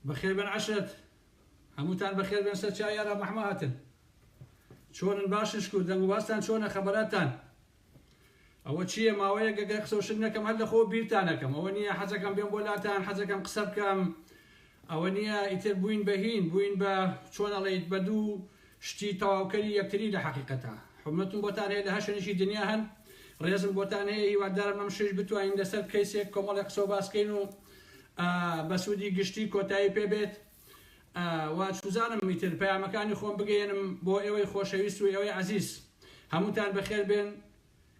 بەخێر بێن عەشرەت هەمووتان بەخێر بێن سەر چاوی ئارام ئەحمە هاتن چۆنن باشن شکور دەنگ و باستان چۆنە خەبەراتان ئەوە چییە ماوەیەک گەگەر قسە و شت نەکەم هەر لەخۆ بیرتان ئەکەم ئەوە نییە حەزەکەم بێم بۆ لاتان حەزەکەم قسە بکەم ئەوە نییە ئیتر بووین بە هین بووین بە چۆن ئەڵێیت بە دوو شتی تەواوکەری یەکتری لە حەقیقەتا حورمەتم بۆتان هەیە لە هەر شوێنێکی دنیا هەن ڕێزم بۆتان هەیە هیوادارم ئەم شەویش بتوانین لەسەر کەیسێک کۆمەڵێک قسە و باس کەین و بە سوودی گشتی کۆتایی پێ بێت و چوزانم ئیتر پەیامەکانی خۆم بگەیەنم بۆ ئێوەی خۆشەویست و ئێوەی عەزیز هەمووتان بەخێر بێن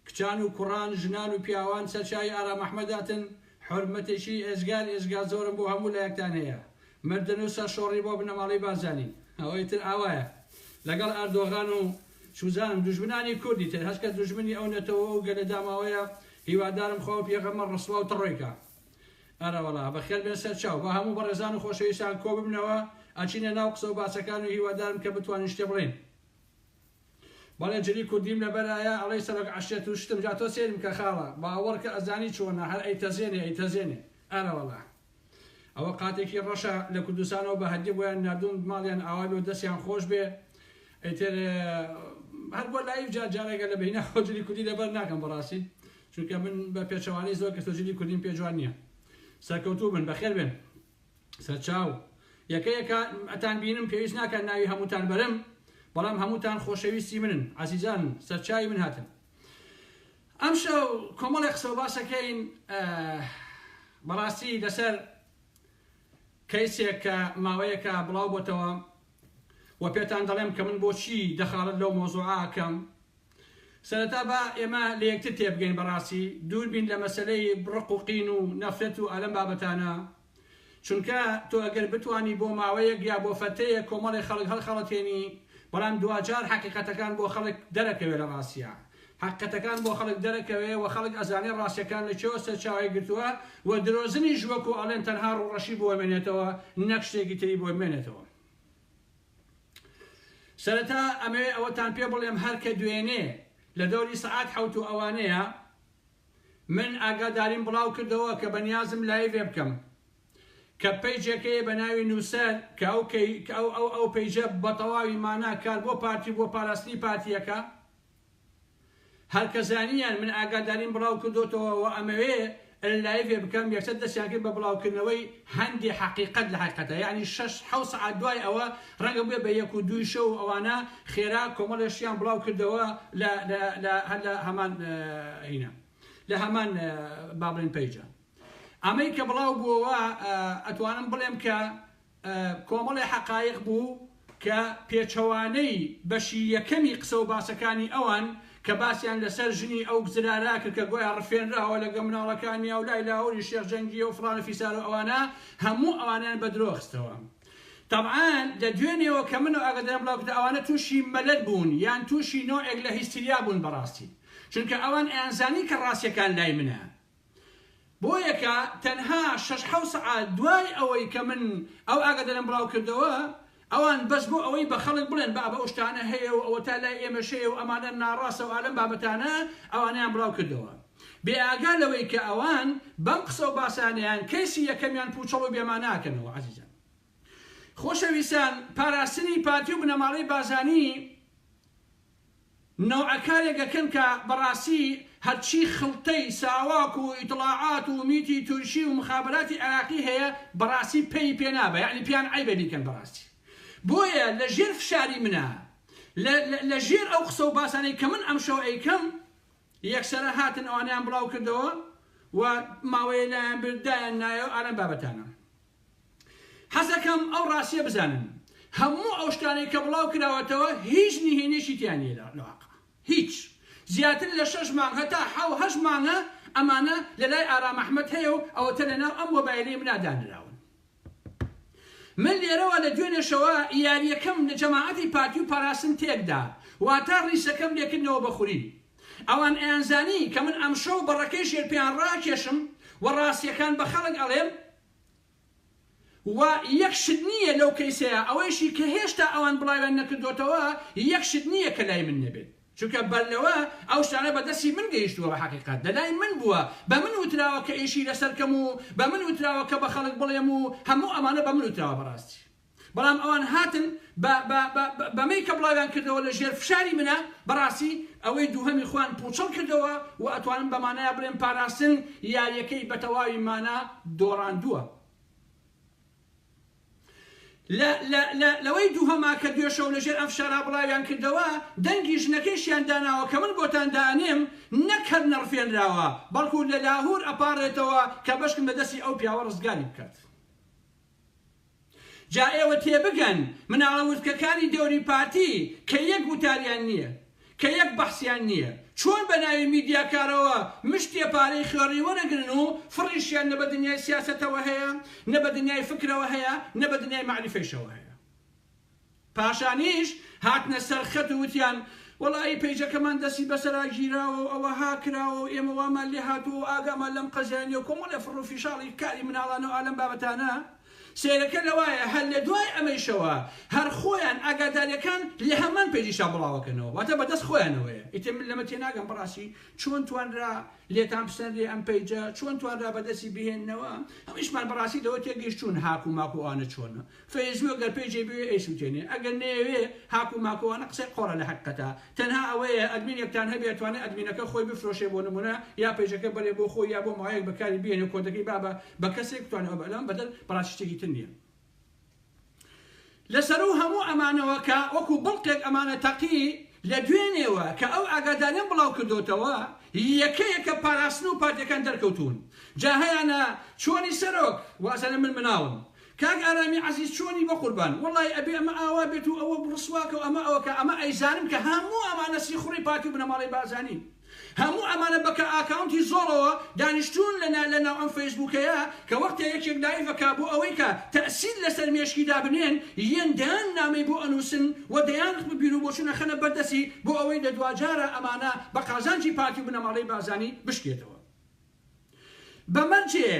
کچان و کوڕان، ژنان و پیاوان سەرچاوی ئارام ئەحمەد هاتن، حورمەتێکی ئێجگار ئێجگار زۆرم بۆ هەموو لایەکتان هەیە. مردن و سەرشۆڕی بۆ بنەماڵەی بارزانی. ئەوە ئیتر ئاوایە. لەگەڵ ئەردۆغان و چوزانم دوژمنانی کورد ئیتر هەرکەس دوژمنی ئەو نەتەوە و گەلە داماوەیە هیوادارم خوا و پێغەمبەر ڕسوا و تڕۆی کا. ئەرەوەڵا بەخێر بێن سەرچاو. با هەموو بەڕێزان و خۆشەویستان کۆببنەوە ئەچینە ناو قسە و باسەکان و هیوادارم کە بتوانین شتێ بڵێین. بەڵێ جلی کوردیم لەبەرایە ئەڵێی سەرۆک عەشرەت و شتم جا تۆ سەیرم کە خاڵە باوەڕکە ئەزانی چۆنە هەر ئەیتەزێنێ ئەیتەزێنێ ئەرەوەڵا ئەوە قاتێکی ڕەشە لە کوردستانەوە بە هەدیە بۆیان ناردوم ماڵیان ئاوا بێ و دەستیان خۆش بێ ئیتر هەر بۆ لایڤ جار جارێکە لە بەینا خۆ جلی کوردی لەبەر ناکەم بەڕاستی چونکە من بە پێچەوانەی زۆر کەس جلی کوردیم پێ جوان نییە سەرکەوتوو بن بەخێر بێن سەرچاو. یەکە یەکە ئەتان بینم پێویست ناکات ناوی هەمووتان بەرم بەڵام هەمووتان خۆشەویستی منن عەزیزانن سەرچاوی من هاتن ئەمشەو کۆمەڵێک قسە و باسەکەین بەڕاستی لەسەر کەیسێک کە ماوەیەکە بڵاو بۆتەوە و پێتان دەڵێم کە من بۆچی دەخاڵت لەو مۆزوعە ئەکەم سەرەتا با ئێمە لە یەکتر تێبگەین بەڕاستی دوور بین لە مەسەلەی ڕق و قین و نەفرەت و ئەلەم بابەتانە چونکە تۆ ئەگەر بتوانی بۆ ماوەیەک یا بۆ فەترەیەک کۆمەڵێک خەڵک هەڵخەڵەتێنی بەڵام دواجار حەقیقەتەکان بۆ خەڵک دەرەکەوێ لە ڕاستیا حەقیقەتەکان بۆ خەڵک دەرەکەوێ و خەڵک ئەزانێ ڕاستیەکان لە کوێوە سەرچاوەی گرتووە و درۆزنیش وەکو ئەڵێن تەنها ڕووڕەشی بۆ ئەمێنێتەوە نەک شتێکی تری بۆ بمێنێتەوە. سەرەتا ئەمەوێ ئەوەتان پێ بڵێم هەر کە دوێنێ لە دەوری سەعات حەوت و ئەوانەیە من ئاگاداریم بڵاو کردەوە کە بەنیازم live ێ بکەم کە page ێک هەیە بە ناوی نووسەر کە ئەو کە ئەو ئەو ئەو page ە بە تەواوی مانا کار بۆ پارتی و بۆ پاراستنی پارتییەکە هەر کە زانیان من ئاگاداریم بڵاو کردۆتەوە و ئەمەوێ live ێ بکەم یەکسەر دەستیان کرد بە بڵاو کردنەوەی هەندێ حەقیقەت لە حەقیقەتا یەعنی شەش حەوت سەعات دوای ئەوە ڕەنگە بووێ بە یەک و دووی شەو و ئەوانە خێرا کۆمەڵێ شتیان بڵاو کردەوە لە لە لە هەر لە هەمان هینە لە هەمان با بڵێن page ە ئەمەی کە بڵاو بووەوە ئەتوانم بڵێم کە کۆمەڵێ حەقایق بوو کە پێچەوانەی بەشی یەکەمی قسە و باسەکانی ئەوان کە باسیان لە سەر ژنی ئەو زرارە کرد کە گۆیا ڕفێنراوە لەگە مناڵەکانیا و لای لاهوری شێخ جەنگیە و فڵان و فیسار و ئەوانە هەموو ئەوانەیان بە درۆ خستەوە. تەبعەن لە دوێنێوە کە من ئەو ئاگاداریم بڵاو کردەوە ئەوانە تووشی مەلەل بوون یان تووشی نەوعێک لە هیستریا بوون بەڕاستی چونکە ئەوان ئەیانزانی کە ڕاستیەکان لای منە بۆیە کە تەنها شەش حەوت سەعات دوای ئەوەی کە من ئەو ئاگاداریم بڵاو کردەوە ئەوان بەس بۆ ئەوەی بە خەڵک بڵێن بابە ئەو شتانە هەیە و ئەوەتا لای ئێمەش هەیە و ئەمانە ناڕاستە و ئالەم بابەتانە ئەوانەیان بڵاو کردەوە بێ ئاگا لەوەی کە ئەوان بەم قسە و باسانەیان کەیسی یەکەمیان پوچەڵ و بێمانا ئەکەنەوە عەزیزان خۆشەویستان پاراستنی پارتی و بنەماڵەی بارزانی نەوعە کارێک ئەکەن کە بەڕاستی هەرچی خڵتەی ساواک و ئیتڵاعات و میتی تورکی و مخابراتی عێراقی هەیە بەڕاستی پێی پێ نابا یەعنی پێیان عەیبە بیکەن بەڕاستی بۆیە لە ژێر فشاری منە لە لە ژێر ئەو قسە و باسانەی کە من ئەمشەو ئەیکەم یەکسەرە هاتن ئەوانەیان بڵاو کردەوە و ماوەیە لایان برد دایان نایەوە ئالەم بابەتانە. حەزەکەم ئەو ڕاستیە بزانن هەموو ئەو شتانەی کە بڵاو کراوەتەوە هیچ نهێنیەکی تیا نیە لە واقع هیچ زیاتر لە شەش مانگ هەتا حەو هەشت مانگە ئەمانە لە لای ئارام ئەحمەد هەیە و ئەوەتە لە ناو ئەم مۆبایلەی منا دانراون من لێرەوە لە دوێنێشەوە یاریەکەم لە جەماعەتی پارتی و پاراستن تێکدا واتا ڕیسەکەم لێکردنەوە بە خوری ئەوان ئەیانزانی کە من ئەمشەو بەڕەکەی ژێر پێیان ڕاکێشم و ڕاستیەکان بە خەڵک ئەڵێم و یەک شت نییە لەو کەیسەیا ئەوەیشی کە هێشتا ئەوان بڵاویان نەکردۆتەوە یەک شت نییە کە لای من نەبێت. چونکە بەر لەوە ئەو شتانە بە دەستی من گەیشتووە بە حەقیقەت لە لای من بووە بە من وتراوە کە ئیشی لەسەر کەم و بە من وتراوە کە بە خەڵک بڵێم و هەموو ئەمانە بە من وتراوە بەڕاستی بەڵام ئەوان هاتن بە بە بە بەمەی کە بڵاویان کردەوە لە ژێر فشاری منە بەڕاستی ئەوەی دووهەمی خۆیان پوچەڵ کردەوە و ئەتوانم بە مانایا بڵێم پاراستن یاریەکەی بە تەواوی مانا دۆڕاندووە. لە لە لە لەوەی دووهەما کە دوێشەو لە ژێر ئەم فشارا بڵاویان کردەوە دەنگی ژنەکەیشیان داناوە کە من بۆتان دائەنێم نەک هەر نەڕفێنراوە بەڵکو لە لاهور ئەپاڕێتەوە کە بەشکم لە دەستی ئەو پیاوە ڕزگاری بکات. جا ئێوە تێبگەن مناڵە وردکەکانی دەوری پارتی کە یەک وتاریان نیە کە یەک بەحسیان نیە چۆن بە ناوی میدیاکارەوە مشتێ پارەی خوێڕی وەرەگرن و فڕیشیان نە بە دنیای سیاسەتەوە هەیە نە بە دنیای فکرەوە هەیە نە بە دنیای مەعریفەیشەوە هەیە. پاشانیش هاتنە سەر خەت و وتیان، وەڵایی پەیجەکەمان دەستی بەسەرا گیراوە و ئەوەها کراوە و ئێمە وامان لێ هاتووە و ئاگامان لەم قەزیە نیە و کۆمەڵێ فڕ و فیشاڵی کاری مناڵانە و ئالەم بابەتانە. سەیرەکە لەوایە هەر لە دوای ئەمەیشەوە هەر خۆیان ئاگاداریەکان لە هەمان پەیجیشا بڵاوەکەنەوە واتە بەدەست خۆیانەوەیە. ئیتر من لەمە تێناگەم بەڕاستی چۆن توانرا لێتان بسەنرێ ئەم پەیجە چۆن توانرا بەدەستی بهێننەوە؟ هەموویشمان بەڕاستی لەوە تێگەیشتوون هاک و ماک و ئەوانە چۆنە. فەیسبوک گەر پەیجێ بوێ ئەیسوتێنێ ئەگەر نەیەوێ هاک و ماک و ئەوانە قسەی قۆڕە لە حەقیقەتا تەنها ئەوەیە ئەدمینێکتان هەبێ ئەتوانێ ئەدمینەکە خۆی بفرۆشێ بۆ نمونە یا پەیجەکە بەرێ بۆ خۆی یا بۆ ماوەیەک بەکاری بهێنێ کۆدەکەی با بە کەسێک بتوانێ ئەوە بەلام بەدەر بەڕاستی شتێکی تر نیە لەسەرو هەموو ئەمانەوە کە وەکو بڵقێک ئەمانە تەقی لە دوێنێوە کە ئەو ئاگاداریەم بڵاو کردۆتەوە یەکە یەکە پاراستن و پارتیەکان دەرکەوتوون جا هەیانە چۆنی سەرۆک وازانێ من مناڵم کاک ئارامی عەزیز چۆنی بەقوربان وەڵای ئەبێ ئەمە ئاوا بێت و ئەوە ڕسواکە و ئەمە ئەوەکە ئەمە ئەیزانم کە هەموو ئەمانە سیخوڕی پارتی و بنەماڵەی بارزانین هەموو ئەمانە بە کە ئاکاونتی زۆڵەوە دانیشتوون لە لە ناو ئەم فەیسبووکەیە کە وەختێ یەکێک لایڤ ئەکا بۆ ئەوەی کە تەئسیر لەسەر مێشکی دابنێن یەن دەیان نامەی بۆ ئەنووسن و دەیان بیروبۆچوون ئەخەنە بەردەستی بۆ ئەوەی لە دواجارا ئەمانە بە قازانجی پارتی و بنەماڵەی بارزانی بشکێتەوە. بە مەرجێ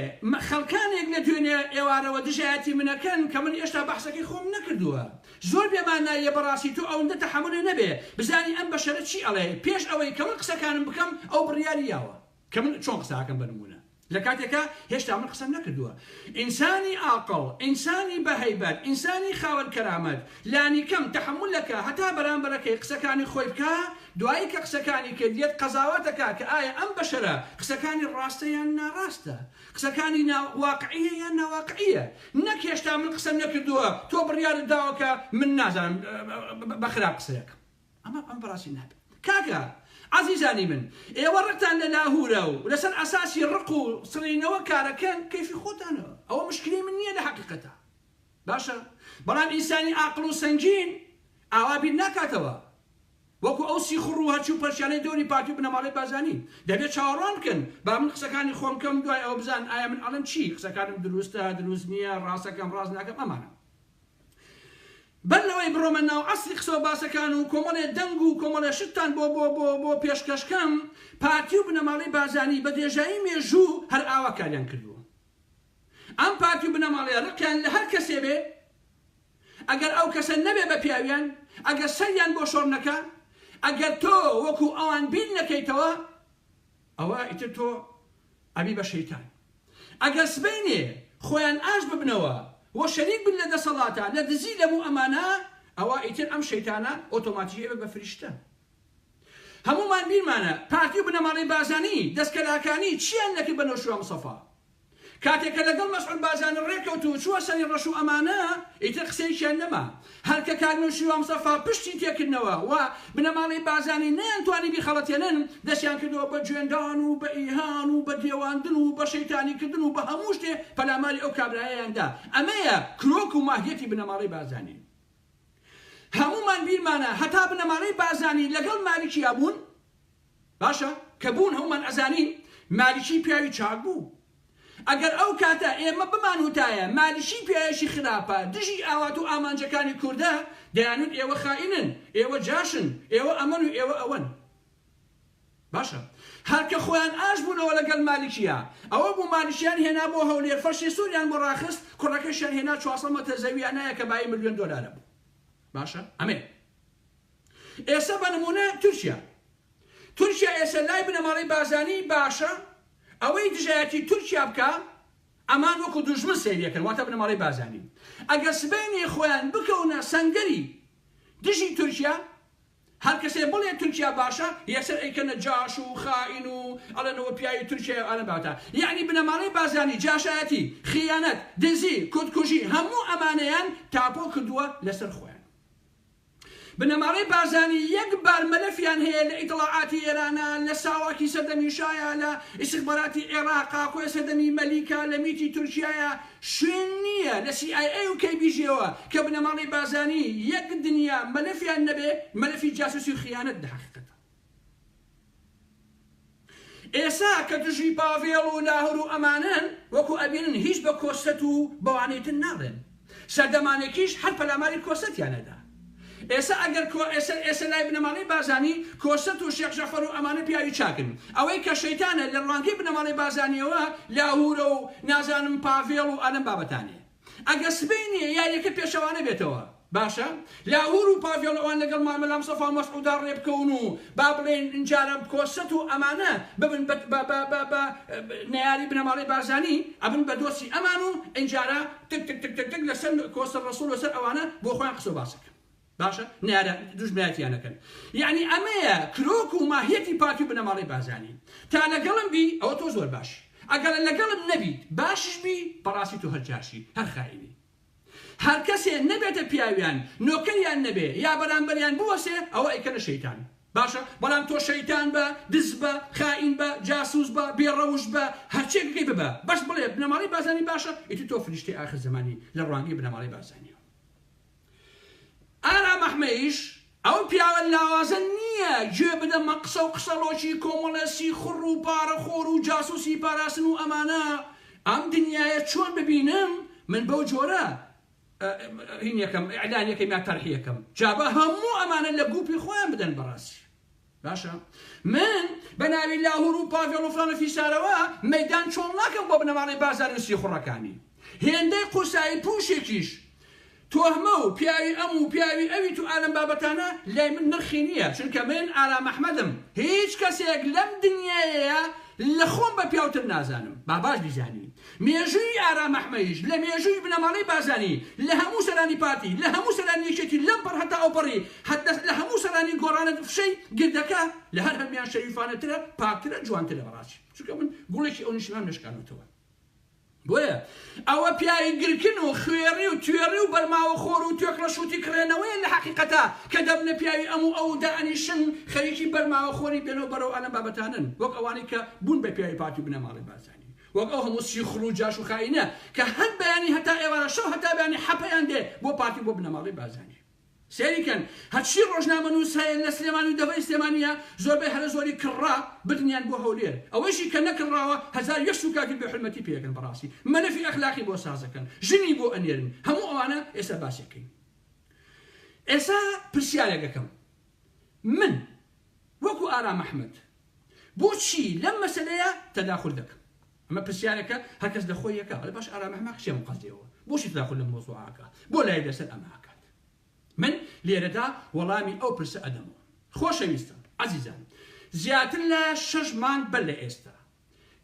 خەڵکانێک لە دوێنێ ئێوارەوە دژایەتی منەکەن کە من ئێشتا بەحسەکەی خۆم نەکردووە. زۆر بێ ماناییە بەڕاستی تۆ ئەوندە تەحەمولێ نەبێ بزانی ئەم بەشەرە چی ئەڵێ پێش ئەوەی کە من قسەکانم بکەم ئەو بڕیاری یاوە کە من چۆن قسە ئەکەم بە نموونە لە کاتێکا هێشتا من قسەم نەکردووە ئینسانی ئاقڵ ئینسانی بە هەیبەت ئینسانی خاوەن کەرامەت لانیکەم تەحەمول ئەکا هەتا بەرامبەرەکەی قسەکانی خۆی بکا دوایی کە قسەکانی کرد یەت قەزاوەت ئەکا کە ئایا ئەم بەشەرە قسەکانی ڕاستە یان ناڕاستە قسەکانی نا واقعیە یان ناواقعیە نەک هێشتا من قسەم نەکردووە تۆ بڕیارت داوە کە من نازانم بە خراپ قسەیەکەم ئەمە ئەم بەڕاستی نابێت کاکە عەزیزانی من ئێوە ڕقتان لە لاهورە و لەسەر ئەساسی ڕق و سڕینەوە کارەکەن کەیفی خۆتانە ئەوە مشکلەی من نییە لە حەقیقەتا باشە بەڵام ئینسانی ئاقڵ و سەنگین ئاوا بیر ناکاتەوە وەکو ئەو سیخوڕ و هەرچی و پەرچیانەی دەوری پارتی و بنەماڵەی بارزانی دەبێت چاوەڕوان بکەن با من قسەکانی خۆم بکەم دوای ئەوە بزانن ئایا من ئەڵێم چی قسەکانم دروستە دروست نییە ڕاستەکەم ڕاست ناکەم ئەمانە بەر لەوەی بڕۆمە ناو ئەسلی قسە و باسەکان و کۆمەڵێ دەنگ و کۆمەڵێ شتتان بۆ بۆ بۆ بۆ پێشکەش کەم پارتی و بنەماڵەی بارزانی بە درێژایی مێژوو هەر ئاوا کاریان کردووە ئەم پارتی و بنەماڵەیە ڕقیان لە هەر کەسێ بێ ئەگەر ئەو کەسە نەبێ بە پیاویان، ئەگەر سەریان بۆ شۆڕ نەکا، ئەگەر تۆ وەکو ئەوان بیر نەکەیتەوە، ئەوە ئیتر تۆ ئەبی بە شەیتان. ئەگەر سبەینێ خۆیان ئاشت ببنەوە و شەریک بن لە دەسەڵاتا، لە دزی لەم و ئەمانە، ئەوا ئیتر ئەم شەیتانە ئۆتۆماتیکی ئەبێ بە فریشتە. هەموومان بیرمانە پارتی و بنەماڵەی بارزانی، دەستکەلاکانی، چیان نەکرد بە نەوشیروان مستەفا. کاتێ کە لەگەڵ مەسعود بارزانی ڕێکەوت و چووە سەری ڕەش و ئەمانە، ئیتر قسەیەکیان نەما. هەر کە کاک نەوشیروان مستەفا پشتی تێکردنەوە و بنەماڵەی بارزانی نەیانتوانی بیخەڵەتێنن، دەستیان کردەوە بە جوێندان و بە ئیهان و بە دێواندن و بە شەیتانی کردن و بە هەموو شتێ پەلاماری ئەو کابرایەیان دا. ئەمەیە کرۆک و ماهیەتی بنەماڵەی بارزانی. هەموومان بیرمانە هەتا بنەماڵەی بارزانی لەگەڵ مالکیا بوون، باشە کە بوون هەموومان ئەزانین مالیکی پیاوی چاک بوو ئەگەر ئەو کاتە ئێمە بمان وتایە مالیکی پیاوێکی خراپە دژی ئاوات و ئامانجەکانی کوردە دەیانوت ئێوە خائینن ئێوە جاشن ئێوە ئەمەن و ئێوە ئەوەن باشە هەر کە خۆیان ئاش بوونەوە لەگەل مالیکیا ئەوە بوو مالیکیان هێنا بۆ هەولێر فەرشی سوریان بۆ ڕاخست کوڕەکەشیان هێنا 400 مەتر زەویان نایە کە بایی ملیۆن دۆلارە بوو باشە ئەمێ. ئێستا بە نمونە تورکیا تورکیا ئێستا لای بنەماڵەی بارزانی باشە ئەوەی دژایەتی تورکیا بکا ئەمان وەکو دوژمن سەیریەکەن واتە بنەماڵەی بارزانی ئەگەر سبەینێ خۆیان بکەونە سەنگەری دژی تورکیا هەر کەسێ بڵێ تورکیا باشە یەکسەر ئەیکەنە جاش و خائین و ئەڵێنەوە پیاوی تورکیایە و ئالەم بابەتە یەعنی بنەماڵەی بارزانی جاشایەتی خیانەت دزی کوردکوژی هەموو ئەمانەیان تاپۆ کردووە لەسەر خۆیان. بنەماڵەی بارزانی یەک بار مەلەفیان هەیە لە ئیتڵاعاتی ئێرانا، لە ساواکی سەردەمی شایا، لە ئیستخباراتی عێراقا، کۆیە سەردەمی مەلیکا، لە میتی تورکیایا، شوێن نییە لە سی ئای ئەی و کەی بی جیەوە کە بنەماڵەی بارزانی یەک دنیا مەلەفیان نەبێ، مەلەفی جاسوسی و خیانەت لە حەقیقەتا. ئێسا کە دژی پاڤێڵ و لاهور و ئەمانەن وەکو ئەبینن هیچ بە کۆسرەت و بەوانەی تر ناڵێن. سەردەمانێکیش هەر پەلاماری کۆسرەتیان ئەدا. ئێسا ئەگەر کۆ ئێسە ئێسە لای بنەماڵەی بارزانی کۆسرەت و شێخ جەعفەر و ئەمانە پیاوی چاکن. ئەوەی کە شەیتانە لە ڕوانگەی بنەماڵەی بارزانیەوە لاهورە و نازانم پاڤێڵ و ئەلەم بابەتانەیە. ئەگەر سبەینێ یاریەکە پێچەوانە بێتەوە باشە لاهور و پاڤێڵ ئەوان لەگەڵ مامە مستەفا و مەسعودا ڕێ بکەون و با بڵێین ئینجارە کۆسرەت و ئەمانە ببن بە بە بە بە بە نەیاری بنەماڵەی بارزانی ئەبن بە دۆستی ئەمان و ئینجارە تک تک تک تک تک لەسەر کۆسرەت ڕەسوڵ لەسەر ئەوانە بۆ خۆیان قسە و باس ئەکەن باشە نەیارە دوژمنایەتیان ئەکەن یەعنی ئەمەیە کرۆک و ماهیەتی پارتی و بنەماڵەی بارزانی تا لەگەڵم بی ئەوە تۆ زۆر باشی ئەگەر لەگەڵم نەبیت باشیش بی بەڕاستی تۆ هەر جاشی هەر خائینی هەر کەسێ نەبێتە پیاویان نۆکەریان نەبێ یا بەرامبەریان بوەسێ ئەوە ئەیکەنە شەیتان باشە بەڵام تۆ شەیتان بە دز بە خائین بە جاسوس بە بێ ڕەوشت بە هەرچێکەکەی ببە بەس بڵێ بنەماڵەی بارزانی باشە ئیتر تۆ فریشتەی ئاخر زەمانی لە ڕوانگەی بنەماڵەی بارزانیەوە. ئارام ئەحمەیش ئەو پیاوە لاوازە نییە گوێ بدەمە قسە و قسەڵۆکی کۆمەڵێ سیخوڕ و پارەخۆر و جاسوسی پاراستن و ئەمانە، ئەم دنیایە چۆن ببینم من بەو جۆرە هینیەکەم ئیعلانیەکەم یا تەرحیەکەم جا با هەموو ئەمانە لە گوپی خۆیان بدەن بەڕاستی. باشە من بە ناوی لاهور و پاڤێڵ و فلان و فیسارەوە مەیدان چۆڵ ناکەم بۆ بنەماڵەی بارزانی و سیخوڕەکانی. هێندەی قورسایی پوشێکیش تۆهمە و پیاوی ئەم و پیاوی ئەویت و ئالەم بابەتانە لای من نرخی نییە چونکە من ئارام ئەحمەدم هیچ کەسێک لەم دنیایەیە لە خۆم بە پیاوتر نازانم با باش بیزانی مێژووی ئارام ئەحمەیش لە مێژووی بنەماڵەی بارزانی، لە هەموو سەرانی پارتی، لە هەموو سەرانی یەکێتی لەم پەڕ هەتا ئەوپەڕی، هەتا لە هەموو سەرانی گۆڕانە فشەی گردەکە لە هەر هەموویان شەریفانەترە، پاکترە، جوانترە بەڕاستی. چونکە من گوڵێکی ئەو نیشتمانەم نەشکاندووەتەوە. بۆیە ئەوە پیاوی گرکن و خوێڕی و توێڕی و بەرماوەخۆر و توێکڵە شووتی کڕێنەوەیە لە حەقیقەتا کە دەبنە پیاوی ئەم و ئەو و دائەنیشن خەریکی بەرماوەخۆری بێنەوە بەرەو ئەلەم بابەتانەن وەک ئەوانەی کە بوون بە پیاوی پارتی و بنەماڵەی بارزانی. وەک ئەو هەموو سیخوڕ و جاش و خائینە کە هەر بەیانی هەتا ئێوارە شەو هەتا بەیانی حەپەیان دێ بۆ پارتی و بۆ بنەماڵەی بارزانی. سەیری کەن هەرچی ڕۆژنامەنووس هەیە لە سلێمانی و دەڤەری سلێمانیە زۆربەی هەرە زۆری کڕا بردنیان بۆ هەولێر ئەوەیشی کە نەکڕاوە 1001 سوکاتی بێ حورمەتی پێ ئەکەن بەڕاستی مەلەفی ئەخلاقی بۆ سازەکەن ژنی بۆ ئەنێرن هەموو ئەوانە ئێستا باسیەکەین ئێستا پرسیارێک ئەکەم من وەکو ئارام ئەحمەد بۆچی لەم مەسەلەیە تەداخول دەکەم؟ ئەمە پرسیارێکە هەر کەس لە خۆی یەکە ئەڵێ باش ئارام ئەحمەد چیە ئەم قەزیەوە بۆچی تەداخول لەم مەوزوعە ئەکا بۆ لای لەسەر ئەمە ئەکات من لێرەدا وەڵامی ئەو پرسە ئەدەمەوە خۆشەویستان عەزیزان زیاتر لە شەش مانگ بەر لە ئێستا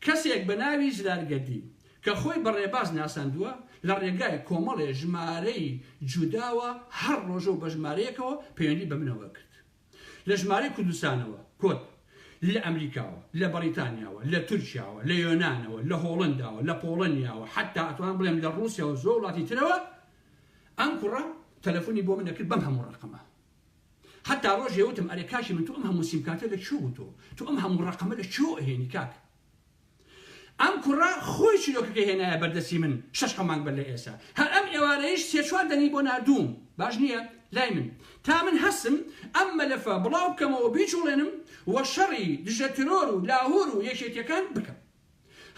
کەسێک بە ناوی زرار گەردی کە خۆی بە ڕێباز ناساندووە لە ڕێگای کۆمەڵێ ژمارەی جوداوە هەر ڕۆژە و بە ژمارەیەکەوە پەیوەندی بە منەوە کرد لە ژمارەی کوردستانەوە، کۆد، لە ئەمریکاوە، لە بەڕیتانیاوە، لە تورکیاوە، لە یۆنانەوە، لە هۆڵەنداوە، لە پۆڵەنیاوە، حەتتا ئەتوانم بڵێم لە ڕووسیاوە زۆر وڵاتی ترەوە، ئەم کوڕە تەلەفۆنی بۆ من ئەکرد بەم هەموو ڕەقەمە. حەتتا ڕۆژێ وتم ئەرێ کاکی من تۆ ئەم هەموو سیمکارتە لە کوێ بوو تۆ؟ تۆ ئەم هەموو ڕەقەمە لە کوێوە ئەهێنی کاک؟ ئەم کوڕە خۆی چیرۆکەکەی هێنایە بەردەستی من شەش حەو مانگ بەر لە ئێستا. هەر ئەم ئێوارەیش سێ چوار دەنگی بۆ ناردووم. باش نییە؟ لای من. تا من هەستم ئەم مەلەفە بڵاو بکەمەوە بیجوڵێنم و شەڕی دژە ترۆر و لاهور و یەکێتیەکان بکەم.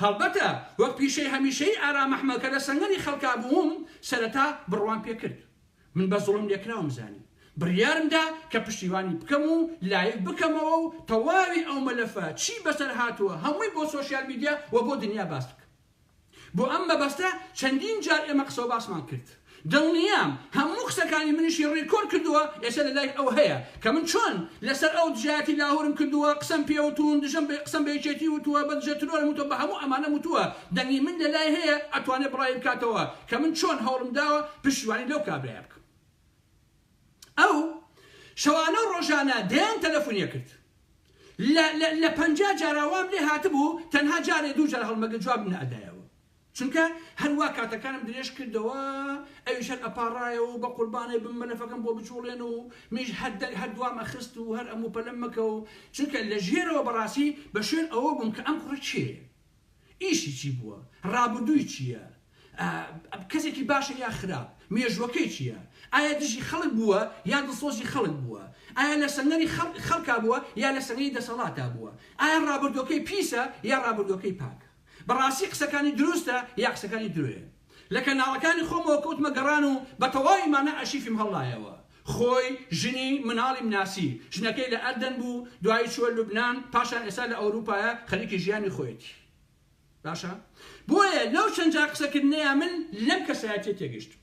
هەڵبەتە وەک پیشەی هەمیشەیی ئارام ئەحمەد کە لە سەنگەری خەڵکا بووم سەرەتا بڕوام پێ کرد. من بە زوڵم لێکراوم زانی. بڕیارم دا کە پشتیوانی بکەم و live بکەمەوە و تەواوی ئەو مەلەفە چی بەسەر هاتووە هەمووی بۆ سۆشیال میدیا و بۆ دنیا باس بکەم. بۆ ئەم مەبەستە چەندین جار ئێمە قسەو باسمان کرد. دڵنیام هەموو قسەکانی منیشی ڕیکۆرد کردووە ئێستا لە لای ئەو هەیە کە من چۆن لەسەر ئەو دژایەتی لاهورم کردووە قسەم پێ وتوون دژم بە قسەم بە یەکێتی وتووە بە دژە ترۆرم وتووە بە هەموو ئەمانەم وتووە دەنگی من لە لای هەیە ئەتوانێ بڵاوی بکاتەوە کە من چۆن هەوڵم داوە پشتیوانی لەو کابرایە بکەم ئەو شەوانە و ڕۆژانە دەیان تەلەفونی کرد لە لە لە 50 جارا وام لێ هاتبوو تەنها جارێ دوو جار هەڵمەگرت جوابم نەئەدایەوە چونکە هەروا کاتەکانم درێژ کردەوە ئەویش هەر ئەپاڕایەوە و بەقوربانێ بم مەلەفەکەم بۆ بجوڵێن و منیش هەر دەنگ هەر دوام ئەخست و هەر ئەموو پەلەم مەکە و چونکە لە ژێرەوە بەڕاستی بە شوێن ئەوە بووم کە ئەم کوڕە کێیە ئیشی چی بووە ڕابردووی چییە کەسێکی باشە یا خراپ مێژووەکەی چییە ئایا دژی خەڵک بووە یا دڵسۆزی خەڵک بووە ئایا لە سەنگەری خەڵکا بووە یا لە سەنگەری دەسەڵاتا بووە ئایا ڕابردووەکەی پیسە یا ڕابردووەکەی پاکە بەڕاستی قسەکانی دروستە یا قسەکانی درۆیە؟ لە کەناڵەکانی خۆمەوە کەوتمە گەڕان و بە تەواوی مانا ئەرشیفیم هەڵدایەوە. خۆی، ژنی، مناڵیم ناسی. ژنەکەی لە ئەردەن بوو، دوایی چووە لوبنان، پاشان ئێستا لە ئەوروپایە، خەریکی ژیانی خۆیەتی. باشە؟ بۆیە لەو چەند جار قسەکردنەیا من لەم کەسایەتیە تێگەیشتم.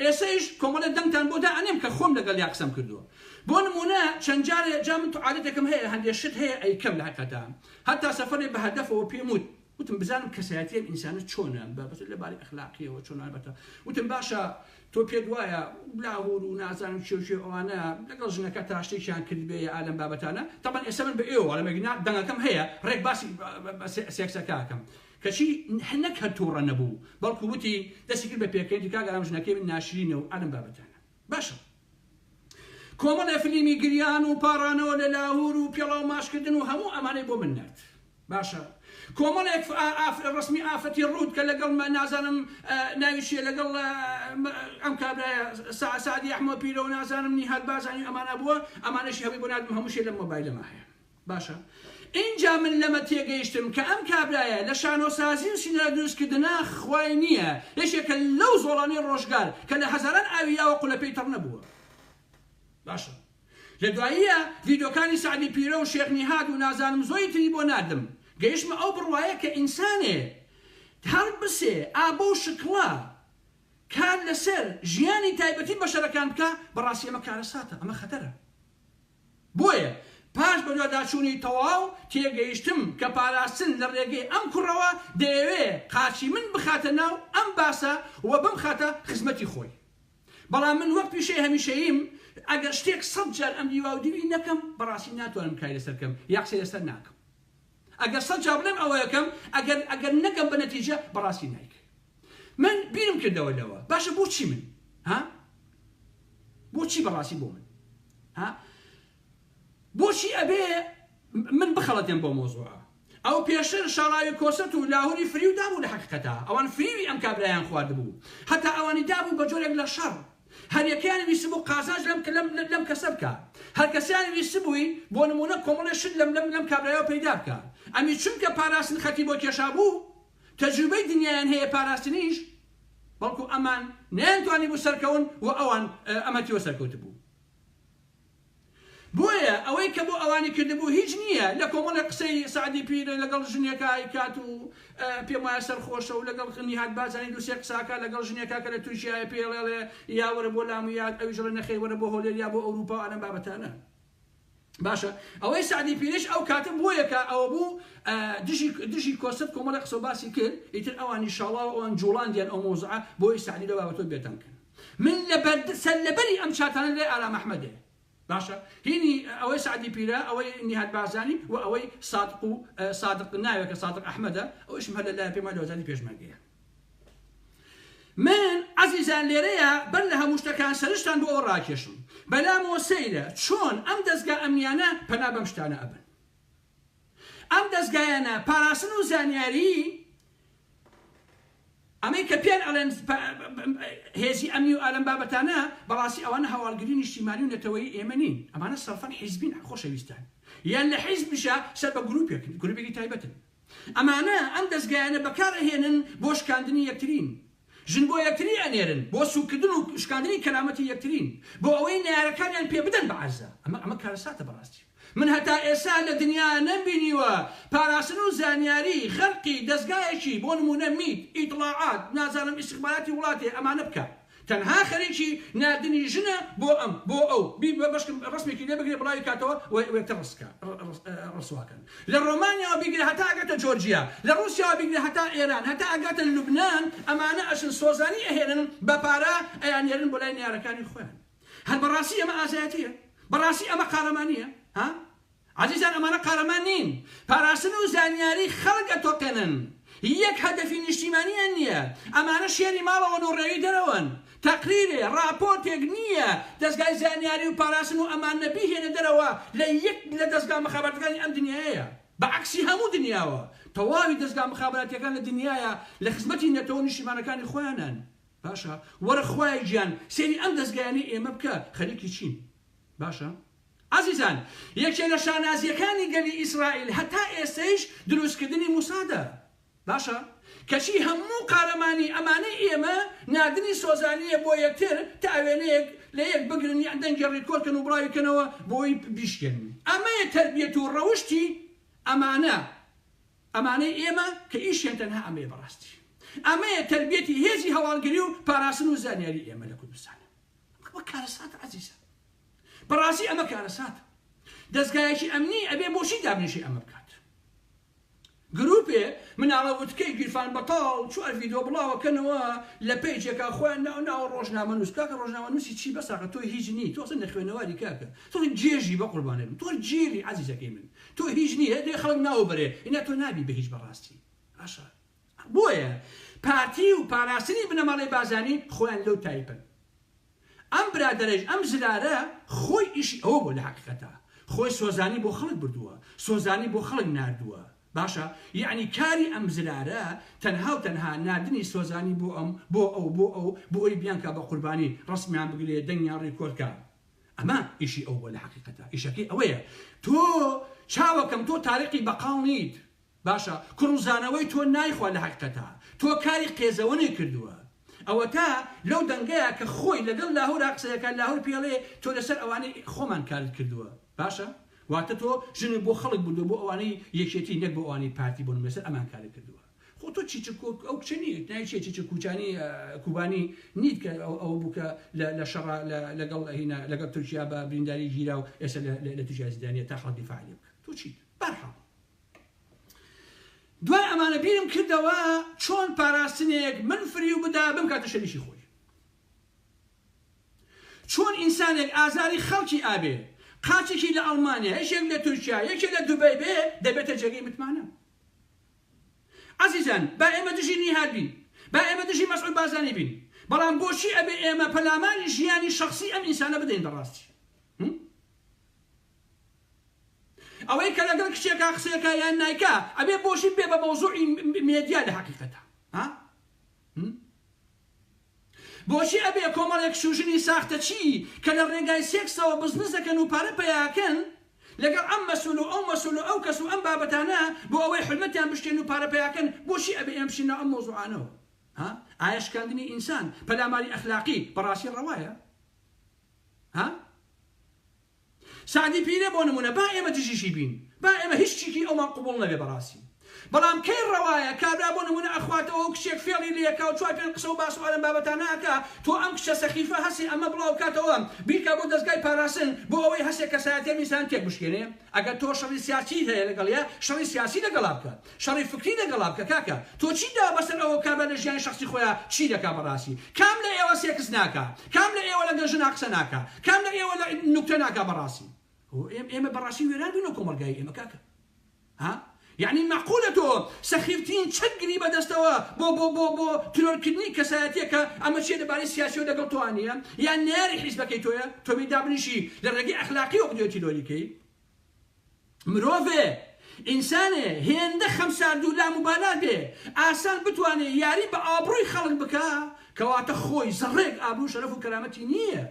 ئێسەیش کۆمەڵێ دەنگتان بۆ دائەنێم کە خۆم لەگەڵیا قسەم کردووە. بۆ نموونە چەند جارێ جا من عادەتێکم هەیە هەندێ شت هەیە ئەیکەم لە حەقیقەتا هەتا سەفەرێ بە هەدەفەوە پێم وت وتم بزانم کەسایەتی ئەم ئینسانە چۆنە بە بەس لە باری ئەخلاقیەوە چۆنە ئەلبەتە وتم باشە تۆ پێت وایە لاهور و نازانم کێ و کێ ئەوانە لەگەڵ ژنەکە تا شتێکیان کردبێ یا ئالەم بابەتانە تەبەن ئێستا من بە ئێوە ئەڵێم ئەگینا دەنگەکەم هەیە ڕێک باسی سێکسەکە ئەکەم کەچی نەک هەر توڕە نەبوو بەڵکو وتی دەستی کرد بە پێکەنینی کاک ئارام ژنەکەی من ناشرینە و ئالەم بابەتانە باشە کۆمەڵێ فلیمی گریان و پاڕانەوە لە لاهور و پێڵاو ماچکردن و هەموو ئەمانەی بۆ من نارد باشە کۆمەڵێک ڕسمی ئافرەتی ڕووت کە لەگەڵ نازانم ناوی چیە لەگەڵ ئەم کابرایە سعدی ئەحمە پیرە و نازانم نیهاد بازانی ئەمانە بووە ئەمانەشی هەمووی بۆ ناردم هەمووشی لەم مۆبایلەما هەیە باشە ئینجا من لەمە تێگەیشتم کە ئەم کابرایە لە شانۆسازی و سیناریۆ دروستکردنا خوای نییە، یەکێکە لەو زۆڵانەی ڕۆژگار کە لە هەزاران ئاوی یاوە قولەپێی تەڕ نەبووە. باشە لە دواییە ڤیدۆکانی سەعدی پیرە و شێخ نیهاد و نازانم زۆری تری بۆ ناردم گەیشتمە ئەو بڕوایە کە ئینسانێ هەڵبسێ ئا بەو شکڵە کار لەسەر ژیانی تایبەتی بەشەرەکان بکا بەڕاستی ئەمە کارەساتە ئەمە خەتەرە. بۆیە پاش بەدواداچوونی تەواو تێگەیشتم کە پاراستن لە ڕێگەی ئەم کوڕەوە دەیەوێ قاچی من بخاتە ناو ئەم باسە و بمخاتە خزمەتی خۆی. بەڵام من وەک پیشەی هەمیشەییم ئەگەر شتێک سەدجار ئەم دیواودیوی نەکەم بەڕاستی ناتوانم کاری لەسەر بکەم یا قسەی لەسەر ناکەم. ئەگەر سەدجار بڵێم ئەوەکەم ئەگەر ئەگەر نەگەم بە نەتیجە بەڕاستی نایکەم. من بیرم کردەوە لەوە باشە بۆچی من ها بۆچی بەڕاستی بۆ من ها بۆچی ئەبێ من بخەڵەتێن بۆ مۆزوعە ئەو پێشتر شاڵاوی کۆسەت و لاهوری فریو دابوو لە حەقیقەتا ئەوان فریوی ئەم کابرایان خواردبوو هەتا ئەوانی دابوو بە جۆرێک لە شەڕ هەریەکەیان ویستبوو قازانج لەم لەم لەم کەسە بکا هەرکەسیان ویستبووی بۆ نمونە کۆمەڵێ شت لەم لەم لەم کابرایەوە پەیدا بکا ئەمی چونکە پاراستن خەتی بۆ کێشابوو تەجروبەی دنیایان هەیە پاراستنیش بەڵکو ئەمان نەیانتوانیبوو سەرکەون و ئەوان ئەم هەتیوە سەرکەوتبوو بۆیە ئەوەی کە بۆ ئەوانی کردبوو هیچ نییە لە کۆمەڵی قسەی سەعدی پیرە لەگەڵ ژنێکا ئەیکات و پێم وایە سەرخۆشە و لەگەڵ نیهاد بارزانی دوو سێ قساکا لەگەڵ ژنێکا کە لە تورکیایە پێی ئەڵێ یا وەرە بۆ لام و یا ئەویش ئەڵێ نەخێر وەرە بۆ هەولێر یا بۆ ئەوروپا و ئەلەم بابەتانە. باشە ئەوەی سەعدی پیرش ئەو کاتە بۆیە کە ئەوە بوو دژی دژی کۆسرەت کۆمەڵی قسە باسی کرد ئیتر ئەوانی شاڵاو ئەوان جوڵاندیان ئەو مەوزوعە بۆی سەعدی لەو بابەتەوە بێتەنگ کەن من لە سەر لەبەری ئەم چاتانە لای ئارام ئەحمەدێ باشە هینی ئەوەی سەعدی پیرە ئەوەی نیهاد بارزانی و ئەوەی سادق و سادق ناوێکە سادق ئەحمەدە ئەوەیشم هەر لە لای پێم وایە لە وەزارەتی پێشمەرگەیە من عەزیزان لێرەیا بەر لە هەموو شتەکان سەرنجتان بۆ ئەوە ڕاکێشم بەلامەوە سەیرە چۆن ئەم دەزگا ئەمنیانە پەنا بەم شتانە ئەبەن ئەم دەزگایانە پاراستن و زانیاری ئەمەی کە پێیان ئەڵێن هێزی ئەمنی و ئالەم بابەتانە بەڕاستی ئەوانە هەواڵگری نیشتیمانی و نەتەوەیی ئێمە نین ئەمانە سەرفەن حیزبین خۆشەویستان یان لە حیزبیشا سەر بە گروپێکن گروپێکی تایبەتن ئەمانە ئەم دەزگایانە بەکار ئەهێنن بۆ شکاندنی یەکترین، ژن بۆ یەکتری ئەنێرن بۆ سوککردن و شکاندنی کەرامەتی یەکترین، بۆ ئەوەی نەیارەکانیان پێ بدەن بە عەرزە. ئەمە ئەمە کارەساتە بەڕاستی. من هەتا ئێستا لە دنیا نەمبینیوە پاراستن و زانیاری خەرقی دەزگایەکی بۆ نمونە میت، ئیتڵاعات، نازانم ئیستخباراتی وڵاتێ ئەمانە بکا. تەنها خەریکی ناردنی ژنە بۆ ئەم بۆ ئەو بی بەشکم ڕسمێکی لێ بگرێ بڵاوی کاتەوە و یەکتر ڕسکا ڕسواکەن. لە ڕۆمانیاوە بیگرە هەتا ئەگاتە جۆرجیا، لە ڕوسیاوە بیگرە هەتا ئێران، هەتا ئەگاتە لوبنان، ئەمانە ئەچن سۆزانی ئەهێنن بە پارە ئەیاننێرن بۆ لای نەیارەکانی خۆیان. هەر بەڕاستی ئەمە ئازایەتیە؟ بەڕاستی ئەمە قارەمانیە؟ ها؟ عەزیزان ئەمانە قارەمان نین، پاراستن و زانیاری خەڵک ئەتۆقێنن، یەک هەدەفی نیشتیمانیان نیە، ئەمانە شێری ماڵەوەن و ڕێوی دەرەوەن، تەقریرێ، ڕاپۆرتێک نییە دەزگای زانیاری و پاراستن و ئەمانە بیهێنە دەرەوە لە یەک لە دەزگا مخابراتەکانی ئەم دنیایەیە. بە عەکسی هەموو دنیاوە تەواوی دەزگا مخابراتیەکان لە دنیایا لە خزمەتی نەتەوە و نیشتیمانەکانی خۆیانن. باشە وەرە خوایە گیان سەیری ئەم دەزگایانەی ئێمە بکە خەریکی چین؟ باشە عەزیزان یەکێ لە شانازیەکانی گەلی ئیسرائیل هەتا ئێستەیش دروستکردنی موسادە. باشە کەچی هەموو قارەمانی ئەمانەی ئێمە ناردنی سۆزانیە بۆ یەکتر تا وێنەیەک لە یەک بگرن یان دەنگی ڕیکۆرد کەن و بڵاوی کەنەوە بۆی بیشکێنن ئەمەیە تەربیەت و ڕەوشتی ئەمانە ئەمانەی ئێمە کە ئیشیان تەنها ئەمەیە بەڕاستی ئەمەیە تەربیەتی هێزی هەواڵگری و پاراستن و زانیاری ئێمە لە کوردستان ئەمە کارەساتە عەزیزان بەڕاستی ئەمە کارەساتە دەزگایەکی ئەمنی ئەبێ بۆچی دابنیشێ ئەمە بکات گروپێ مناڵە وتکەی گیرفان بەتاڵ چوار ڤیدۆ بڵاوەکەنەوە لە پەیجێکا خۆیان ناو ناوە ڕۆژنامەنوس کاکە ڕۆژنامەنوسی چی بەساقە تۆ هیچ نی تۆ ئەسڵەن نەخوێنەواری کاکە تۆ گێژی بەقوربانێ بم تۆ گێلی عەزیزەکەی من تۆ هیچ نی هەر خەڵک ناو بەرێ ئینا تۆ نابی بە هیچ بەڕاستی باشە بۆیە پارتی و پاراستنی بنەماڵەی بازانی خۆیان لەو تایپن ئەم برادەرەیش ئەم زرارە خۆی ئیشی ئەوە بووە لە حەقیقەتا خۆی سۆزانی بۆ خەڵک بردووە سۆزانی بۆ خەڵک ناردووە باشە یەعنی کاری ئەم زرارە تەنها و تەنها ناردنی سۆزانی بۆ ئەم بۆ ئەو بۆ ئەو بۆ ئەوی بیانکا بە قوربانی ڕەسمیان بگرێ دەنگیان ڕیکۆرد کا ئەمە ئیشی ئەو بووە لە حەقیقەتا ئیشەکەی ئەوەیە تۆ چاوەکەم تۆ تاریقی بەقاڵ نیت باشە کوڕوزانەوەی تۆ نایخوا لە هەقیقەتا تۆ کاری قێزەونی کردوە ئەوەتا لەو دەنگەیا کە خۆی لەگەڵ لاهورا قسەیەکا لاهور پێڵێ تۆ لەسەر ئەوانەی خۆمان کارت کردوە باشە واتە تۆ ژنت بۆ خەڵک بردوە بۆ ئەوانەی یەکێتی نەک بۆ ئەوانەی پارتی بۆ نمونە لەسەر ئەمان کارت کردوە خۆ تۆ چیچک ئەو کچە نیت ناوی چیە چیچک کوچانی کوبانی نیت کە ئەوە بوو کە لە شەڕا لەگەڵ هینا لەگەڵ تورکیا بە برینداری گیرا و ئێستا لە تورکیا زیندانیە تا خەڵک دیفاعی لێ بکە تۆ چیت بەرحاڵ دوای ئەمانە بیرم کردەوە چۆن پاراستنێک من فریو بدا بمکاتە شەریکی خۆی. چۆن ئینسانێک ئازاری خەڵکی ئابێ، قاچێکی لە ئەڵمانیا، یەکێک لە تورکیا، یەکێ لە دوبەی بێ، دەبێتە جێگەی متمانە. عەزیزان با ئێمە دژی نیهاد بین، با ئێمە دژی مەسعود بارزانی بین، بەڵام بۆچی ئەبێ ئێمە پەلاماری ژیانی شەخسی ئەم ئینسانە بدەین بەڕاستی؟ ئەوەی کە لەگەڵ کچێکا قسەکا یان نایکا ئەبێ بۆشی بێ بە مەوزوعی مێدیا لە حەقیقەتا ها بۆچی ئەبێ کۆمەڵێک کچ و ژنی ساختەچی کە لە ڕێگای سێکسەوە بزنس دەکەن و پارە پەیاکەن لەگەڵ ئەم مەسول و ئەو مەسول و ئەو کەس و ئەم بابەتانە بۆ ئەوەی حورمەتیان بشکێن و پارە پەیاکەن بۆچی ئەبێ ئێمە بچینە ناو ئەم مەوزوعانەوە ها ئایا شکاندنی ئینسان پەلاماری ئەخلاقی بەڕاستی ڕەوایە ها سەعدی پیرە بۆ نمونە با ئێمە دژیشی بین با ئێمە هیچ چیکی ئەومان قبوڵ نەبێ بەڕاستی بەڵام کەی ڕەوایە کابرا بۆ نمونە ئەخواتەوە و کچێک فێڵی لێکا و چوار پێنج قسە و باس و ئەلەم بابەتانە ئەکا تۆ ئەم کچە سەخیفە هەسێ ئەمە بڵاو کاتەوە بیکا بۆ دەزگای پاراستن بۆ ئەوەی هەسێ کەسایەتی ئەم ئینسان تێک بشکێنێ ئەگەر تۆ شەڕی سیاسیت هەیە لەگەڵیا شەڕی سیاسی لەگەڵا بکە شەڕی فکری لەگەڵا بکە کاکە تۆ چیت داوە بەسەر ئەوە کابرا لە ژیانی شەخسی خۆیا چی دەکا بەڕاستی کام لە ئێوە سێکس ناکا کام لە ئێوە لەگەڵ ژنا قسە ناکا کام لە ئێوە لە نوکتە ناکا بەڕاستی ئێمە بەڕاستی وێران بووین لە کۆمەڵگای ئێمە کاکە ها یعنی مەعقولە تۆ سەخیفترین چەک گری بەدەستەوە بۆ بۆ بۆ بۆ ترۆرکردنی کەسایەتیەکە ئەمە چیە لەبارەی سیاسیەوە لەگەڵ تۆ نییە یان نەیاری حیزبەکەی تۆیە تۆ بێی دابنیشی لە ڕێگەی ئەخلاقیەوە بدوێ تیرۆری کەی مرۆڤێ، ئینسانێ، هێندە خەمسارد و لاموبالا بێ، ئاسان بتوانێ یاری بە ئابڕووی خەڵک بکا، کەواتە خۆی زەڕەیەک ئابڕوو و شەرەف و کەرامەتی نییە.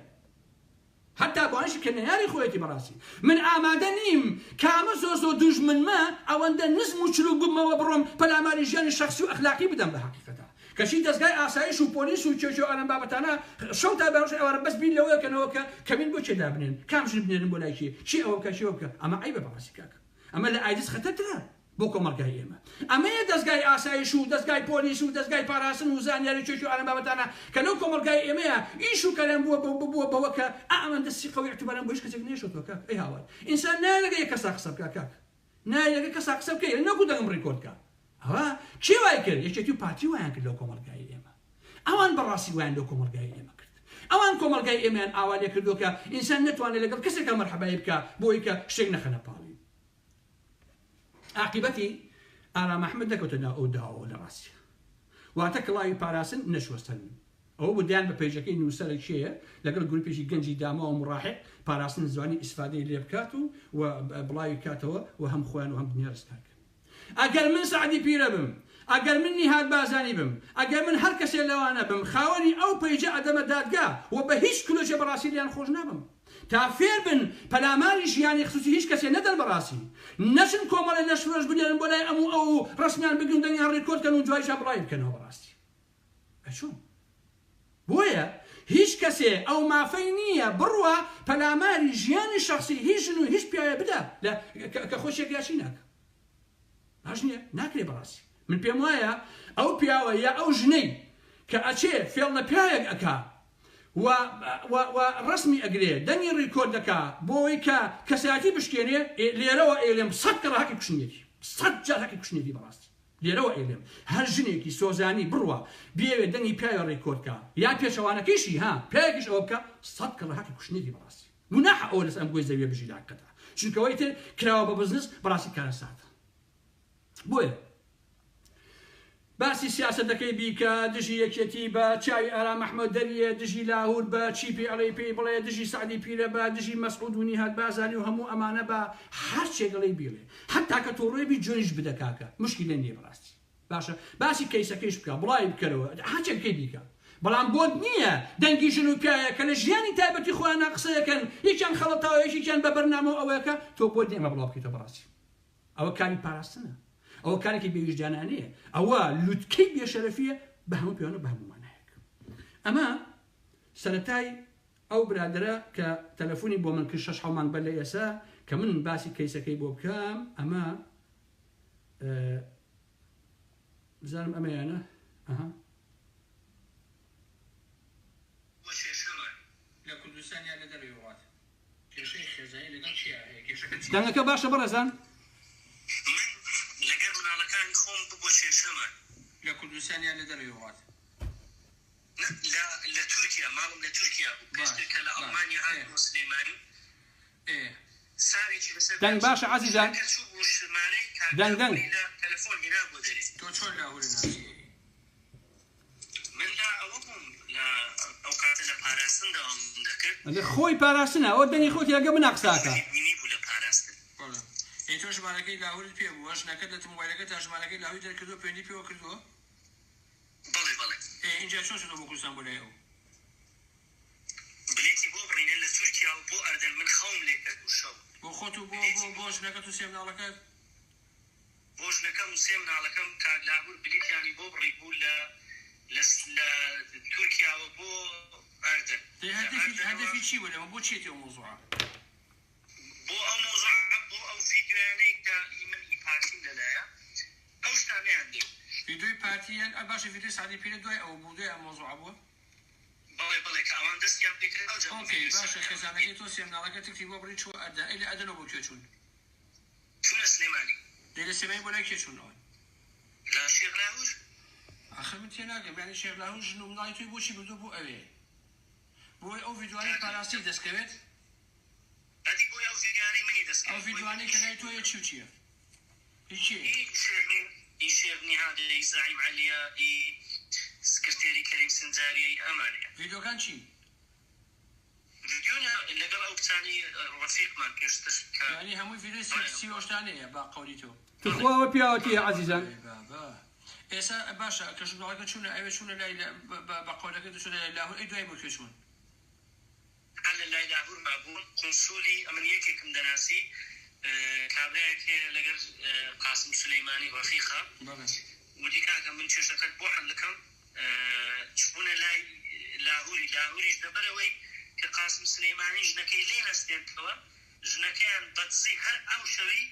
هەتا بۆ ئەوانەشی کە نەیاری خۆیەتی بەڕاستی من ئامادە نیم کامە زۆر زۆر دوژمنمە ئەوەندە نزم و چروک ببمەوە بڕۆم پەلاماری ژیانی شەخسی و ئەخلاقی بدەم لە حەقیقەتا کەچی دەزگای ئاسایش و پۆلیس و کێ کێ و ئەم بابەتانە شەو تا بەرۆژ ئێوارە بەس بیر لەوە کەنەوە کە کەمین بۆ کێ دابنێن کام ژن بنێرن بۆ لای کێ کێ ئەوە بکا کێ ئەوە بکا ئەمە عەیبە بەڕاستی کاکە ئەمە لە ئایدز خەتەرترە. بۆ کۆمەڵگای ئێمە. ئەمەیە دەزگای ئاسایش و دەزگای پۆلیس و دەزگای پاراستن و زانیاری چێکی و ئالەم بابەتانە کە لەو کۆمەڵگای ئێمەیە ئیش و کاریان بووە بووە بەوە کە ئا ئەمەندە سیقە و ئیعتباریان بۆ هیچ کەسێک نەیشۆتەوە کاک ئەی هاوار ئینسان نایە لەگە یەک کەسا قسە بکا کاک نایە لەگە کەسا قسە بکەی نەکو دەنگم ڕیکۆرد کا ئەوە کێ وای کرد یەکێتی و پارتی وایان کرد لەو کۆمەڵگای ئێمە ئەوان بەڕاستی وایان لەو کۆمەڵگای ئێمە کرد ئەوان کۆمەڵگای ئێمەیان ئاوا لێ کردووە کە ئینسان نەتوانێت لەگەڵ کەسێکا مەرحەبایی بکا بۆی کە شتێک نەخەنە پاڵی عاقیبەتی ئارام ئەحمەد نەکەوتە ناو ئەو داوەوە لە ڕاستیا واتە کڵاوی پاراستن نەچووە سەر من ئەوە بوو دایان بە پەیجەکەی نووسەرە کێیە لەگەڵ گروپێکی گەنجی داماو و مڕاحق پاراستن زوانی ئیسفادەی لێ بکات و و بڵاوی کاتەوە و هەم خۆیان و هەم دنیا ڕزگار کەن ئەگەر من سەعدی پیرە بم ئەگەر من نیهاد بازانی بم ئەگەر من هەر کەسێ لەوانە بم خاوەنی ئەو پەیجە ئەدەمە دادگا و بە هیچ کلۆجێ بەڕاستی لێیان خۆش نابم تا فێر بن پەلاماری ژیانی خسوسی هیچ کەسێ نەدەن بەڕاستی نەچن کۆمەڵێ لەشفرۆش بنێرن بۆ لای ئەم و ئەو و ڕەسمیان بگرن و دەنگیان ڕیکۆرد کەن و دوایشا بڵاوی بکەنەوە بەڕاستی ئەچۆن بۆیە هیچ کەسێ ئەو مافەی نییە بڕوا پەلاماری ژیانی شەخسی هیچ ژن و هیچ پیاوێ بدا لە کە خۆی شێکیاچی ناکە باش نییە ناکرێ بەڕاستی من پێم وایە ئەو پیاوە یا ئەو ژنەی کە ئەچێ فێڵ لە پیاوێک ئەکا و و و ڕەسمی ئەگرێ دەنگی ڕیکۆرد دەکا بۆی کە کەسایەتی بشکێنێ لێرەوە ئەیڵێم سەد کەڕە هەقی کوشتنیەتی سەد جار هەقی کوشتنیەتی بەڕاستی لێرەوە ئەیڵێم هەر ژنێکی سۆزانی بڕوا بیەوێ دەنگی پیاوێ ڕیکۆرد کا یا پێچەوانەکەیشی ها پیاوێکیش ئەوە بکا سەد کەڕە هەقی کوشتنیەتی بەڕاستی گوناحە ئەوە لەسەر ئەم گۆی زەویە بژی لە حەقیقەتا چونکە ئەوەی تر کراوە بە بزنس بەڕاستی کارەساتە بۆیە باسی سیاسەتەکەی بیکە دژی یەکێتی بە چاوی ئارام ئەحمەد دەریە دژی لاهور بە چی پێ ئەڵێی پێی بڵێ دژی سەعدی پیرە بە دژی مەسعود و نیهاد بازانی و هەموو ئەمانە بە هەرچێک ئەڵێی بیڵێ حەتا کە توڕێ بی جوێنیش بدە کاکە مشکیلە نییە بەڕاستی باشە باسی کەیسەکەیش بکە بڵاوی بکەرەوە هەرچێک بکەی بیکە بەڵام بۆت نییە دەنگی ژن و پیاوێک کە لە ژیانی تایبەتی خۆیانە قسەیەکەن یەکیان خەڵەتاوە یەکێکیان بە بەرنامە و ئەوەیەکە تۆ بۆت نییە ئەمە بڵاو بکەیتەوە بەڕاستی ئەوە کاری پاراستنە ئەوە کارێکی بێویژدانانەیە ئەوە لوتکەی بێشەرەفیە بە هەموو پێوانە بە هەموو مانایەک ئەمە سەرەتای ئەو برادەرە کە تەلەفۆنی بۆ من کرد شەش حەو مانگ بەر لە ئێسا کە من باسی کەیسەکەی بۆ بکەم ئەمە بزانم ئەمەیانە ئەها بۆ کێشەمان لە کوردستان یان لە دەرەوەی وڵات؟ کێشەی خێزانی لەگەڵ کێیا هەیە؟ کێشەکە چییە؟ دەنگەکە باشە بەڕێزان؟ من لەگەر مناڵەکانی خۆم ببوە کێشەمان. لە کوردستان یان لە دەرەوەی وڵات؟ نا لە لە تورکیا ماڵم لە تورکیا بوو پێشتر کە لە ئەڵمانیا هاتمەوە سلێمانی سارێکی بەسەر دەنگ باشە عەزیزان؟ ژنەکە چوو بوو ژمارەی کاک دەنگ دەنگ. لاهوری لە تەلەفۆن هێنابووە دەرێ. تۆ چۆن لاهورە ناسی؟ من لە ئەوە بووم لە ئەو کاتە لە پاراستن داوام دەکرد. ئەلێ خۆی پاراستنە ئەوە دەنگی خۆتی لەگە منا قسە ئەکا. لاهوری بینی بوو لە پاراستن. بەڵێ ئەی تۆ ژمارەکەی لاهورت پێ بووە ژنەکەت لە مۆبایلەکەتا ژمارەکەی لاهوری دەرکردووە پەیوەندی پێوە کردووە؟ بەڵێ بەڵێ. ئێ ئینجا چۆن چۆتەوە بۆ کوردستان بۆ لای ئەو؟ بلیتی بۆ بڕینە لە تورکیا و بۆ ئەردەن من خەوم لێ کەت و شەو. بۆ خۆت و بۆ بۆ بۆ ژنەکەت و سێ مناڵەکەت؟ بۆ ژنەکەم و سێ مناڵەکەم کاک لاهور بلیتیانی بۆ بڕی بوو لە لە لە تورکیاوە بۆ ئەردەن. دەی لە هەدەفی ئەردەنەوە. هەدەفی چی بوو لەمە بۆ چیەتی ئەو مەوزوعە؟ بۆ ئەو مەوزوعە بۆ ئەو ڤیدیۆیانەی کە ئی من ئی پارتیم لەلایە ئەو شتانەیان دێ. ڤیدیۆی پارتی یان باشە ڤیدیۆی سەعدی پیرە دوای ئەوە بوو دوای ئەم مەوزوعە بووە؟ بەڵێ بەڵێ کە ئەوان دەستیان پێ کرد ئەوجا بوو ئۆکەی ڤیدیۆی باشە سەعدی خێزانەکەی تۆ سێ مناڵەکەت تکتی بۆ بڕی چووە ئەردەن ئەی لە ئەردەنەوە بۆ کوێ چوون؟ چوونە سلێمانی. دەی لە سلێمانی بۆ لای کێ چوون ئەوان؟ لا شێخ لاهور. ئاخر من تێناگەم یانی شێخ لاهور ژن و مناڵی تۆی بۆچی بردووە بۆ ئەوێ؟ بۆی ئەو ڤیدیۆانەی پاراستنی دەست کەوێت؟ ئەدی بۆی ئەو ڤیدیۆیانەی منی دەست کەوێت؟ ئەو ڤیدیۆانەی کە لای تۆیە چی و چیە؟ هی کێیە؟ هی شێخ هی شێخ نیهادە هی زەعیم عەلیە هی سکرتێری کەریم سنجاریە هی ئەمانەیە. ڤیدیۆکان چین؟ ڤیدیۆ نا لەگەڵ ئەو کچانەی ڕەفیقمان پێشتر کە. یانی هەمووی ڤیدیۆی سێکسی و ئەو شتانەیە بە قەولی تۆ. توخوا ئەوە پیاوەتیە عەزیزان. ئەی بابە ئێسا باشە کە ژنەڵەکە چونە ئەوێ چونە لای بە قەولەکەی تۆ چونە لای لاهور ئەی دوای بۆ کوێ چوون؟ هەر لە لای لاهور مابوون قونسولی ئەمن یەکێکم دەناسی کابرایەک هەیە لەگەر قاسم سولەیمانی ڕەفیقە وتی کاکە من کێشەکەت بۆ حەل دەکەم چوونە لای لاهوری لاهوریش لەبەرئەوەی کە قاسم سولەیمانی ژنەکەی لێ نەستێنتەوە ژنەکەیان بەدزی هەر ئەو شەوی.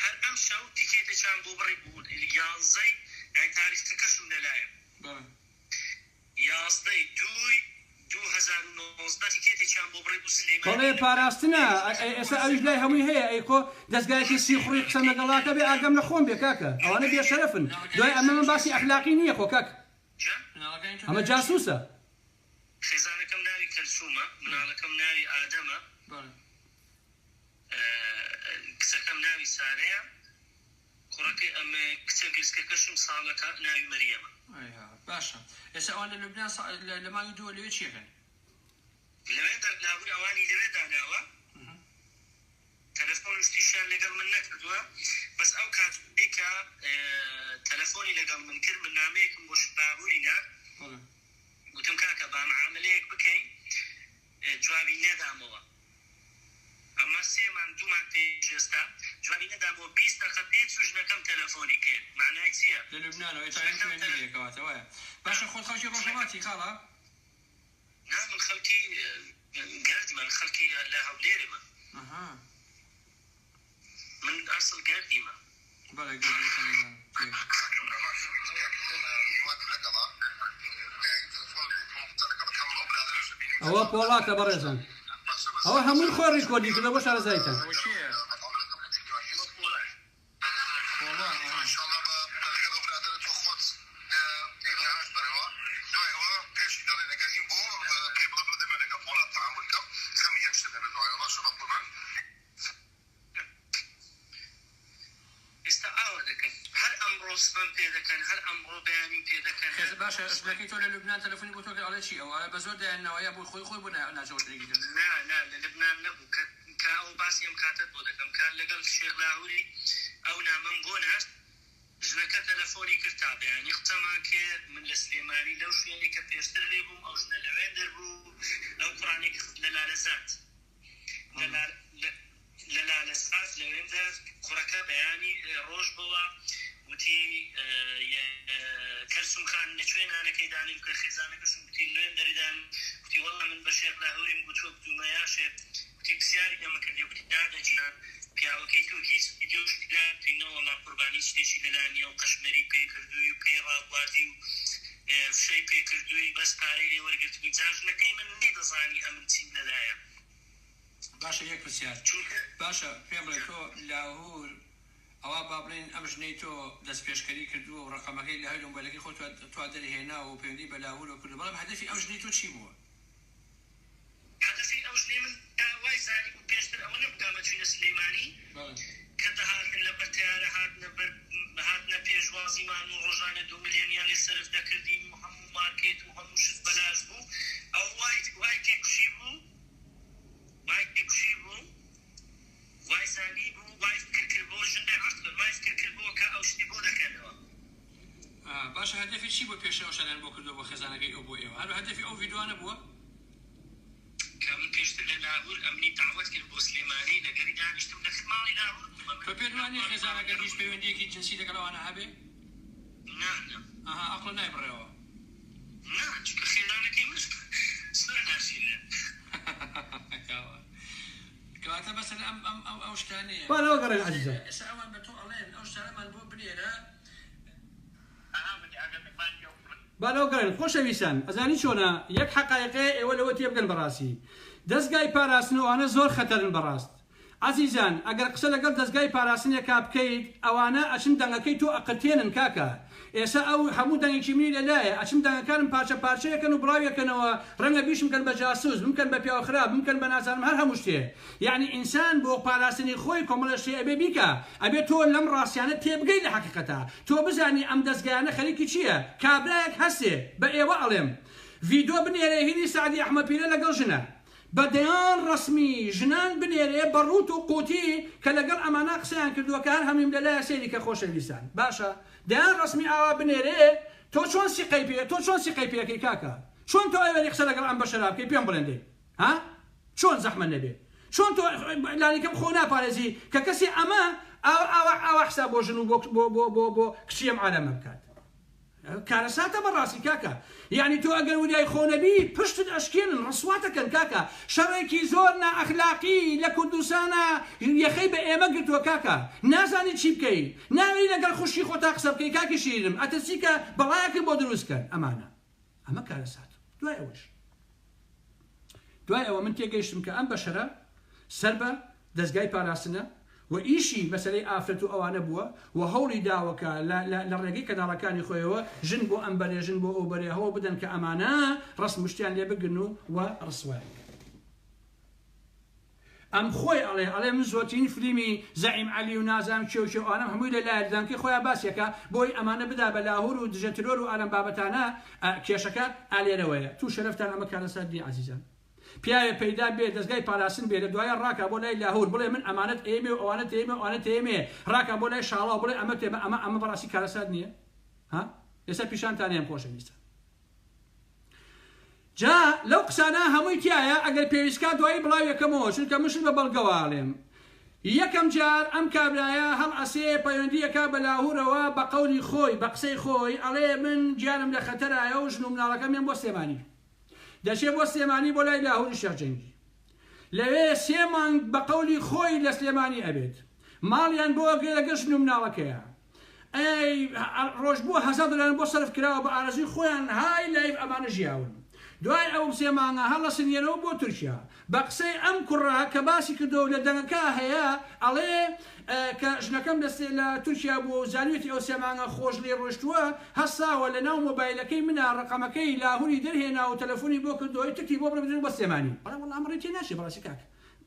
هەر ئەمشەو تیکێتێکیان بۆ بڕی بوو یانزەی یانی تاریخەکەشم لەلایە. بەڵێ. یازدەی دووی 2019 تیکێتێکیان بۆ بڕی بوو سلێمانی بەڵێ لە پاراستنە ئێستا ئەویش لای هەمووی هەیە ئەی خۆ دەزگایەکی سیخوڕی قسەم لەگەڵاکە بێ ئاگام لە خۆم بێ کاکە ئەوانە بێ شەرەفن دوای ئەمە من باسی ئەخلاقی نییە خۆ کاک ئەمە جاسوسە. خێزانەکەم ناوی کەلسومە مناڵەکەم ناوی ئادەمە کچەکەم ناوی سارەیە کوڕەکەی ئەم کچە گرسکەکەشم ساڵەکە ناوی مەریەمە. ئەی ها باشە ئێستا ئەوان لە لوبنان لە مانگی دووە لەوێ چی ئەکەن؟ لەوێ لاهور ئەوانی لەوێ داناوە تەلەفۆن و شتیشیان لەگەڵ من نەکردووە بەس ئەو کاتەی کە تەلەفۆنی لەگەڵ من کرد من نامەیەکم بۆ لاهوری نارد گوتم کاکە با معاملەیەک بکەین جوابی نەدامەوە ئەمە سێ مانگ دوو مانگ پێش ئێستا جوابی نەدامەوە 20 دەقە پێ چوو ژنەکەم تەلەفۆنی کرد معنای چییە؟ لە لوبنانەوە ئێ تایم ژنەکەم پەیوەندی هەیە کەواتە وایە باشە خۆت خەڵکی ژنەکەم ڕۆژهەڵاتی خاڵە؟ نا من خەڵکی گەردیمە من خەڵکی لە هەولێرمە ئەها من ئەسڵ گەردیمە. بەڵێ گەردیەکان ئەزانم تێگەشتم. ئەوە پۆڵاتە بەڕێزان ئەوە هەمووی خۆی ڕیکۆردی کردوە بۆ شارەزایتان. ئەوە کێیە؟ پۆڵا ئەها. ئێستا ئاوا دەکەن هەر ئەمڕۆ سبەم پێ دەکەن هەر ئەمڕۆ بەیانیم پێ دەکەن هەر خێز باشە ژنەکەی تۆ لە لوبنان تەلەفۆنی بۆ تۆ کرد ئەڵێ چی ئەو ئەڵێ بە زۆر دایانناوە یا بۆ خۆی خۆی بۆ ناچەوە شتێکی تر. نا نا لە لبنان نەبوو کە کە ئەو باسی ئەم کاتەت بۆ دەکەم کە لەگەڵ شێخ لاهوری ئەو نامەم بۆ نارد ژنەکە تەلەفۆنی کرد تا بەیانی قسەمان کرد من لە سلێمانی لەو شوێنەی کە پێشتر لێ بووم ئەو ژنە لەوێندەر بوو ئەو کوڕانەی کە لە لالەزاد لە لالەزاد لەوێندەر کوڕەکە بەیانی ڕۆژ بۆوە وتی کەلسوم خان لە کوێ نانەکەی دانیم کە خێزانەکەشم وتی لەوێندەری دانیم وتی وەڵا من بە شێخ لاهوریم گوتووە گوتومە یا شێخ وتی پرسیاری لەمە کردی وتی دادە گیان پیاوەکەی تۆ هیچ ڤیدیۆ شتی لا وتی نەوەڵا قوربان هیچ شتێکی لەلا نییە و قەشمەری پێ کردووی و پێی ڕابواردی و فشەی پێ کردووی بەس پارەی لێ وەرگرتبووی جا ژنەکەی من نەیدەزانی ئەمن چیم لەلایە. باشە یەک پرسیار چونکە باشە پێم بڵێ تۆ لاهور ئەوا با بڵێین ئەم ژنەی تۆ دەست پێشکەری کردووە و ڕەقەمەکەی لە هەر مۆبایلەکەی خۆت تۆ دەرهێناوە و پەیوەندی بە لاهورەوە کردووە بەڵام هەدەفی ئەم ژنەی تۆ چی بووە؟ هەدەفی ئەو ژنەی من تا وای زانیبوو پێشتر ئەوە نەبوو کە ئەمە چووینە سلیمانی کە دەهاتن لەبەر تەیارە هاتنە بەر هاتنە پێشوازیمان و ڕۆژانە دوو ملیۆنیان لێ سەرف دەکردین و هەموو مارکێت و هەموو شت بەلاش بوو ئەو وای وای تێکوشی بوو وای تێکوشی بوو وای زانی بوو وای فکر کردبۆ ژن بێ عەقڵن وای فکر کردبۆ کە ئەو شتی بۆ دەکەنەوە. باشە هەدەفی چی بووە پێشتر ئەو شتانەیان بۆ کردووە بۆ خێزانەکەی ئەو بۆ ئێوە هەر هەدەفی ئەو ڤیدۆانە بووە؟ کە من پێشتر لە لاهور ئەمنی دەعوەت کرد بۆ سلێمانی لەگەری دانیشتم لە ماڵی لاهور بووم تۆ ئەمن پێت وا نیە خێزانەکەت هیچ پەیوەندیەکی جنسی لەگەڵ ئەوانە هەبێ؟ نا نا. ئەها ئەقڵ نایبڕێەوە. نا چونکە خێزانەکەی من زۆر ناشیرنن. کاوە کەواتە مەسەلە ئەم ئەم ئەو ئەو شتانەیە. با لەوە گەڕێن عەزیزان. ئێستا ئەوان بە تۆ ئەڵێن ئەو شتانەمان بۆ بنێرە. با لەوە گەڕێن خۆشەویستان ئەزانی چۆنە یەک حەقایقەیە ئێوە لەوە تێبگەن بەڕاستی دەزگای پاراستن و ئەوانە زۆر خەتەرن بەڕاست عەزیزان ئەگەر قسە لەگەڵ دەزگای پاراستنێکا بکەیت ئەوانە ئەچن دەنگەکەی تۆ ئەقرتێنن کاکە ئێسا ئەو هەموو دەنگێکی منی لەلایە ئەچن دەنگەکانم پارچە پارچەیەکەن و بڵاویەکەنەوە ڕەنگە بیشمکەن بە جاسوس بمکەن بە پیاو خراپ بمکەن بە نازانم هەر هەموو شتێ یەعنی ئینسان بۆ پاراستنی خۆی کۆمەڵێ شتێ ئەبێ بیکا ئەبێ تۆ لەم ڕاستیانە تێبگەی لە حەقیقەتا تۆ بزانی ئەم دەزگایانە خەریکی چیە کابرایەک هەسێ بە ئێوە ئەڵێم ڤیدۆ بنێرێ هینی سەعدی ئەحمە پیرە لەگەڵ ژنە بە دەیان ڕەسمی ژنان بنێرێ بە ڕووت و قوتی کە لەگەڵ ئەمانە قسەیان کردووە کە هەر هەموویم لەلایە سەیری کە خۆشەویستان باشە دەیان ڕەسمی ئاوا بنێرێ تۆ چۆن سیقەی پێ تۆ چۆن سیقەی پێ ئەکەی کاکە چۆن تۆ ئەوێری قسە لەگەڵ ئەم بەشەرا بکەی پێم بڵێن دەی ها چۆن زەحمەت نەبێ چۆن تۆ لانیکەم خۆ ناپارێزی کە کەسێ ئەمە ئاوا ئاوا ئاوا حساب بۆ ژن و بۆ بۆ بۆ بۆ کچی ئەم عالەمە بکات. کارەساتە بەڕاستی کاکە یانی تۆ ئەگەر وریای خۆ نەبی پشتت ئەشکێنن ڕسواتەکەن کاکە شەڕێکی زۆر نائەخلاقی لە کوردستانا یەخەی بە ئێمە گرتووە کاکە نازانی چی بکەی ناوێری لەگەڵ خوشکی خۆتا قسە بکەی کاکی شیرینم ئەترسی کە بەڵایەکت بۆ دروست کەن ئەمانە ئەمە کارەسات دوای ئەوەش دوای ئەوە من تێگەیشتم کە ئەم بەشەرە سەر بە دەزگای پاراستنە و ئیشی مەسەلەی ئافرەت و ئەوانە بووە و هەوڵی داوە کە لە ڕێگەی کەناڵەکانی خۆیەوە ژن بۆ ئەم بەرێ ژن بۆ ئەو بەرێ هەوڵ بدەن کە ئەمانە ڕەسم و شتیان لێ بگرن و و ڕسوایان کەن. ئەم خۆی ئەڵێ ئەڵێ من زۆرترین فلیمی زەعیم عەلی و نازانم کێ و کێ و ئەوانەم هەمووی لە لایە لە دانکەی خۆیا باسی ئەکا بۆی ئەمانە بدا بە لاهور و دژە ترۆر و ئالەم بابەتانە کێشەکە ئالێرەوەیە تو شەرەفتان ئەمە کارەسات نیە عەزیزان. پیاوێ پەیدا بێ دەزگای پاراستن بێ لە دوایە ڕاکا بۆ لای لاهور بڵێ من ئەمانەت ئەیەمێ و ئەوانەت ئەیەمێ و ئەوانەت ئەیەمێ ڕاکا بۆ لای شاڵاو بڵێ ئەمە تێمە ئەمە ئەمە بەڕاستی کارەسات نییە ها ئێستا پیشانتان ئەیەم خۆشەویستان جا لەو قسانە هەمووی تایە ئەگەر پێویستکا دوایی بڵاویەکەمەوە چونکە من شت بە بەڵگەوە ئەڵێم یەکەم جار ئەم کابرایە هەڵئەسێ پەیوەندی ئەکا بە لاهورەوە بە قەولی خۆی بە قسەی خۆی ئەڵێ من گیانم لە خەتەرایە و ژن و مناڵەکەم یەن بۆ سلێمانی دەچێ بۆ سلێمانی بۆ لای لاهوری شێخ جەنگی لەوێ سێ مانگ بە قەولی خۆی لە سلێمانی ئەبێت ماڵیان بۆ ئەگرێ لەگەڵ ژن و مناڵەکەیا ئەی ڕۆژ بووە هەزا دۆلاریان بۆ سەرف کراوە بە ئارەزوی خۆیان های لایف ئەمانە ژیاون دوای ئەو سێ مانگە هەڵەسن یەنەوە بۆ تورکیا بە قسەی ئەم کوڕە کە باسی کردووە و لە دەنگەکە هەیە ئەڵێ کە ژنەکەم لە لە تورکیا بووە و زانیوێتی ئەو سێ مانگە خۆش لێی ڕۆیشتووە هەستاوە لە ناو مۆبایلەکەی منا ڕەقەمەکەی لاهوری دەرهێنا و تەلەفۆنی بۆ کردووە تکتی بۆ بڕێ بدرێت بۆ سلێمانی بەڵێ وەڵا ئەمە ڕێی تێ ناچێ بەڕاستی کاک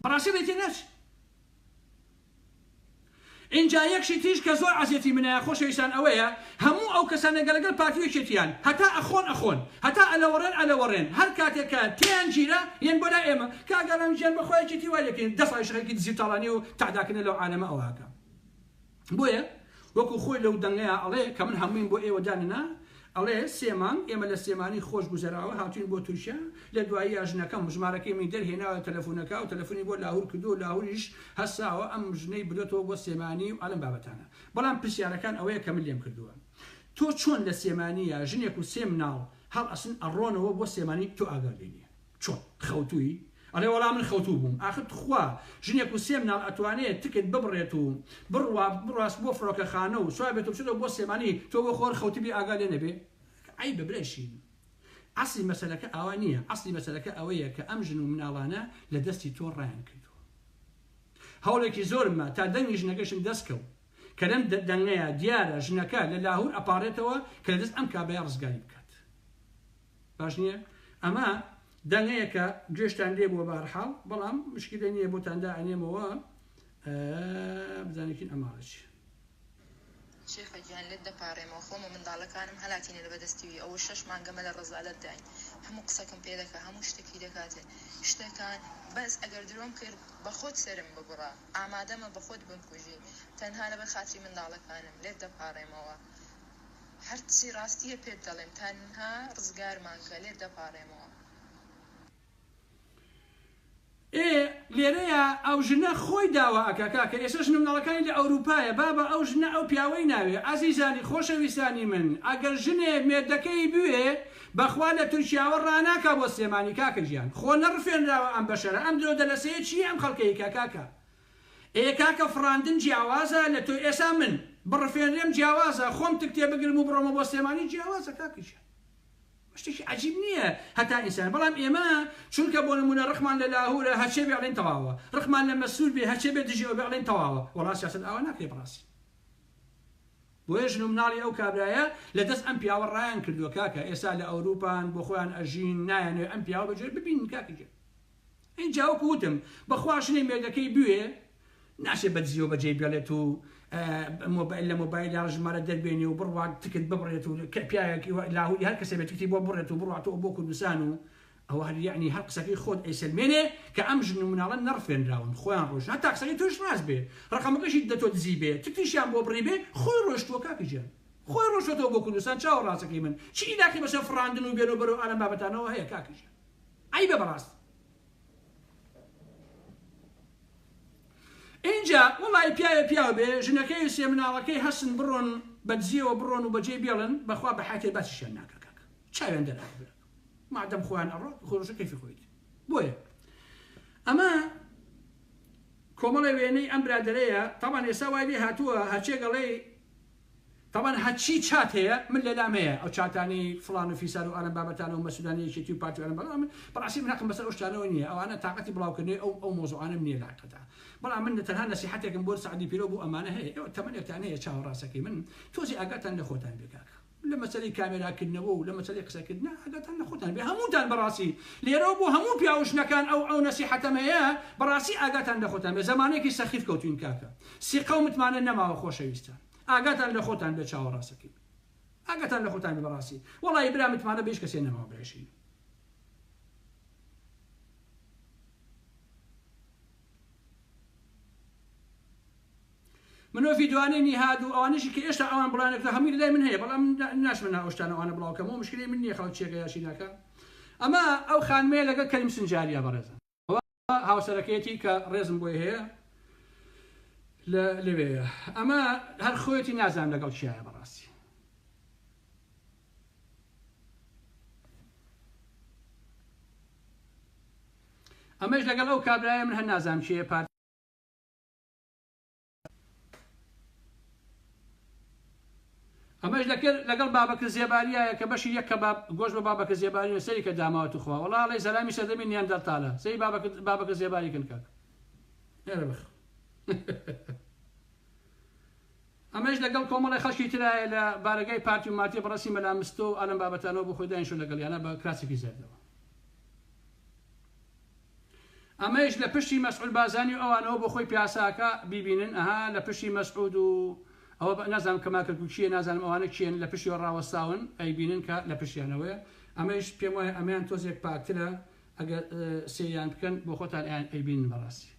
بەڕاستی ڕێی تێ ناچێ. ئینجا یەک شتی تریش کە زۆر عەزێتی منە خۆشەویستان ئەوەیە هەموو ئەو کەسانە گە لەگەڵ پارتی و یەکێتیان هەتا ئەخۆن ئەخۆن هەتا ئەلەوەڕێن ئەلەوەڕێن هەر کاتێک کە تێیان گیرا یەن بۆ لای ئێمە کاک ئارام گیان بەخوا یەکێتی وای لێکەین دە ساڵیش خەریکی دزی و تاڵانی و تەعداکردنە لەو عالەمە ئەوە ئەکا بۆیە وەکو خۆی لەو دەنگەیا ئەڵێ کە من هەموویم بۆ ئێوە دانەنا ئەڵێ سێ مانگ ئێمە لە سلێمانی خۆش گوزەراوە هاتوین بۆ تورکیا لە دواییا ژنەکەم ژمارەکەی منی دەرهێناوە لە تەلەفونەکە و تەلەفونی بۆ لاهور کردووە و لاهوریش هەستاوە ئەم ژنەی بردۆتەوە بۆ سلێمانی و ئەلم بابەتانە بەڵام پرسیارەکان ئەوەیە کە من لێم کردووە تۆ چۆن لە سلێمانییا ژنێک و سێ مناڵ هەڵئەسن ئەڕۆنەوە بۆ سلێمانی تۆ ئاگات لێ نیە چۆن خەوتووی؟ ئەڵێ وەڵا من خەوتوو بووم. ئاخر تخوا ژنێک و سێ مناڵ ئەتوانێ تکت ببڕێت و بڕوا بڕواست بۆ فڕۆکەخانە و سوار بێت و بچێتەوە بۆ سلێمانی تۆ بۆ خۆر خەوتبی ئاگا لێ نەبێ؟ عەیبە برای شیرین. ئەسڵی مەسەلەکە ئاوا نییە ئەسڵی مەسەلەکە ئەوەیە کە ئەم ژن و مناڵانە لە دەستی تۆ ڕایان کردووە. هەوڵێکی زۆرم ما تا دەنگی ژنەکەشم دەست کەوت کە لەم دەنگەیا دیارە ژنەکە لە لاهور ئەپاڕێتەوە کە لە دەست ئەم کابرایە ڕزگاری بکات. باش نییە؟ ئەمە دەنگەیەکە گوێشتان لێ بووە بەهەرحاڵ بەڵام مشکلە نییە بۆتان دائەنێمەوە بزانێکین ئەماڵە چی. شێخە گیان لێت دەپارێمەوە خۆم و منداڵەکانم هەلاتینە لە بەدەستی وی ئەوە شەش مانگە مە لە ڕەزالەت داین هەموو قسەکم پێ دەکا هەموو شتەکی دەکاتن شتەکان بەس ئەگەر درۆم کرد بەخۆت سەرم ببڕە ئامادەمە بەخۆت بمکوژی تەنها لەبەر خاتری منداڵەکانم لێت دەپاڕێمەوە هەرچی ڕاستیە پێت دەڵێم تەنها ڕزگارمان کە لێت دەپاڕێمەوە. ئێ لێرەیا ئەو ژنە خۆی داوا ئەکا کاکە ئێستا ژن و مناڵەکانی لە ئەوروپایە بابە ئەو ژنە ئەو پیاوەی ناوێ ئازیزانی خۆشەویستانی من ئەگەر ژنێ مێردەکەی بوێ بەخوا لە تورکیاوە ڕاناکا بۆ سلێمانی کاکە گیان خۆ نەڕفێنراوە ئەم بەشەرە ئەم درۆ دەلەسەیە چیە ئەم خەڵکەی کە کاکە ئێ کاکە فڕاندن جیاوازە لە تۆ ئێسا من بڕفێنرێم جیاوازە خۆم تک تێ بگرم و بڕۆمە بۆ سلێمانی جیاوازە کاکە گیان شتێکی عەجیب نییە هەتا ئینسان بەڵام ئێمە چونکە بۆ نمونە ڕقمان لە لاهورە هەرچێ بێ ئەڵێن تەواوە ڕقمان لە مەسرور بێ هەرچێ بێ دژی ئەو بێ ئەڵێن تەواوە وەڵا سیاسەت ئاوا ناکرێ بەڕاستی بۆیە ژن و مناڵی ئەو کابرایە لە دەست ئەم پیاوە ڕایان کردووە کاکە ئێستا لە ئەوروپان بۆ خۆیان ئەژین نایانەوێ ئەم پیاوە بەجۆرێ ببینن کاکە گیان ئینجا وەکو وتم بەخوا ژنی مێردەکەی بوێ ناچێ بە دزیەوە بەجێی بێڵێت و مۆبایل لە مۆبایلە ژمارە دەربێنێ و بڕوات تکت ببڕێت و پیاوێک لاهوری هەر کەسێ بێت تکتی بۆ بڕێت و بڕاتەوە بۆ کوردستان و ئەوە هەر یعنی هەر قسەکەی خۆت ئەیسەلمێنێ کە ئەم ژن و مناڵە نەڕفێنراون خۆیان ڕۆشت هەتا قسەکەی تۆش ڕاست بێ ڕقەمەکەشی دە تۆ دزی بێ تکتیشیان بۆ بڕی بێ خۆی ڕۆشتووە کاکە گیان خۆی ڕۆشتەوە بۆ کوردستان چاوە ڕاستەکەی من چی عیلاقی بەسەر فڕاندن و بێنەوە بەرەو ئالەم بابەتانەوە هەیە کاکە گیان عەیبە بەڕاستی. ئینجا وەڵی پیاوێ پیاو بێ ژنەکەی و سێ مناڵەکەی هەسن بڕۆن. بەدزیەوە بڕۆن و بەجێی بێڵن بەخوا بە حەیاتێ باسیشیان ناکا کاکە چاویان دەرئەخە براکەم مادەم خۆیان ئەڕۆ خۆشە کەیفی خۆیەتی بۆیە ئەمە کۆمەڵێ وێنەی ئەم برادەرەیە تاوان ئێستا وای لێ هاتووە هەرچێ گەڵێی تاوان هەرچی چات هەیە من لەلام هەیە ئەو چاتانەی فڵان و فیسار و ئالەم بابەتانە و مەسودانی یەکێتی و پارتی و ئالەم بەڵام من بەڕاستی من هەقم بەسەر ئەو شتانەوە نییە ئەوانە تاقەتی بڵاوکردنەوەی ئەو ئەو مۆزوعانەم نییە لە حەقیقەتا بەڵام من تەنها نەسیحەتێکم بۆ سەعدی پیرۆ بۆ ئەمانە هەیە ئێوە تەمەنێکتان هەیە چاوە ڕاستەکەی من تۆزی ئاگاتان لە خۆتان بێ کاکە لە مەسەلەی کامێرا کردنەوە و لە مەسەلەی قسەکردنا ئاگاتان لە خۆتان بێ هەمووتان بەڕاستی لێرەوە بۆ هەموو پیاو و ژنەکان ئەو ئەو نەسیحەتەم هەیە بەڕاستی ئاگاتان لە خۆتان بێ زەمانێکی سەخیف کەوتوین کاکە سیقە و متمانە نەماوە خۆشەویستان ئاگاتان لە خۆتان بێ چاوە ڕاستەکەی ئاگاتان لە خۆتان بێ بەڕاستی وەڵی برا متمانە بە هیچ کەسێ نەماوە برایشین من ئەو ڤیدیۆانەی نیهاد و ئەوانەشی کە ئێشتا ئەوان بڵاویان نەکردوە هەمووی لەلای من هەیە بەڵام من ناچمە ناو ئەو شتانە ئەوانە بڵاو کەمەوە مشکلەی من نییە خەڵک چیەکە یاشی ناکا ئەمە ئەو خانمەیە لەگەڵ کەریم سنجاریە بەڕێزان ئەوە هاوسەرەکەیەتی کە ڕێزم بۆی هەیە لە لەوێیە ئەمە هەر خۆیەتی نازانم لەگەڵ کیایە بەڕاستی ئەمەش لەگەڵ ئەو کابرایە من هەر نازانم کێیە پارتی ئەمەش لەکرد لەگەڵ بابەکر زێباریایە کە بەشی یەک کەباب گۆشت بە بابەکر زێباری سەری کە داماوە توخوا وەڵا ئەڵێی زەلامی سەردەمی نیاندەرتالە سەری بابەکر بابەکر زێباری کن کاک ئێرە بخ ئەمەش لەگەڵ کۆمەڵی خەڵکی ترایە لە بارەگای پارتی و مارتی بەڕەسی مەلا مستۆ و ئالەم بابەتانەوە بۆ خۆی دانیشتوە لەگەڵیانە بە کراسێکی زەردەوە. ئەمەیش لە پشتی مەسعود بارزانی و ئەوانەوە بۆ خۆی پیاسە ئەکا بیبینن ئەها لە پشتی مەسعود و ئەوە نازانم کەمال کەرکوکیە نازانم ئەوانە کێن لە پشتیەوە ڕاوەستاون ئەیبینن کە لە پشتیانەوەیە ئەمەیش پێم وایە ئەمەیان تۆزێک پاکترە ئەگەر سەیریان بکەن بۆ خۆتان ئەیبینن بەڕاستی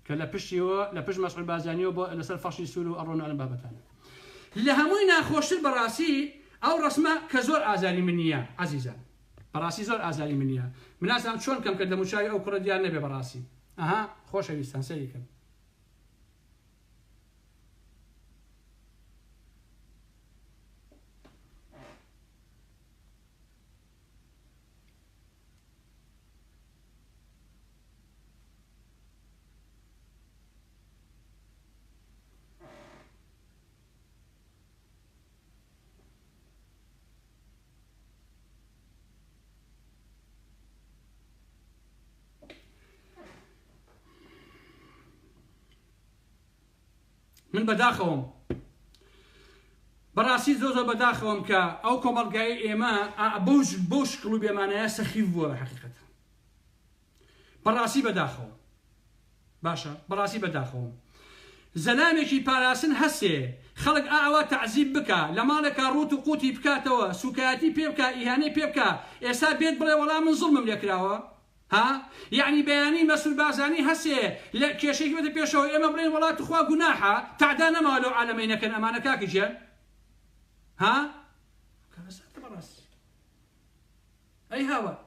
کە لە پشتیەوە لە پشت مەسعود بارزانیەوە بۆ لەسەر فەرشی سوور و ئەڕۆن ئەم بابەتانە لە هەمووی ناخۆشتر بەڕاستی ئەو ڕەسمە کە زۆر ئازاری من نییە عەزیزان بەڕاستی زۆر ئازاری من نییە من نازانم چۆن کەم کە دەموچاوی ئەو کوڕە دیار نەبێ بەڕاستی ئەها خۆشەویستان سەیری کەن من بەداخەوەم بەڕاستی زۆر زۆر بەداخەوەم کە ئەو کۆمەڵگای ئێمە بەو شکڵ و بێمانایە سەخیف بووە بە حەقیقەت بەڕاستی بەداخەوەم باشە بەڕاستی بەداخەوەم زەلامێکی پاراستن هەسێ خەڵک ئاوا تەعزیب بکا لە ماڵێکا ڕووت و قوتی بکاتەوە سوکایەتی پێ بکا ئیهانەی پێ بکا ئێستا بێت بڵێ وەڵا من زوڵمم لێکراوە ها یەعنی بەیانی مەسرور بارزانی هەسێ لە کێشەیەکی بێتە پێشەوە ئێمە بڵێین وەڵا توخوا گوناحە تەعدا نەماوە لەو عالەمەی نەکەن ئەمانە کاکە گیان ها کارەساتە بەڕاستی ئەی هاوار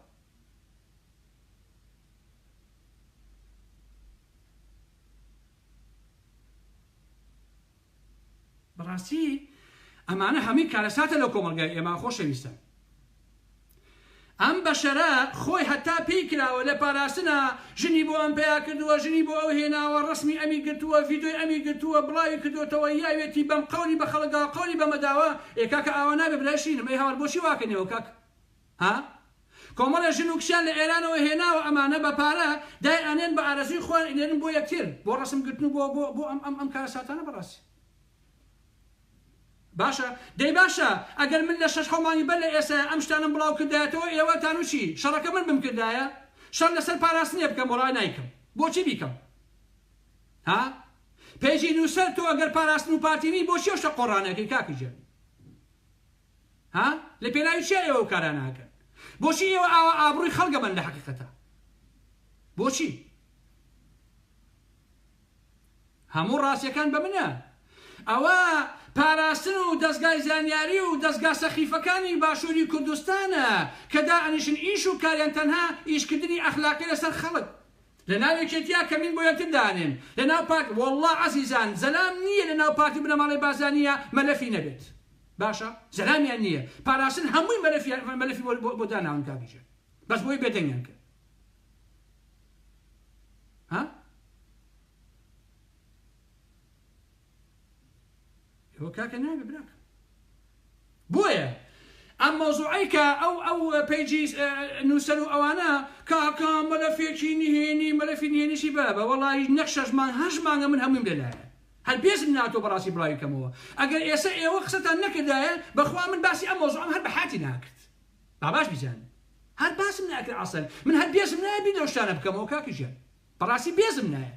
بەڕاستی ئەمانە هەمووی کارەساتە لەو کۆمەڵگای ئێمە خۆشەویستان ئەم بەشەرە خۆی هەتا پێی کراوە لە پاراستنا ژنی بۆ ئەم پیا کردووە ژنی بۆ ئەو هێناوە ڕسمی ئەمی گرتووە ڤیدۆی ئەمی گرتووە بڵاوی کردوتەوە یاوێتی بەم قەولی بە خەڵکدا قەولی بەمەداوە ئێ کاکە ئاوا نابێ برای شینم ئەی هاوار بۆچی واکەنەوە کاک ها کۆمەڵێ ژن و کچیان لە ئێرانەوە هێناوە ئەمانە بە پارە دای ئەنێن بە ئارەزووی خۆیان ئینێرن بۆ یەکتر بۆ ڕەسم گرتن و بۆ بۆ بۆ ئەم ئەم ئەم کارەساتانە بەڕاستی باشە دەی باشە ئەگەر من لە شەش حەو مانگی بەر لە ئێستا ئەم شتانەم بڵاو کردایەتەوە ئێوە تانو چی شەڕەکە من بمکردایە شەڕ لەسەر پاراستنێ بکەم وەڵا نایکەم بۆچی بیکەم ها پەیجی نووسەر تۆ ئەگەر پاراستن و پارتی نی بۆچی ئەو شتە قۆڕانەکەی کاکی گیان ها لە پێناوی چیا ئێوە ئەو کارانە ئەکەن بۆچی ئێوە ئاوا ئابڕوی خەڵک ئەبەن لە حەقیقەتا بۆچی هەموو ڕاستیەکان بە منە ئەوە پاراستن و دەزگای زانیاری و دەزگا سەخیفەکانی باشووری کوردستانە کە دائەنیشن ئیش و کاریان تەنها ئیشکردنی ئەخلاقی لەسەر خەڵک. لە ناو یەکێتیا کەمین بۆ یەکتر دانێن لە ناو پارت واللە عەزیزان زەلام نییە لە ناو پارتی بنەماڵەی بارزانیە مەلەفی نەبێت باشە زەلامیان نییە پاراستن هەمووی مەلەفیان مەلەفی بۆ بۆ داناون کاک گیان بەس بۆی بێدەنگیان کرد ها ئەوە کاکە نابێ براکەم بۆیە ئەم مەوزوعەی کە ئەو ئەو پەیجی نووسەر و ئەوانە کاکە مەلەفێکی نهێنی مەلەفی نهێنیشی بابە وەڵی نەک شەش مانگ هەشت مانگە من هەموویم لەلایە هەر بێزم ناتۆ بەڕاستی بڵاوی کەمەوە ئەگەر ئێسە ئێوە قسەتان نەکردایە بەخوا من باسی ئەم مەوزوعەم هەر بە حاتی ناکرد با باش بیزانن هەر باسم ناکرد ئەسڵەن من هەر بێزم نایە بیر لەو شتانە بکەمەوە کاکە گیان بەڕاستی بێزم نایە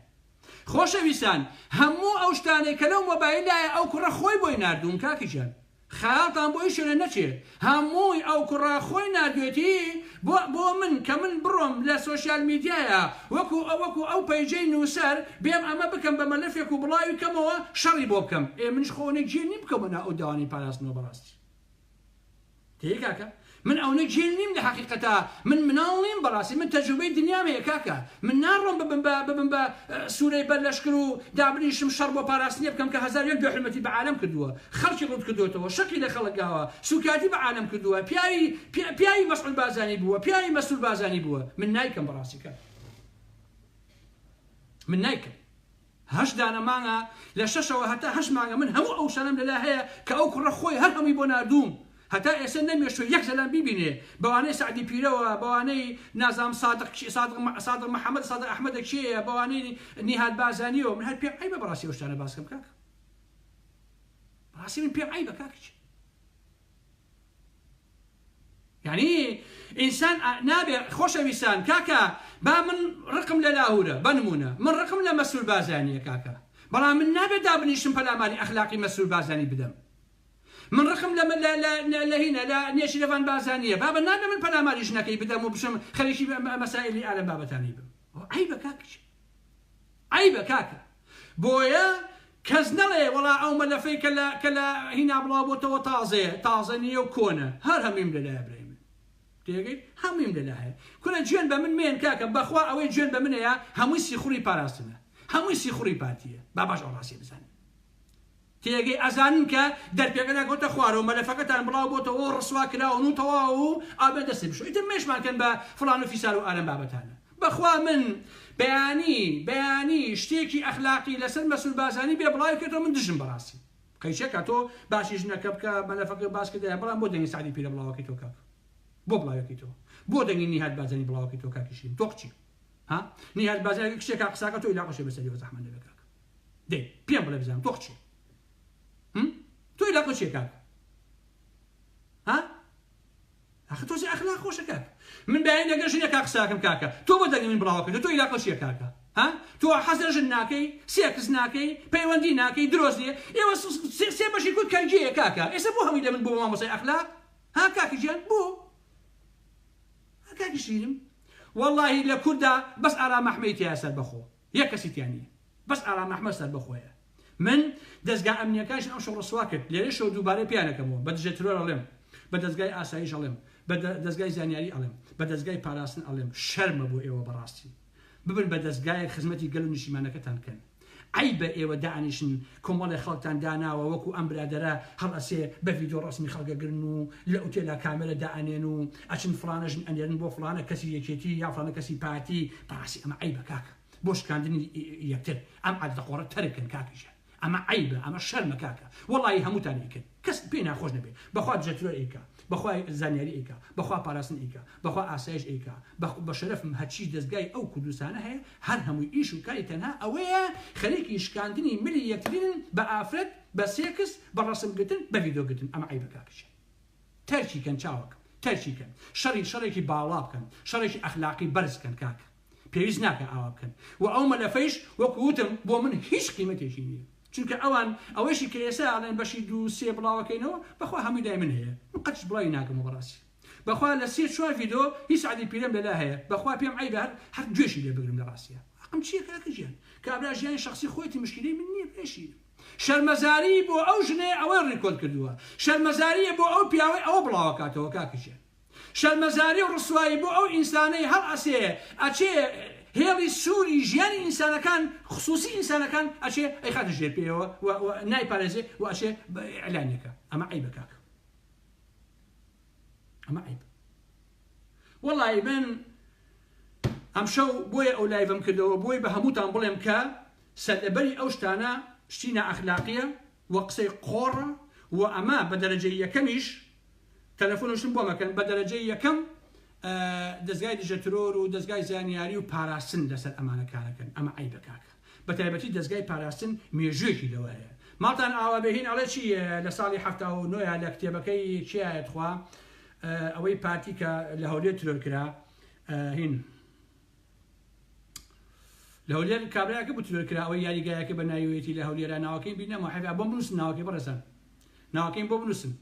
خۆشەویستان هەموو ئەو شتانەی کە لەو مۆبایلایە ئەو کوڕە خۆی بۆی ناردوون کاکە گیان خەیاڵتان بۆ هیچ شوێنێ نەچێ هەمووی ئەو کوڕە خۆی ناردوێتی بۆ بۆ من کە من بڕۆم لە سۆشیال میدیایا وەکو وەکو ئەو پەیجەی نووسەر بێم ئەمە بکەم بە مەلەفێک و بڵاوی کەمەوە شەڕی بۆ بکەم ئێ منیش خۆ نە گێل نیم بکەمە ناو ئەو داوانەی پاراستنەوە بەڕاستی تێی کاکە من ئەونە گێل نیم لە حەقیقەتا من مناڵ نیم بەڕاستی من تەجروبەی دنیام هەیە کاکە من ناڕۆم ببم بە ببم بە سورەی بەر لەشکر و دابنیشم شەڕ بۆ پاراستنێ بکەم کە 1001 بێ حورمەتی بە عالەم کردووە خەڵکی ڕوت کردۆتەوە شەقی لە خەڵک گاوە سوکاتی بە عالەم کردووە پیاوی پیاوی مەسعود بارزانی بووە پیاوی مەسرور بارزانی بووە من نایکەم بەڕاستی کاکە من نایکەم هەشت دانە مانگە لە شەشەوە هەتا هەشت مانگە من هەموو ئەو شتانەم لەلا هەیە کە ئەو کوڕە خۆی هەر هەمووی بۆ ناردووم هەتا ئێستا نەمێشتووە یەک زەلام بیبینێ بەوانەی سەعدی پیرەوە بەوانەی نازانم سادق سادق سادق محەمەد سادق ئەحمەدە کێیە بەوانەی نیهاد بارزانیەوە من هەر پێم عەیبە بەڕاستی ئەو شتانە باس کەم کاکە بەڕاستی من پێم عەیبە کاکە یانی ئینسان نابێ خۆشەویستان کاکە با من ڕقم لە لاهورە بە نمونە من ڕقم لە مەسرور بارزانیە کاکە بەڵام من نابێ دابنیشم پەلاماری ئەخلاقی مەسرور بارزانی بدەم من ڕقم لە لە هینە لە نێچیرەڤان بارزانیە بابە نابێ من پەلاماری ژنەکەی بدەم و بچم خەریکی مەسائلی ئالەم بابەتانی بم عەیبە کاکە عەیبە کاکە بۆیە کەس نەڵێ وەڵا ئەو مەلەفەی کە لە کە لە هینا بڵاو بۆتەوە تازەیە تازە نییە و کۆنە هەر هەموویم لەلایە برای من تێگەی هەموویم لەلا هەیە کورە جوێن بە من مێن کاکە بەخوا ئەوەی جوێن بە منەیە هەمووی سیخوڕی پاراستنە هەمووی سیخوڕی پارتیە با باش ئەو ڕاستیە بزانن تێگەی ئەزانن کە دەرپێکە ناکەوتە خوارەوە مەلەفەکەتان بڵاو بۆتەوە و ڕسوا کراون و تەواو و ئابێ دەستی بشۆ ئیتر مێشمان کەن بە فڵان و فیسار و ئالەم بابەتانە بەخوا من بەیانی بەیانی شتێکی ئەخلاقی لەسەر مەسرور بارزانی بێ بڵاوی کردەوە من دژم بەڕاستی قەیچەکە تۆ باسی ژنەکە بکە مەلەفەکە باس کردایە بەڵام بۆ دەنگی سەعدی پیرە بڵاوەکەی تۆ کاک بۆ بڵاوەکەی تۆ بۆ دەنگی نیهاد بارزانی بڵاوەکەی تۆ کاکی شیرین تۆ قچی ها نیهاد بارزانی کچێکا قساکە تۆ ئیلاقەشێ بەسەریەوە زەحمەت نەبێ کاک دەی پێم بڵێ بزانم تۆ قچی تۆ ئیلاقە چیە کاک ها ئاخر تۆزێ ئەخلاق خۆشە کاک من بەیانی لەگەر ژنێکا قساکەم کاکە تۆ بۆ دەنگی من بڵاوەکەیتەوە تۆ ئیلاقە چیە کاکە ها تۆ حەز لە ژن ناکەی سێکس ناکەی پەیوەندی ناکەی درۆست نیە ئێوە سێ بەشی کورد کەرگێیە کاکە ئێستا بۆ هەمووی لە من بۆ مامۆستای ئەخلاق ها کاکی گیان بۆ ها کاکی شیرم واللهی لە کوردا بەس ئارام ئەحمەی تیا سەربەخۆ یەک کەسی تیا نیە بەس ئارام ئەحمەد سەربەخۆیە من دەزگا ئەمنیەکانیشم ئەمشەو ڕسوا کرد لێرەشەوە دووبارە پێیان ئەکەمەوە بە دژە ترۆر ئەڵێم بە دەزگای ئاسایش ئەڵێم بە دەزگای زانیاری ئەڵێم بە دەزگای پاراستن ئەڵێم شەرمە بۆ ئێوە بەڕاستی ببن بە دەزگایەک خزمەتی گەل و نیشتیمانەکەتان بکەن عەیبە ئێوە دانیشن کۆمەڵێ خەڵکتان داناوە وەکو ئەم برادەرە هەڵئەسێ بە ڤیدۆ ڕەسمی خەڵک ئەگرن و لە ئوتێلا کامێرە دائەنێن و ئەچن فڵانە ژن ئەنێرن بۆ فڵانە کەسی یەکێتی یا فڵانە کەسی پارتی بەڕاستی ئەمە عەیبە کاکە بۆ شکاندنی یەکتر ئەم عادەتە قۆڕە تەرک کەن کاکە گیان ئەمە عەیبە ئەمە شەرمە کاکە وەڵایی هەمووتان ئەیکەن کەس پێی ناخۆش نەبێ بەخوا دژە ترۆر ئەیکا بەخوا زانیاری ئەیکا بەخوا پاراستن ئەیکا بەخوا ئاسایش ئەیکا بە شەرەفم هەرچی دەزگای ئەو کوردستانە هەیە هەر هەمووی ئیش و کاری تەنها ئەوەیە خەریکی شکاندنی ملی یەکترینن بە ئافرەت بە سێکس بە ڕەسم گرتن بە ڤیدۆ گرتن ئەمە عەیبە کاکە گیان تەرکی کەن چاوەکەم تەرکی کەن شەڕی شەڕێکی باڵا بکەن شەڕێکی ئەخلاقی بەرز کەن کاکە پێویست ناکا ئاوا بکەن و ئەو مەلەفەیش وەکو وتم بۆ من هیچ قیمەتێکی نییە چونکە ئەوان ئەوەیشی کە ئێستا ئەڵێن بەشی دوو سێ بڵاوەکەینەوە بەخوا هەمووی لای من هەیە من قەتیش بڵاوی ناکەمەوە بەڕاستی بەخوا لە سێ چوار ڤیدۆ هی سەعدی پیرەم لەلا هەیە بەخوا پێم عەیبە هەر هەر گوێشی لێ بگرم لە ڕاستیا حەقم چییە کاکە گیان کابرا ژیانی شەخسی خۆیەتی مشکیلەی من نییە پێشی شەرمەزاری بۆ ئەو ژنەیە ئەوەی ڕیکۆرد کردووە شەرمەزاریە بۆ ئەو پیاوەی ئەوە بڵاوەکاتەوە کاکە گیان شەرمەزاری و ڕسوایی بۆ ئەو ئینسانەی هەڵئەسێ ئەچێ. هێڵی سووری ژیانی ئینسانەکان خسوسی ئینسانەکان ئەچێ ئەیخاتە ژێر پێیەوە و و نایپارێزێ و ئەچێ ئیعلانیەکە ئەمە عەیبە کاکە ئەمە عەیبە وەڵی من ئەمشەو بۆیە ئەو لایڤم کردەوە بۆی بە هەمووتان بڵێم کە سەرلەبەری ئەو شتانە شتی نائەخلاقیە و قسەی قۆڕە و ئەمە بە دەرەجەی یەکەمیش تەلەفۆن و شتم بۆ مەکەن بە دەرەجەی یەکەم دەزگای دژە ترۆر و دەزگای زانیاری و پاراستن لەسەر ئەمانە کارەکەن ئەمە عەیبە کاکە بە تایبەتی دەزگای پاراستن مێژوویەکی لەوە هەیە ماڵتان ئاوا بێ هین ئەڵێ چی لە ساڵی 79 لە کتێبەکەی کێیە تخوا ئەوەی پارتی کە لە هەولێر ترۆر کرا هین لە هەولێر کابرایەکە بوو ترۆر کرا ئەوەی یاریگایەکە بە ناویەتی لە هەولێرا ناوەکەی بینەمەوە حەفا بۆم بنووسن ناوەکەی بەڕێزان ناوەکەیم بۆ بنووسن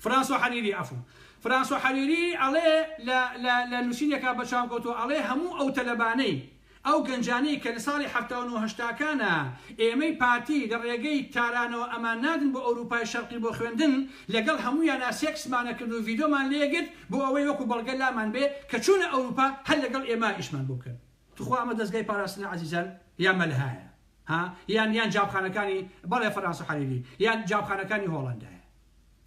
فرانسۆ حەریری عەفو فرانسۆ حەریری ئەڵێ لە لە لە نووسینێکا بە چاوم کەوتووە ئەڵێ هەموو ئەو تەلەبانەی ئەو گەنجانەی کە لە ساڵی 79 هەشتاکانا ئێمەی پارتی لە ڕێگەی تارانەوە ئەمان ناردن بۆ ئەوروپای شەرقی بۆ خوێندن لەگەڵ هەموویانا سێکسمانە کرد و ڤیدۆمان لێگرت بۆ ئەوەی وەکو بەڵگە لامان بێ کە چوونە ئەوروپا هەر لەگەڵ ئێمە ئیشمان بۆ بکەن توخوا ئەمە دەزگای پاراستنە عەزیزان یا مەلهایە ها یان یان جابخانەکانی بەڵێ فەرانسە حەریری یان جابخانەکانی هۆڵەندایە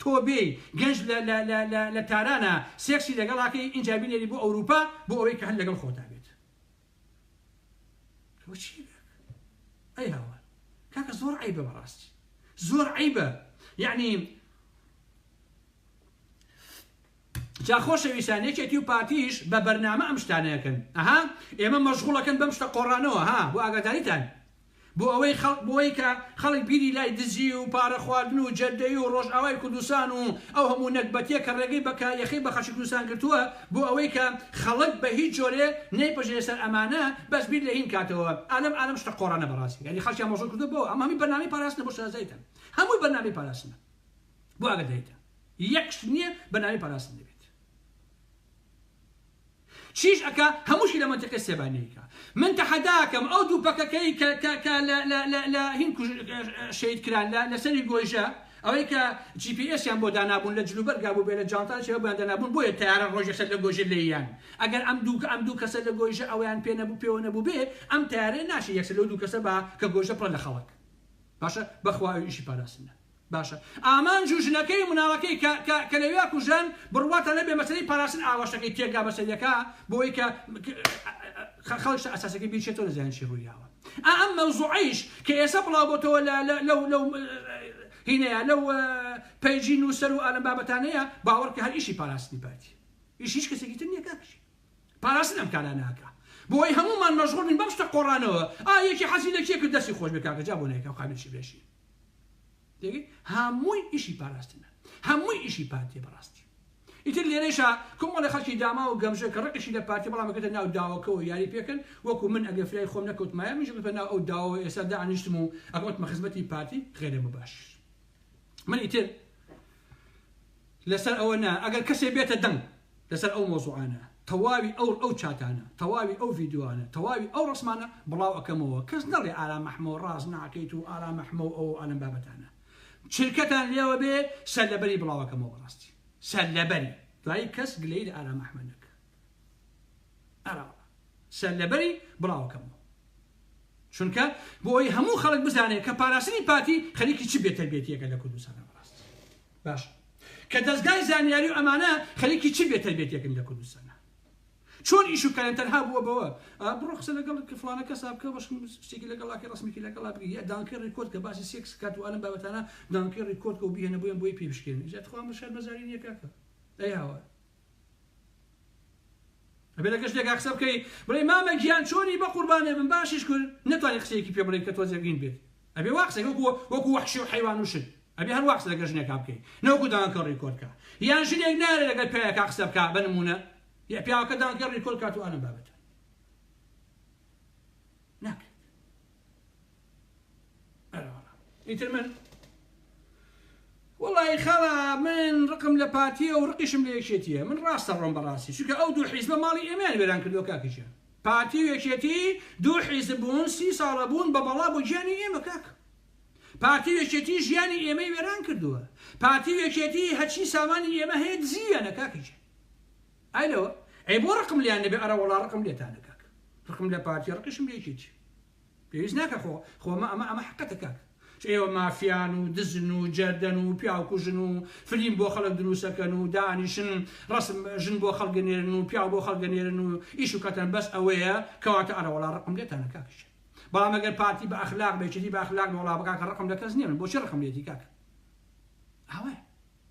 تۆ بێی گەنج لە لە لە لە لە تارانا سێکسی لەگەڵاکەی ئینجا بینێری بۆ ئەوروپا بۆ ئەوەی کە هەر لەگەڵ خۆتا بێت ئەوە چی ئەی هاوار کاکە زۆر عیبە بەڕاستی زۆر عیبە یعنی جا خۆشەویستان یەکێتی و پارتیش بە بەرنامە ئەم شتانەیەکەن ئەها ئێمە مەشغوڵەکەن بەم شتە قۆڕانەوە ها بۆ ئاگاداریتان بۆ ئەوەی خەڵک بۆی کە خەڵک بیری لای دزی و پارە خواردن و جەردەی و ڕۆژئاوای کوردستان و ئەو هەموو نەگبەتیە کە ڕێگەی بە کە یەخەی بە خەڵکی کوردستان گرتووە بۆ ئەوەی کە خەڵک بە هیچ جۆرێ نەیپەژێنێ سەر ئەمانە بەس بیر لە هین کاتەوە ئالەم ئالەم شتە قۆڕانە بەڕاستی یانی خەڵکیان مەشغوڵ کردووە بەوە ئەمە هەمووی بەرنامەی پاراستنە بۆ شارەزایتان هەمووی بەرنامەی پاراستنە بۆ ئاگاداریتان یەک شت نییە بە ناوی پاراستن نەبێت چیش ئەکا هەمووشی لە مەنتیقی سێبانیەیکا من تەحەداکەم ئەو دوو پەکەکەی کە کە کە لە لە لە لە هین شەهید کران لە لەسەری گۆیژە ئەوەی کە جی پی ئێسیان بۆ دانابوون لە جلوبەرگا بوو بێ لە جانتا چێ بۆیان دانابوون بۆیە تەیارە ڕۆژێک سەر لە گۆیژە لێیان ئەگەر ئەم دوو ئەم دوو کەسە لە گۆیژە ئەویان پێ نەبوو پێوە نەبوو بێ ئەم تەیارەیە ناشێ یەکسەر لەو دوو کەسە با کە گۆیژە پڕە لە خەڵک باشە بەخوا ئیشی پاراستنە باشە ئامانج و ژنەکەی و مناڵەکەی کە کە کە لەویا کوژران بڕواتان نەبێ مەسەلەی پاراستن ئاوا شتەکەی تێکدا بەسەریەکا بۆی کە خەڵک شتە ئەساسەکەی بیر چێتەوە نەزانێ چی ڕوویاوە ئا ئەم مەوزوعەیش کە ئێستا بڵاو بۆتەوە لە لە لەو لەو هینەیە لەو پەیجی نووسەر و ئالەم بابەتانەیە باوەڕ کە هەر ئیشی پاراستنی پارتی ئیش هیچ کەسێکی تر نییە کاکەشی پاراستن ئەم کارانە ئەکا بۆی هەموومان مەشغوڵ بین بەم شتە قۆڕانەوە ئا یەکی حەزی لە کێ کرد دەستی خۆش بێ کاکە جا بۆ نەیەکا قابیل چی بێشی تێگەی هەمووی ئیشی پاراستنە هەمووی ئیشی پارتیە بەڕاستی ئیتر لێرەشا کۆمەڵی خەڵکی داما و گەمژە کە ڕقیشی لە پارتی بەڵام ئەکەوتە ناو داوەکەوە یاری پێکەن وەکو من ئەگەر فرای خۆم نەکەوتمایە منیش ئەکەوتمە ناو ئەو داوەوە ئێستا دانیشتم و ئەکەوتمە خزمەتی پارتی غێرە مباشر من ئیتر لەسەر ئەوە نا ئەگەر کەسێ بێتە دەنگ لەسەر ئەو مەوزوعانە تەواوی ئەو ئەو چاتانە تەواوی ئەو ڤیدیۆانە تەواوی ئەو ڕسمانە بڵاو ئەکەمەوە کەس نەڵێ ئارام ئەحمەو ڕاست ناکەیت و ئارام ئەحمەو ئەو ئالەم بابەتانە چرکەتان لێوە بێ سەرلەبەری بڵاو ئەکەمەوە بەڕاستی سەرلەبەری دوایی کەس گلەیی لە ئارام ئەحمە نەکە ئارام سەرلەبەری بڵاو ئەکەمەوە چونکە بۆ ئەوەی هەموو خەڵک بزانێت کە پاراستنی پارتی خەریکی چ بێتەربێتیەکە لە کوردستانە بەڕاست باش کە دەزگای زانیاری و ئەمانە خەریکی چ بێتەربێتیەکن لە کوردستانە چۆن ئیش و کارن تەنها بووە بەوە بڕۆ قسە لەگەڵ فلانە کەسا بکە بەش شتێکی لەگەڵاکەی ڕسمێکی لەگەڵا بگری یا دانکەی ڕیکۆرد کە باسی سێکس کات و ئەلم بابەتانە دانکەی ڕیکۆرد کە و بیهێنە بۆیان بۆی پێ بشکێنن جا تخوا من شەرمەزاری نییە کاکە ئەی هاوار ئەبێ لەگەڵ شتێکا قسە بکەی بڵێ مامە گیان چۆنی بە قوربانێ بم باشیش کرد نەتوانی قسەیەکی پێ بڵێ کە تۆزێک هین بێت ئەبێ وا قسەی وەکو وەکو وەحشی و حەیوان و شت ئەبێ هەر وا قسە لەگەڵ ژنێکا بکەی نەوەکو دانکە ڕیکۆرد کە یان ژنێک نارێ لەگەڵ پیاوێکا قسە بکا بە نمونە یا پیاوەکە دانکە ڕیکۆرد کات و ئالەم بابەتە ناکرێت ئیتر من وەڵی خەڵا من ڕقم لە پارتیە و ڕقیشم لە یەکێتیە من ڕاستە ڕۆم بەڕاستی چونکە ئەو دوو حیزبە ماڵی ئێمەیان وێران کردووە کاکیشە پارتی و یەکێتی دوو حیزب بوون سی ساڵە بوون بە بەڵا بۆ گیانی ئێمە کاک پارتی و یەکێتی ژیانی ئێمەی وێران کردووە پارتی و یەکێتی هەرچی سامانی ئێمە هەیە دزیویانە کاکیشە ئای لەوە ئەی بۆ ڕقم لیان نەبێ ئەرە وەڵا ڕقم لێتانە کاک. ڕقم لە پارتی ڕقیشم لە یەکێتی پێویست ناکە خۆ خۆ ئەمە ئەمە ئەمە حقەتە کاک ئێوە مافیان و دزن و جەردەن و پیاوکوژن و فلیم بۆ خەڵک دروستەکەن و دانیشن ڕسم ژن بۆ خەڵک نێرن و پیاو بۆ خەڵک نێرن و ئیش و کەتەن بەس ئەوەیە کەواتە ئەرە وەڵا ڕقم لێتانە کاکە بەڵام ئەگەر پارتی بە ئەخلاق بێ یەکێتی بە ئەخلاق بێ وەڵا کاکە ڕقم لە کەس نییە من بۆچی ڕقم لێتی کاکە ئاوایە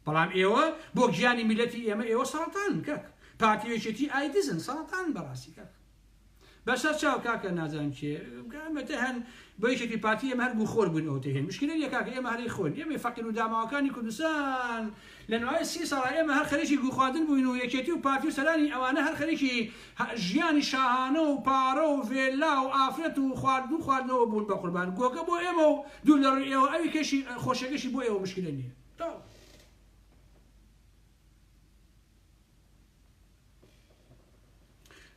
بەڵام ئێوە بۆ گیانی میلەتی ئێمە ئێوە سەڕەتانن کاک پارتی و یەکێتی ئای دزن سەڕەتانن بەڕاستی کاک بەسەر چاو کاکە نازانم کێ ئەمەتە هەن بۆ یەکێتی پارتی ئێمە هەر گوخۆر بووین ئەوتە هێن مشکلە نیە کاکە ئێمە هەرەی خۆین ئێمەی فەقیر و داماوەکانی کوردستان لە نوای سی ساڵە ئێمە هەر خەریکی گوخواردن بووین و یەکێتی و پارتی و سەرانی ئەوانە هەر خەریکی ژیانی شاهانە و پارە و ڤێلا و ئافرەت و خواردن و خواردنەوە بوون بە قوربان گۆگە بۆ ئێمە و دوور لە ڕووی ئێوە ئەوی کەشی خۆشیەکەشی بۆ ئێوە مشکلە نیە تەواو.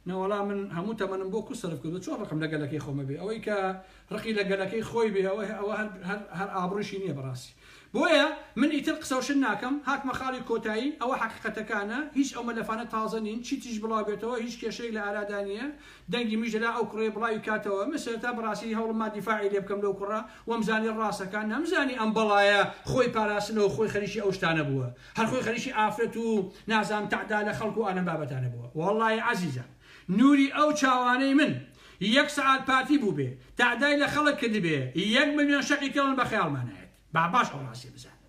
نەوەڵا من هەموو تەمەنم بۆ کو سەرف کردو چۆن ڕقم لە گەلەکەی خۆمە بێ ئەوەی کە ڕقی لە گەلەکەی خۆی بێ ئەوە ئەوە هەر هەر هەر ئابڕووشی نییە بەڕاستی بۆیە من ئیتر قسە و شت ناکەم هاتمە خاڵی کۆتایی ئەوە حەقیقەتەکانە هیچ ئەو مەلەفانە تازە نین چی تریش بڵاو بێتەوە هیچ کێشەیەک لە ئارادا نییە دەنگی منیش لەلا ئەو کوڕەیە بڵاوی کاتەوە من سەرەتا بەڕاستی هەوڵم ما دیفاعی لێ بکەم لەو کوڕە وەمزانی ڕاستەکا نەمزانی ئەم بەڵایە خۆی پاراستنەوە خۆی خەریکی ئەو شتانە بووە هەر خۆی خەریکی ئافرەت و نازانم تەعدا لە خەڵک و ئالەم بابەتانە بووە وەڵڵاهی عەزیزان نوری ئەو چاوانەی من یەک سەعات پارتی بووبێ تەعدای لە خەڵک کردبێ یەک ملیۆن شەقی تێڵن بە خەیاڵما نایەت با باش ئەو ڕاستیە بزانن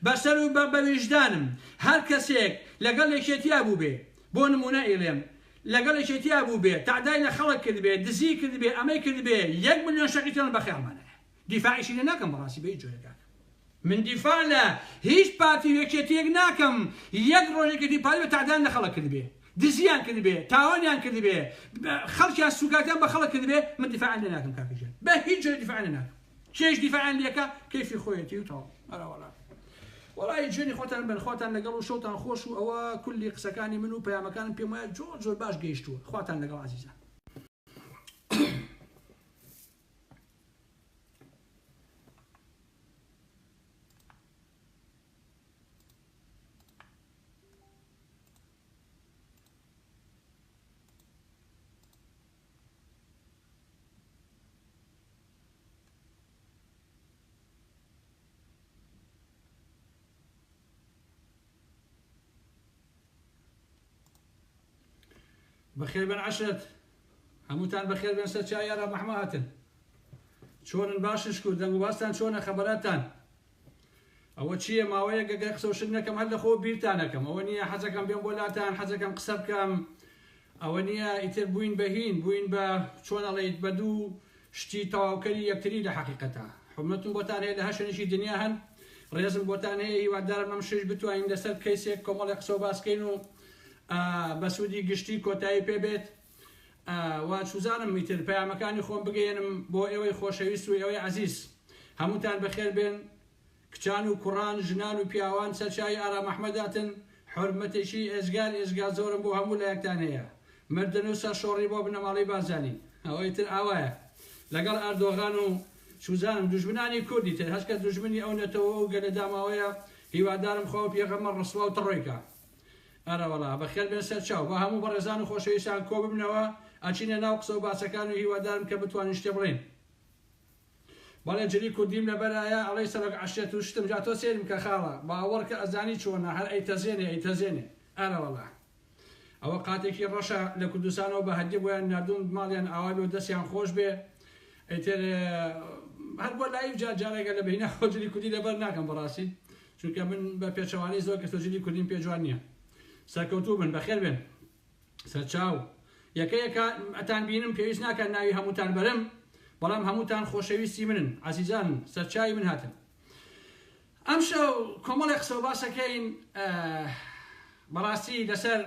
بەسەر و بە ویژدانم هەر کەسێک لەگەڵ یەکێتیا بووبێ بۆ نمونە ئیڵێم لەگەڵ یەکێتیا بووبێ تەعدای لە خەڵک کردبێ دزی کردبێ ئەمەی کردبێ یەک ملیۆن شەقی تێڵن بە خەیاڵما نایەت دیفاعیشی لێ ناکەم بەڕاستی بە هیچ جۆرێک کاکە من دیفاع لە هیچ پارتی و یەکێتیەک ناکەم یەک ڕۆژ یەکێتی پارتی بە تەعدایان لە خەڵک کردبێ دزیان کردبێ تاوانیان کردبێ خەڵکیان سوکاتیان بە خەڵک کردبێ من دیفاعیان لێ ناکەم کاکە گیان بە هیچ جۆرێک دیفاعیان لێ ناکەم کێش دیفاعیان لێکا کەیفی خۆیەتی و تەواو ئەرا وەڵا وەڵی جوێنی خۆتان بن خواتان لەگەڵ و شەوتان خۆش و ئەوە کولی قسەکانی من و پەیامەکانم پێم وایە زۆر زۆر باش گەیشتووە خواتان لەگەڵ عزیزان. بەخێربێن عەشرەت هەمووتان بەخێر بێن سەر چای ئارام ئەحمە هاتن چۆنن باشن شکور دەنگ و باستان چۆنە خەبەراتان ئەوە چییە ماوەیە گەگەر قسە و شت نەکەم هەر لە خۆ بیرتانەکەم ئەوە نییە حەزەکەم بێم بۆ لاتان حەزەکەم قسە بکەم ئەوە نییە ئیتر بووین بە هین بووین بە چۆن ئەڵێیت بە دوو شتی تەواوکەری یەکتری لە حەقیقەتا حورمەتم بۆتان هەیە لە هەر شوێنێکی دنیا هەن ڕێزم بۆتان هەیە هیوادارم ئەم شەویش بتوانین لەسەر کەیسێک کۆمەڵێک قسە و باس کەین و بە سوودی گشتی کۆتایی پێ بێت و چوزانم ئیتر پەیامەکانی خۆم بگەیەنم بۆ ئێوەی خۆشەویست و ئێوەی عەزیز هەمووتان بەخێر بێن کچان و کوڕان، ژنان و پیاوان سەرچاوی ئارام ئەحمەداتن، حورمەتێکی ئێجگار ئێجگار زۆرم بۆ هەموو لایەکتان هەیە. مردن و سەرشۆڕی بۆ بنەماڵەی بارزانی. ئەوە ئیتر ئاوایە. لەگەڵ ئەردۆغان و چوزانم دوژمنانی کورد ئیتر هەچ کەس دوژمنی ئەو نەتەوە و گەلە داماوەیە هیوادارم خوا و پێغەمبەر ڕسوا و تڕۆی کا. ئەرەوەڵا بەخێر بێن سەرچاو. با هەموو بەڕێزان و خۆشەویستان کۆببنەوە ئەچینە ناو قسە و باسەکان و هیوادارم کە بتوانین شتێ بڵێین. بەڵێ جلی کوردیم لەبەرایە ئەڵێی سەرۆک عەشرەت و شتم جا تۆ سەیرم کە خاڵە باوەڕکە ئەزانی چۆنە هەر ئەیتەزێنێ ئەیتەزێنێ ئەرەوەڵا ئەوە قاتێکی ڕەشە لە کوردستانەوە بە هەدیە بۆیان ناردوم ماڵیان ئاوا بێ و دەستیان خۆش بێ ئیتر هەر بۆ لایڤ جار جارێکە لە بەینا خۆ جلی کوردی لەبەر ناکەم بەڕاستی چونکە من بە پێچەوانەی زۆر کەس جلی کوردیم پێ جوان نییە سەرکەوتوو بن بەخێر بێن سەرچاو. یەکە یەکە ئەتان بینم پێویست ناکات ناوی هەمووتان بەرم بەڵام هەمووتان خۆشەویستی منن عەزیزانن سەرچاوی من هاتن ئەمشەو کۆمەڵێ قسە و باسەکەین بەڕاستی لەسەر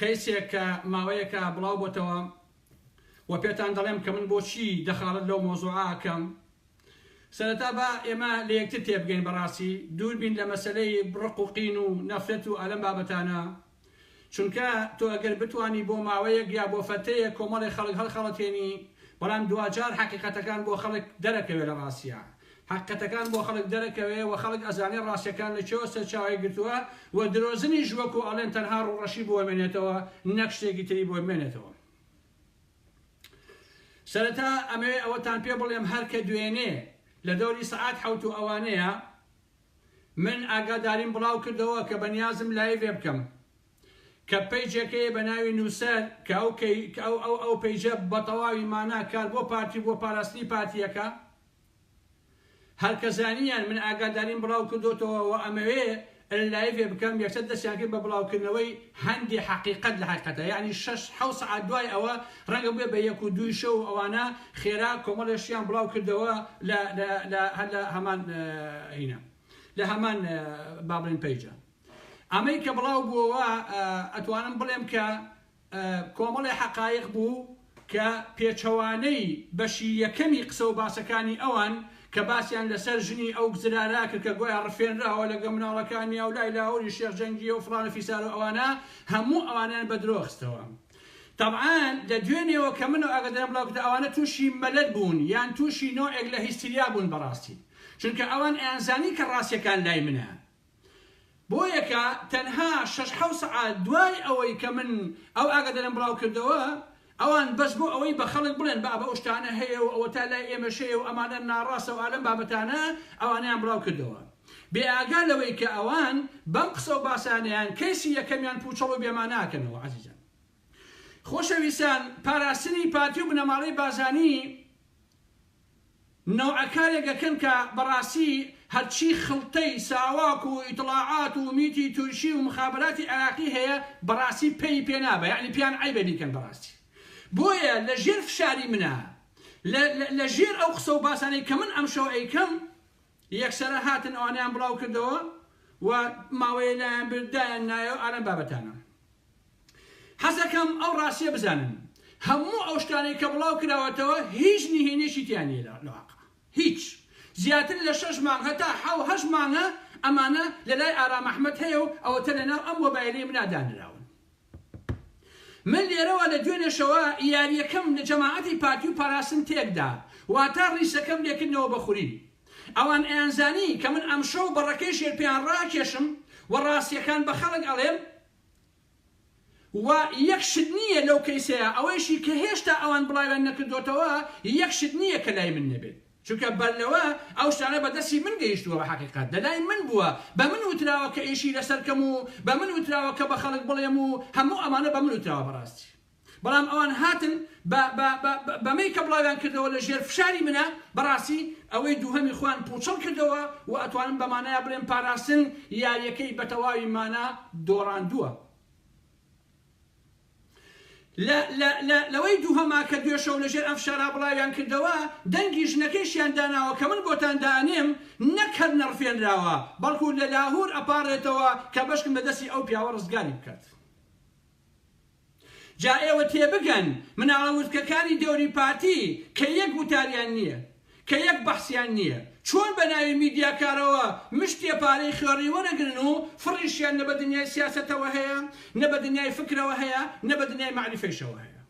کەیسێک کە ماوەیەکە بڵاو بۆتەوە و پێتان دەڵێم کە من بۆچی دەخاڵت لەو مۆزوعە ئەکەم سەرەتا با ئێمە لە یەکتر تێبگەین بەڕاستی دوور بین لە مەسەلەی ڕق و قین و نەفرەت و ئەلەم بابەتانە چونکە تۆ ئەگەر بتوانی بۆ ماوەیەک یا بۆ فەترەیەک کۆمەڵێ خەڵک هەڵخەڵەتێنی بەڵام دواجار حەقیقەتەکان بۆ خەڵک دەرەکەوێ لە ڕاستیا حەقیقەتەکان بۆ خەڵک دەرەکەوێ و خەڵک ئەزانێ ڕاستیەکان لە کوێوە سەرچاوەی گرتووە و درۆزنیش وەکو ئەڵێن تەنها ڕووڕەشی بۆ ئەمێنێتەوە نەک شتێکی تری بۆ بمێنێتەوە. سەرەتا ئەمەوێ ئەوەتان پێ بڵێم هەر کە دوێنێ لە دەوری سەعات حەوت و ئەوانەیە من ئاگاداریم بڵاو کردەوە کە بەنیازم live ێ بکەم کە page ێک هەیە بە ناوی نووسەر کە ئەو کە ئەو ئەو ئەو page ە بە تەواوی مانا کار بۆ پارتی بۆ پاراستنی پارتیەکە هەر کە زانیان من ئاگاداریم بڵاو کردۆتەوە و ئەمەوێ live ێ بکەم یەکسەر دەستیان کرد بە بڵاو کردنەوەی هەندێ حەقیقەت لە حەقیقەتە یەعنی شەش حەوت سەعات دوای ئەوە ڕەنگە بووێ بە یەک و دووی شەو و ئەوانە خێرا کۆمەڵێ شتیان بڵاو کردەوە لە لە لە هەر لە هەمان هینە لە هەمان با بڵێن page ە ئەمەی کە بڵاو بووەوە ئەتوانم بڵێم کە کۆمەڵێ حەقایق بوو کە پێچەوانەی بەشی یەکەمی قسە و باسەکانی ئەوان کە باسیان لەسەر ژنی ئەو زرارە کرد کە گۆیا ڕفێنراوە لەگە مناڵەکانیا و لای لاهوری شێخ جەنگیە و فڵان و فیسار و ئەوانە هەموو ئەوانەیان بە درۆ خستەوە. تەبعەن لە دوێنێوە کە من ئەو ئاگاداریم بڵاو کردەوە ئەوانە تووشی مەلەل بوون یان تووشی نەوعێک لە هیستریا بوون بەڕاستی چونکە ئەوان ئەیانزانی کە ڕاستیەکان لای منە بۆیەکە تەنها شەش حەوت سەعات دوای ئەوەی کە من ئەو ئاگاداریم بڵاو کردەوە ئەوان بەس بۆ ئەوەی بە خەڵک بڵێن بابە ئەو شتانە هەیە و ئەوەتا لای ئێمەش هەیە و ئەمانە ناڕاستە و ئالەم بابەتانە ئەوانەیان بڵاو کردەوە بێ ئاگا لەوەی کە ئەوان بەم قسە و باسانەیان کەیسی یەکەمیان پوچەڵ و بێمانا ئەکەنەوە عەزیزان خۆشەویستان پاراستنی پارتی و بنەماڵەی بازانی نەوعە کارێک ئەکەن کە بەڕاستی هەرچی خڵتەی ساواک و ئیتڵاعات و میتی تورکی و مخابراتی عێراقی هەیە بەڕاستی پێی پێ نابا یەعنی پێیان عەیبە بیکەن بەڕاستی بۆیە لە ژێر فشاری منە لە لە ژێر ئەو قسە و باسانەی کە من ئەمشەو ئەیکەم یەکسەرە هاتن ئەوانەیان بڵاو کردەوە و ماوەیە لایان برد دایان نایەوە ئالەم بابەتانە. حەزەکەم ئەو ڕاستیە بزانن هەموو ئەو شتانەی کە بڵاو کراوەتەوە هیچ نهێنیەکی تیا نیە لە واقع هیچ زیاتر لە شەش مانگ هەتا حەو هەشت مانگە ئەمانە لە لای ئارام ئەحمەد هەیە و ئەوەتە لە ناو ئەم مۆبایلەی منا دانراون من لێرەوە لە دوێنێشەوە یاریەکەم لە جەماعەتی پارتی و پاراستن تێکدا واتا ڕیسەکەم لێکردنەوە بە خوری ئەوان ئەیانزانی کە من ئەمشەو بەڕەکەی ژێر پێیان ڕاکێشم و ڕاستیەکان بە خەڵک ئەڵێم و یەک شت نییە لەو کەیسەیا ئەوەیشی کە هێشتا ئەوان بڵاویان نەکردۆتەوە یەک شت نییە کە لای من نەبێت چونکە بەرلەوە ئەو شتانە بە دەستی من گەیشتووە بە حەقیقەت لە لای من بووە بە من وتراوە کە ئیشی لەسەر کەم و بە من وتراوە کە بە خەڵک بڵێم و هەموو ئەمانە بە من وتراوە بەڕاستی بەڵام ئەوان هاتن بە بە بە بەمەی کە بڵاویان کردەوە لە ژێر فشاری منە بەڕاستی ئەوەی دووهەمی خۆیان پوچەڵ کردەوە و ئەتوانم بە مانایا بڵێم پاراستن یاریەکەی بە تەواوی مانا دۆڕاندووە. لە لە لە لەوەی دووهەما کە دوێشەو لە ژێر ئەم فشارا بڵاویان کردەوە دەنگی ژنەکەیشیان داناوە کە من بۆتان دائەنێم نەک هەر نەڕفێنراوە بەڵکو لە لاهور ئەپاڕێتەوە کە بەشکم لە دەستی ئەو پیاوە ڕزگاری بکات. جا ئێوە تێبگەن مناڵە وردکەکانی دەوری پارتی کە یەک وتاریان نیە، کە یەک بەحسیان نیە، چۆن بە ناوی میدیاکارەوە مشتێ پارەی خوێڕی وەرەگرن و فڕیشیان نە بە دنیای سیاسەتەوە هەیە، نە بە دنیای فکرەوە هەیە، نە بە دنیای مەعریفەیشەوە هەیە.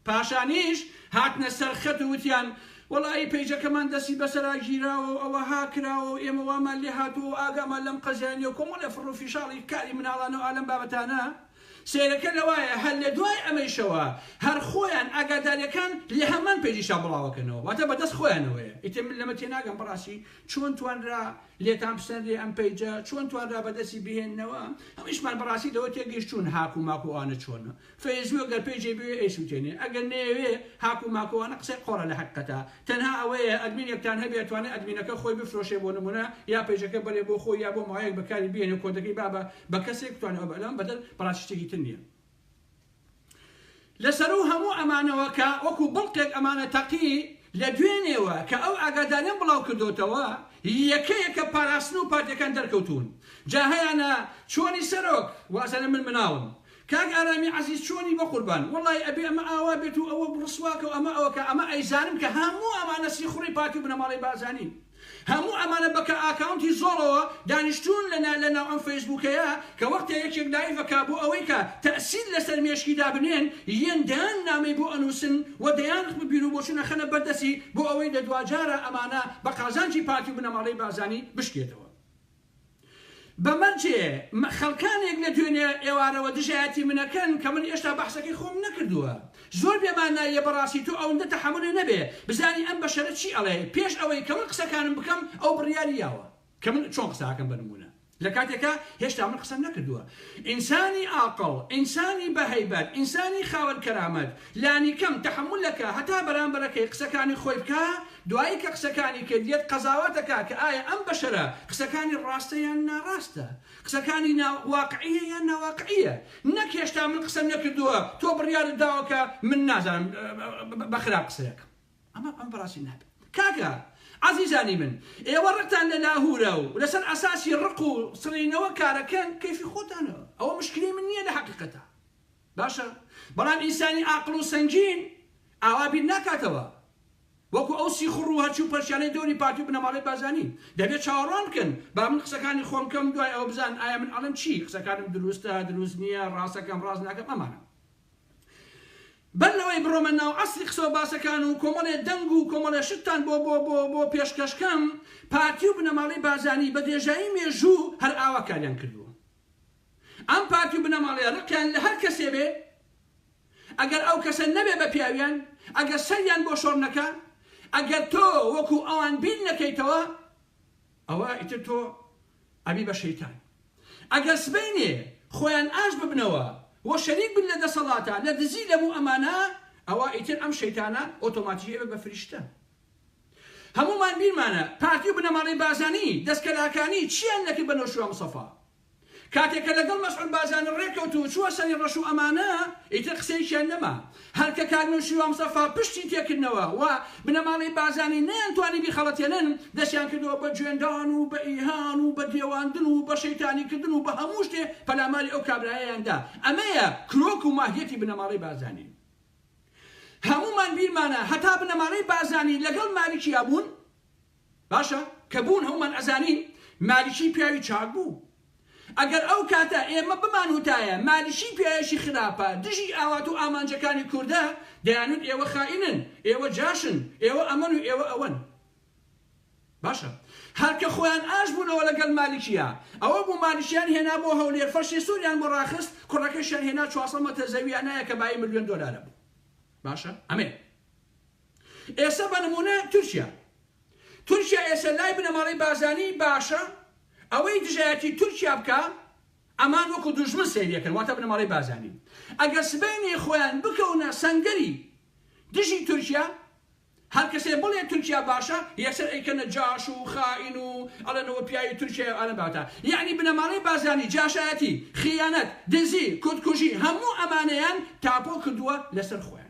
پاشانیش هاتنە سەر خەت و وتیان، وەڵایی پەیجەکەمان دەستی بەسەرا گیراوە و ئەوەها کراوە و ئێمە وامان لێ هاتووە و ئاگامان لەم قەزیە نیە و کۆمەڵێ فڕ و فیشاڵی کاری مناڵانە و ئالەم بابەتانە. سەیرەکە لەوایە هەر لە دوای ئەمەیشەوە هەر خۆیان ئاگاداریەکان لە هەمان پەیجیشا بڵاوەکەنەوە واتە بەدەست خۆیانەوەیە. ئیتر من لەمە تێناگەم بەڕاستی چۆن توانرا لێتان بسەنرێ ئەم پەیجە چۆن توانرا بەدەستی بهێننەوە هەموویشمان بەڕاستی لەوە تێگەیشتوون هاک و ماک و ئەوانە چۆنە. فەیسبوک گەر پەیجێ بوێ ئەیسوتێنێ ئەگەر نەیەوێ هاک و ماک و ئەوانە قسەی قۆڕە لە حەقیقەتا تەنها ئەوەیە ئەدمینێکتان هەبێ ئەتوانێ ئەدمینەکە خۆی بفرۆشێ بۆ نمونە یا پەیجەکە بەرێ بۆ خۆی یا بۆ ماوەیەک بەکاری بهێنێ کۆدەکەی با بە کەسێک بتوانێ ئەوە لەمە بەدەر بەڕاستی شتێکی تر نیە لەسەروو هەموو ئەمانەوە کە وەکو بڵقێک ئەمانە تەقی لە دوێنێوە کە ئەو ئاگاداریەم بڵاو کردۆتەوە یەکە یەکە پاراستن و پارتیەکان دەرکەوتوون جا هەیانە چۆنی سەرۆک وازانێ من مناڵم کاک ئارامی عەزیز چۆنی بەقوربان وەڵای ئەبێ ئەمە ئاوا بێت و ئەوە ڕسواکە و ئەمە ئەوەکە ئەمە ئەیزانم کە هەموو ئەمانە سیخوڕی پارتی و بنەماڵەی بارزانین هەموو ئەمانە بە کە ئاکاونتی زۆڵەوە دانیشتوون لە لە ناو ئەم فەیسبووکەیە کە وەختێ یەکێک live ئەکا بۆ ئەوەی کە تەئسیر لەسەر مێشکی دابنێن یەن دەیان نامەی بۆ ئەنووسن و دەیان بیروبۆچوون ئەخەنە بەردەستی بۆ ئەوەی لە دواجارا ئەمانە بە قازانجی پارتی و بنەماڵەی بارزانی بشکێتەوە. بە مەرجێ خەڵکانێک لە دوێنێ ئێوارەوە دژایەتی منەکەن کە من ئێشتا بەحسەکەی خۆم نەکردووە. زۆر بێ ماناییە بەڕاستی تۆ ئەوندە تەحەمولێ نەبێ بزانی ئەم بەشەرە چی ئەڵێ پێش ئەوەی کە من قسەکانم بکەم ئەو بڕیاری یاوە کە من چۆن قسە ئەکەم بە نمونە لە کاتێکا هێشتا من قسەم نەکردووە ئینسانی ئاقڵ ئینسانی بە هەیبەت ئینسانی خاوەن کەرامەت لانیکەم تەحەمول ئەکا هەتا بەرامبەرەکەی قسەکانی خۆی بکا دوایی کە قسەکانی کرد یەت قەزاوەت ئەکا کە ئایا ئەم بەشەرە قسەکانی ڕاستە یان ناڕاستە قسەکانی نا واقعیە یان ناواقعیە نەک هێشتا من قسەم نەکردووە تۆ بڕیارت داوە کە من نازانم بە خراپ قسەیەکەم ئەمە ئەم بەڕاستی نابێت کاکە عەزیزانی من ئێوە ڕقتان لە لاهورە و لەسەر ئەساسی ڕق و سڕینەوە کارەکەن کەیفی خۆتانە ئەوە مشکلەی من نییە لە حەقیقەتە باشە بەڵام ئینسانی ئاقڵ و سەنگین ئاوا بیر ناکاتەوە وەکو ئەو سیخوڕ و هەرچی و پەرچیانەی دەوری پارتی و بنەماڵەی بارزانی دەبێت چاوەڕوان بکەن با من قسەکانی خۆم بکەم دوای ئەوە بزانن ئایا من ئەڵێم چی قسەکانم دروستە دروست نییە ڕاستەکەم ڕاست ناکەم ئەمانە بەر لەوەی بڕۆمە ناو ئەسڵی قسەو باسەکان و کۆمەڵێ دەنگ و کۆمەڵێ شتتان بۆ بۆ بۆ بۆ پێشکەش کەم پارتی و بنەماڵەی بارزانی بە درێژایی مێژوو هەر ئاوا کاریان کردووە ئەم پارتی و بنەماڵەیە ڕقیان لە هەر کەسێ بێ ئەگەر ئەو کەسە نەبێ بە پیاویان، ئەگەر سەریان بۆ شۆڕ نەکا، ئەگەر تۆ وەکو ئەوان بیر نەکەیتەوە، ئەوە ئیتر تۆ ئەبی بە شەیتان. ئەگەر سبەینێ خۆیان ئاش ببنەوە و شەریک بن لە دەسەڵاتا، لە دزی لەم و ئەمانە، ئەوا ئیتر ئەم شەیتانە ئۆتۆماتیکی ئەبێ بە فریشتە. هەموومان بیرمانە پارتی و بنەماڵەی بارزانی، دەستکەلاکانی، چیان نەکرد بە نەوشیروان مستەفا. کاتێ کە لەگەڵ مەسعود بارزانی ڕێکەوت و چووە سەری ڕەش و ئەمانە، ئیتر قسەیەکیان نەما. هەر کە کاک نەوشیروان مستەفا پشتی تێکردنەوە و بنەماڵەی بارزانی نەیانتوانی بیخەڵەتێنن، دەستیان کردەوە بە جوێندان و بە ئیهان و بە دێواندن و بە شەیتانی کردن و بە هەموو شتێ پەلاماری ئەو کابرایەیان دا. ئەمەیە کرۆک و ماهیەتی بنەماڵەی بارزانی. هەموومان بیرمانە هەتا بنەماڵەی بارزانی لەگەڵ مالکیا بوون، باشە کە بوون هەموومان ئەزانین مالیکی پیاوی چاک بوو ئەگەر ئەو کاتە ئێمە بمان وتایە مالیکی پیاوێکی خراپە دژی ئاوات و ئامانجەکانی کوردە دەیانوت ئێوە خائینن ئێوە جاشن ئێوە ئەمەن و ئێوە ئەوەن باشە هەر کە خۆیان ئاش بوونەوە لەگەل مالیکیا ئەوە بوو مالیکیان هێنا بۆ هەولێر فەرشی سوریان بۆ ڕاخست کوڕەکەشیان هێنا 400 مەتر زەویان نایە کە بایی ملیۆن دۆلارە بوو باشە ئەمێ ئێسە بە نموونە تورکیا تورکیا ئێسە لای بنەماڵەی بارزانی باشە ئەوەی دژایەتی تورکیا بکا ئەمان وەکو دوژمن سەیریەکەن واتە بنەماڵەی بارزانی ئەگەر سبەینێ خۆیان بکەونە سەنگەری دژی تورکیا هەر کەسێ بڵێ تورکیا باشە یەکسەر ئەیکەنە جاش و خائین و ئەڵێنەوە پیاوی تورکیایە و ئالەم بابەتە یەعنی بنەماڵەی بارزانی جاشایەتی خیانەت دزی کوردکوژی هەموو ئەمانەیان تاپۆ کردووە لەسەر خۆیان.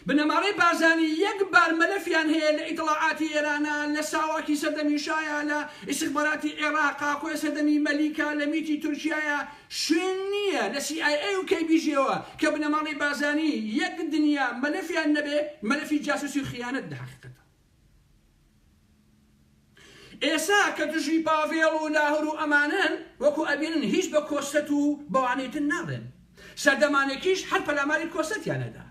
بنەماڵەی بارزانی یەک بار مەلەفیان هەیە لە ئیتڵاعاتی ئێرانا، لە ساواکی سەردەمی شایا، لە ئیستخباراتی عێراقا، خۆی سەردەمی مەلیکا، لە میتی تورکیایا، شوێن نییە لە سی ئای ئەی و کەی بی جیەوە کە بنەماڵەی بارزانی یەک دنیا مەلەفیان نەبێ، مەلەفی جاسوسی و خیانەت لە حەقیقەتا. ئێسا کە دژی پاڤێڵ و لاهور و ئەمانەن وەکو ئەبینن هیچ بە کۆسرەت و بەوانەی تر ناڵێن سەردەمانێکیش هەر پەلاماری کۆسرەتیان ئەدا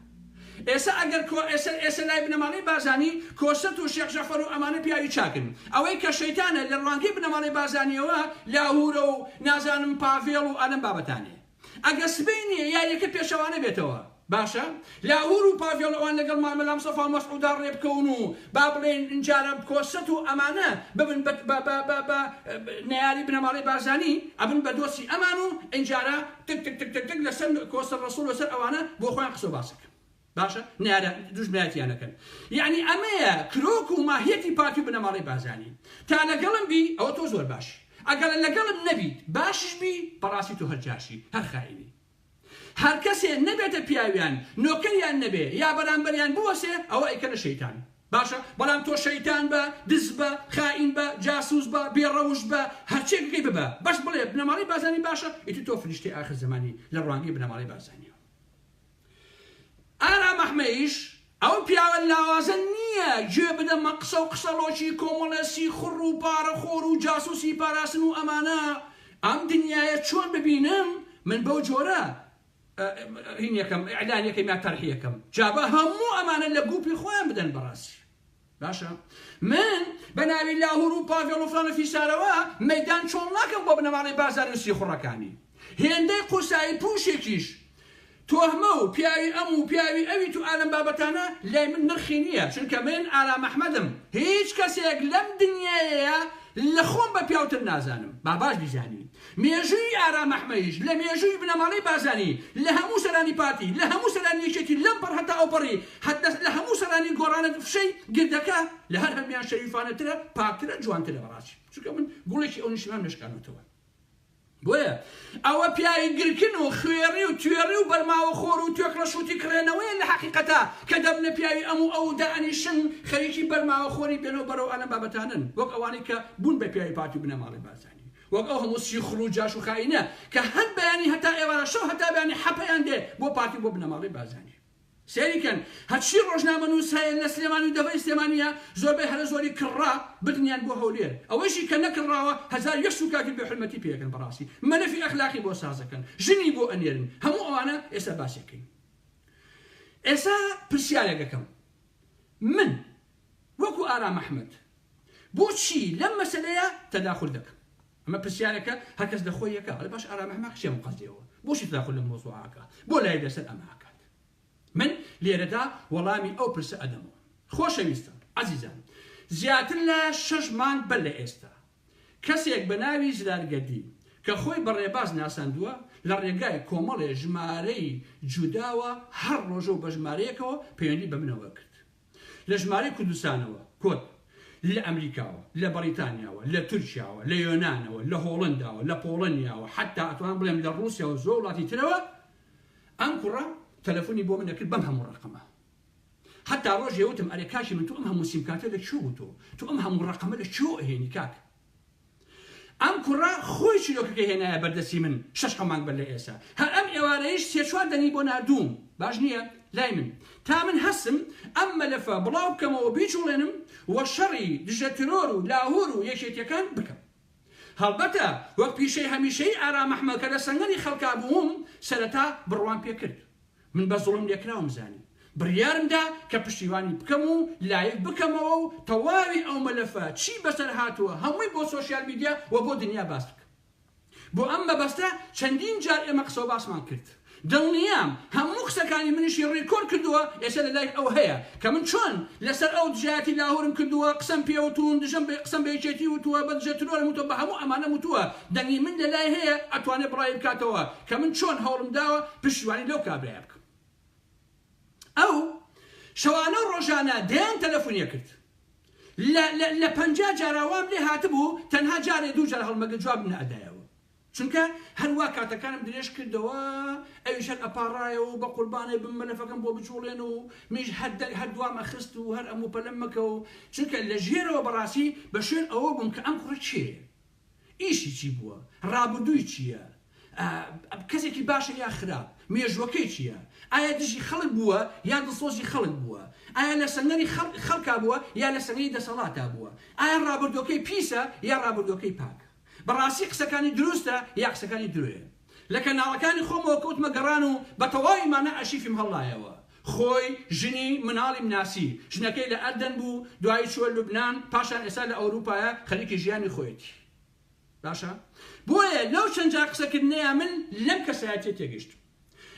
ئێسا ئەگەر کۆ ئێسە ئێسە لای بنەماڵەی بارزانی کۆسرەت و شێخ جەعفەر و ئەمانە پیاوی چاکن ئەوەی کە شەیتانە لە ڕوانگەی بنەماڵەی بارزانیەوە لاهورە و نازانم پاڤێڵ و ئەلەم بابەتانەیە. ئەگەر سبەینێ یاریەکە پێچەوانە بێتەوە باشە لاهور و پاڤێڵ ئەوان لەگەڵ مامە مستەفا و مەسعودا ڕێ بکەون و با بڵێین ئینجارە کۆسرەت و ئەمانە ببن بە بە بە بە بە نەیاری بنەماڵەی بارزانی ئەبن بە دۆستی ئەمان و ئینجارە تک تک تک تک تک لەسەر کۆسرەت ڕەسوڵ لەسەر ئەوانە بۆ خۆیان قسە و باسەکەن باشە نەیارە دوژمنایەتیان ئەکەن یەعنی ئەمەیە کرۆک و ماهیەتی پارتی و بنەماڵەی بارزانی تا لەگەڵم بی ئەوە تۆ زۆر باشی ئەگەر لەگەڵم نەبیت باشیش بی بەڕاستی تۆ هەر جاشی هەر خائینی هەر کەسێ نەبێتە پیاویان نۆکەریان نەبێ یا بەرامبەریان بوەسێ ئەوە ئەیکەنە شەیتان باشە بەڵام تۆ شەیتان بە دز بە خائین بە جاسوس بە بێ ڕەوشت بە هەرچێکەکەی ببە بەس بڵێ بنەماڵەی بارزانی باشە ئیتر تۆ فریشتەی ئاخر زەمانی لە ڕوانگەی بنەماڵەی بارزانیەوە. ئارام ئەحمەیش ئەو پیاوە لاوازە نییە گوێ بدەمە قسە و قسەڵۆکی کۆمەڵێ سیخوڕ و پارەخۆر و جاسوسی پاراستن و ئەمانە، ئەم دنیایە چۆن ببینم من بەو جۆرە هین یەکەم ئیعلان یەکەم یا تەرح یەکەم جا با هەموو ئەمانە لە گوپی خۆیان بدەن بەڕاستی. باشە من بە ناوی لاهور و پاڤێڵ و فلان و فیسارەوە مەیدان چۆڵ ناکەم بۆ بنەماڵەی بارزانی و سیخوڕەکانی. هێندەی قورسایی پوشێکیش. تۆهمە و پیاوی ئەم و پیاوی ئەویت و ئالەم بابەتانە لای من نرخی نییە چونکە من ئارام ئەحمەدم هیچ کەسێک لەم دنیایەیا لە خۆم بە پیاوتر نازانم با باش بیزانی مێژووی ئارام ئەحمەیش لە مێژووی بنەماڵەی بارزانی لە هەموو سەرانی پارتی لە هەموو سەرانی یەکێتی لەم پەڕ هەتا ئەوپەڕی هەتا لە هەموو سەرانی گۆڕانت فشەی گردەکە لە هەر هەموویان شەریفانەترە پاکترە جوانترە بەڕاستی چونکە من گوڵێکی ئەو نیشتمانم نەشکانۆتەوە. بۆیە ئەوە پیاوی گرکن و خوێڕی و توێڕی و بەرماوە خۆر و توێکڵە شوتی کڕێنەوەیە لە حەقیقەتا کە دەبنە پیاوی ئەم و ئەو و دائەنیشن خەریکی بەرماوە خۆری بێنەو بەرەو ئەلەم بابەتانەن وەک ئەوانەی کە بوون بە پیاوی پارتی و بنەماڵەی بارزانی وەک ئەو هەموو سیخوڕ و جاش و خائینە کە هەر بەیانی هەتا ئێوارە شەو هەتا بەیانی حەپەیان دێ بۆ پارتی و بۆ بنەماڵەی بارزانی. سەیری کەن هەرچی ڕۆژنامەنووس هەیە لە سلێمانی و دەڤەری سلێمانیە زۆربەی هەرە زۆری کڕا بردنیان بۆ هەولێر ئەوەیشی کە نەکڕاوە 1001 سوکاتی بێ حورمەتی پێ ئەکەن بەڕاستی مەلەفی ئەخلاقی بۆ سازەکەن ژنی بۆ ئەنێرن هەموو ئەوانە ئێستا باسیەکەین ئێستا پرسیارێک ئەکەم من وەکو ئارام ئەحمەد بۆچی لەم مەسەلەیە تەداخول دەکەم ئەمە پرسیارێکە هەرکەس لە خۆی یەکە ئەڵێ باش ئارام ئەحمەد چیە ئەم قەزیەوە بۆچی تەداخول لەم مەوزوعە ئەکا بۆ لای لەسەر ئەمە ئەکات من لێرەدا وەڵامی ئەو پرسە ئەدەمەوە خۆشەویستان عەزیزان زیاتر لە شەش مانگ بەر لە ئێستا کەسێک بە ناوی زرار گەردی کە خۆی بە ڕێباز ناساندووە لە ڕێگای کۆمەڵێ ژمارەی جوداوە هەر ڕۆژە و بە ژمارەیەکەوە پەیوەندی بە منەوە کرد لە ژمارەی کوردستانەوە، کۆد، لە ئەمریکاوە، لە بەڕیتانیاوە، لە تورکیاوە، لە یۆنانەوە، لە هۆڵەنداوە، لە پۆڵەنیاوە، حەتتا ئەتوانم بڵێم لە ڕووسیا و زۆر وڵاتی ترەوە، ئەم کوڕە تەلەفۆنی بۆ من ئەکرد بەم هەموو ڕەقەمە. حەتتا ڕۆژێ وتم ئەرێ کاکی من تۆ ئەم هەموو سیمکارتە لە کوێ بوو تۆ؟ تۆ ئەم هەموو ڕەقەمە لە کوێوە ئەهێنی کاک؟ ئەم کوڕە خۆی چیرۆکەکەی هێنایە بەردەستی من شەش حەو مانگ بەر لە ئێسا هەر ئەم ئێوارەیش سێ چوار دەنگی بۆ ناردووم باش نییە لای من تا من هەستم ئەم مەلەفە بڵاو بکەمەوە بیجوڵێنم و شەڕی دژە ترۆر و لاهور و یەکێتیەکان بکەم هەڵبەتە وەک پیشەی هەمیشەیی ئارام ئەحمەد کە لە سەنگەری خەڵکا بووم سەرەتا بڕوام پێکرد من بە زوڵم لێکراوم زانی. بڕیارم دا کە پشتیوانی بکەم و live بکەمەوە و تەواوی ئەو مەلەفە چی بەسەر هاتووە هەمووی بۆ سۆشیال میدیا و بۆ دنیا باس بکەم. بۆ ئەم مەبەستە چەندین جار ئێمە قسە و باسمان کرد. دڵنیام هەموو قسەکانی منیشی record کردووە ئێستا لە لای ئەو هەیە کە من چۆن لەسەر ئەو دژایەتی لاهورم کردووە قسەم پێ وتوون دژم بە قسەم بە یەکێتی وتووە بە دژە ترۆرم وتووە بە هەموو ئەمانەم وتووە دەنگی من لە لای هەیە ئەتوانێ بڵاوی بکاتەوە کە من چۆن هەوڵم داوە پشتیوانی لەو کابرایە بکەم. ئەو شەوانە و ڕۆژانە دەیان تەلەفونی کرد. لە لە لە 50 جارا وام لێ هاتبوو تەنها جارێ دوو جار هەڵمەگرت جوابم نەئەدایەوە. چونکە هەر وا کاتەکانم درێژ کردەوە ئەویش هەر ئەپاڕایەوە و بە قوربانێ بم مەلەفەکەم بۆ بجوڵێن و منیش هەر دەنگ هەر دوام ئەخست و هەر ئەموو پەلەم مەکە و چونکە لە ژێرەوە بەڕاستی بە شوێن ئەوە بووم کە ئەم کوڕە کێیە؟ ئیشی چی بووە؟ ڕابردووی چییە؟ کەسێکی باشە یا خراپ؟ مێژووەکەی چییە؟ ئایا دژی خەڵک بووە یا دڵسۆزی خەڵک بووە؟ ئایا لە سەنگەری خەڵکا بووە یا لە سەنگەری دەسەڵاتا بووە؟ ئایا ڕابردووەکەی پیسە یا ڕابردووەکەی پاکە؟ بەڕاستی قسەکانی دروستە یا قسەکانی درۆیە؟ لە کەناڵەکانی خۆمەوە کەوتمە گەڕان و بە تەواوی مانا ئەرشیفیم هەڵلایەوە. خۆی، ژنی، مناڵیم ناسی. ژنەکەی لە ئەردەن بوو، دوایی چووە لوبنان، پاشان ئێستا لە ئەوروپایە، خەریکی ژیانی خۆیەتی. باشە؟ بۆیە لەو چەند جار قسەکردنەیا من لەم کەسایەتیە تێگەیشتم.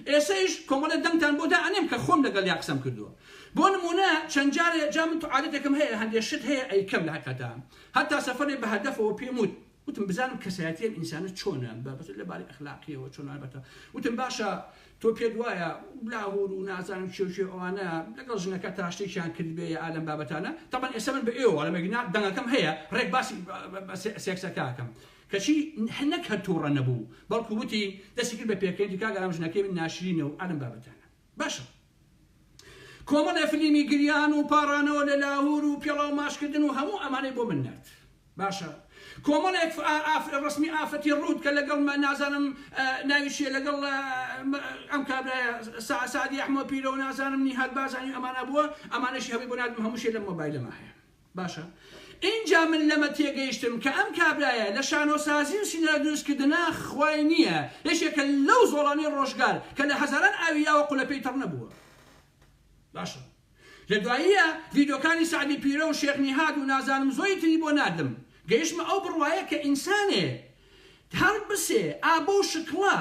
ئێسەیش کۆمەڵێ دەنگتان بۆ دائەنێم کە خۆم لەگەڵیا قسەم کردووە. بۆ نموونە چەند جارێ، جا من عادەتێکم هەیە هەندێ شت هەیە ئەیکەم لە حەقیقەتا. هەتا سەفەرێ بە هەدەفەوە پێم وت، وتم بزانم کەسایەتی ئەم ئینسانە چۆنە بە لە باری ئەخلاقیەوە چۆنە بەتە وتم باشە تۆ پێت وایە لاهور و نازانم کێ و کێ ئەوانە لەگەڵ ژنەکە تا شتێکیان کردبێ یا ئالەم بابەتانە تەبەن ئێستا من بە ئێوە ئەڵێم ئەگینا دەنگەکەم هەیە ڕێک باسی سێکسەکە ئەکەم کەچی نەک هەر تووڕە نەبوو بەڵکو وتی دەستی کرد بە پێکەنینی کاک ئارام ژنەکەی من ناشرینە و ئالەم بابەتانە باشە کۆمەڵێ فلیمی گریان و پاڕانەوە لە لاهور و پێڵاو ماچکردن و هەموو ئەمانەی بۆ من نارد. باشە کۆمەڵێک ڕەسمی ئافرەتی ڕووت کە لەگەڵ نازانم ناوی چیە لەگەڵ ئەم کابرایە سەعدی ئەحمەد پیرە و نازانم نیهاد بارزانی و ئەمانە بووە ئەمانەشی هەمووی بۆ ناردم هەمووشی لەم مۆبایلەما هەیە. باشە ئینجا من لەمە تێگەیشتم کە ئەم کابرایە لە شانۆسازی و سیناریۆ دروستکردنا خوای نییە، یەکێکە لەو زۆڵانەی ڕۆژگار کە لە هەزاران ئاوی یاوە قولەپێی تەڕ نەبووە. باشە لە دواییە ڤیدۆکانی سەعدی پیرە و شێخ نیهاد و نازانم زۆری تری بۆ ناردم گەیشتمە ئەو بڕوایە کە ئینسانێ هەڵبسێ ئا بەو شکڵە.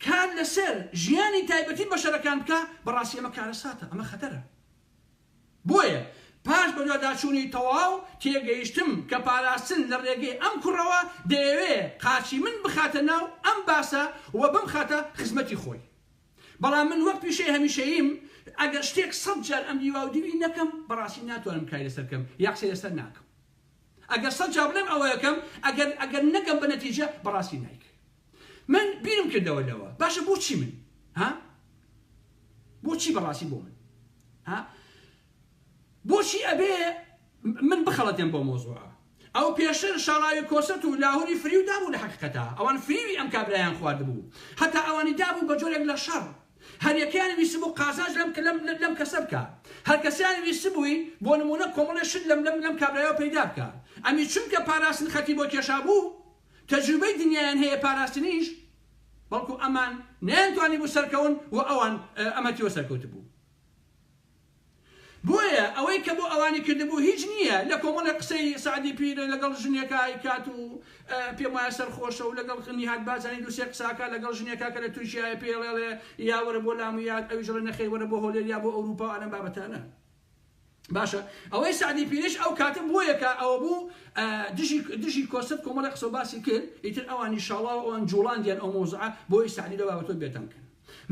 کار لەسەر ژیانی تایبەتی بەشەرەکان بکا، بەڕاستی ئەمە کارەساتە، ئەمە خەتەرە. بۆیە پاش بەدواداچوونی تەواو تێگەیشتم کە پاراستن لە ڕێگەی ئەم کوڕەوە دەیەوێ قاچی من بخاتە ناو ئەم باسە و بمخاتە خزمەتی خۆی. بەڵام من وەک پیشەی هەمیشەییم ئەگەر شتێک سەت جار ئەم دیواودیوی نەکەم بەڕاستی ناتوانم کاری لەسەر بکەم یا قسەی لەسەر ناکەم. ئەگەر سەت جار بڵێم ئەوە ئەکەم ئەگەر ئەگەر نەگەم بە نەتیجە بەڕاستی نایکەم. من بیرم کردەوە لەوە باشە بۆچی من ها بۆچی بەڕاستی بۆ من ها بۆچی ئەبێ من بخەڵەتێن بۆ مۆزوعە ئەو پێشتر شاڵاوی کۆسەت و لاهوری فریو دابوو لە حەقیقەتا ئەوان فریوی ئەم کابرایان خواردبوو هەتا ئەوانی دابوو بە جۆرێک لە شەڕ هەریەکەیان ویستبوو قازانج لەم لەم لەم کەسە بکا هەرکەسیان ویستبووی بۆ نمونە کۆمەڵێ شت لەم لەم لەم کابرایەوە پەیدا بکا ئەمی چونکە پاراستن خەتی بۆ کێشابوو تەجروبەی دنیایان هەیە پاراستنیش بەڵکو ئەمان نەیانتوانیبوو سەرکەون و ئەوان ئەمەتیوە سەرکەوتبوو بۆیە ئەوەی کە بۆ ئەوانی کردبوو هیچ نییە لە کۆمەڵێک قسەی سەعدی پیر لەگەڵ ژنێکا ئەیکات و پێم وایە سەرخۆشە و لەگەڵ نیهاد بارزانی دوو سێ قسە ئەکات لەگەڵ ژنێکا کە لە تورکیایە پێی ئەڵێ یا وەرە بۆ لام و یا ئەویش ئەڵێ نەخێر وەرە بۆ هۆلێر یا بۆ ئەوروپا و ئەلەم بابەتانە. باشە ئەوەی سەعدی پیریش ئەو کاتە بۆیە کە ئەوە بوو دژی دژی کۆسرەت کۆمەڵی قسە و باسی کرد ئیتر ئەوانی شاڵاو ئەوان جوڵاندیان ئەو مەوزوعە بۆی سەعدی لەو بابەتەوە بێتەنگ کەن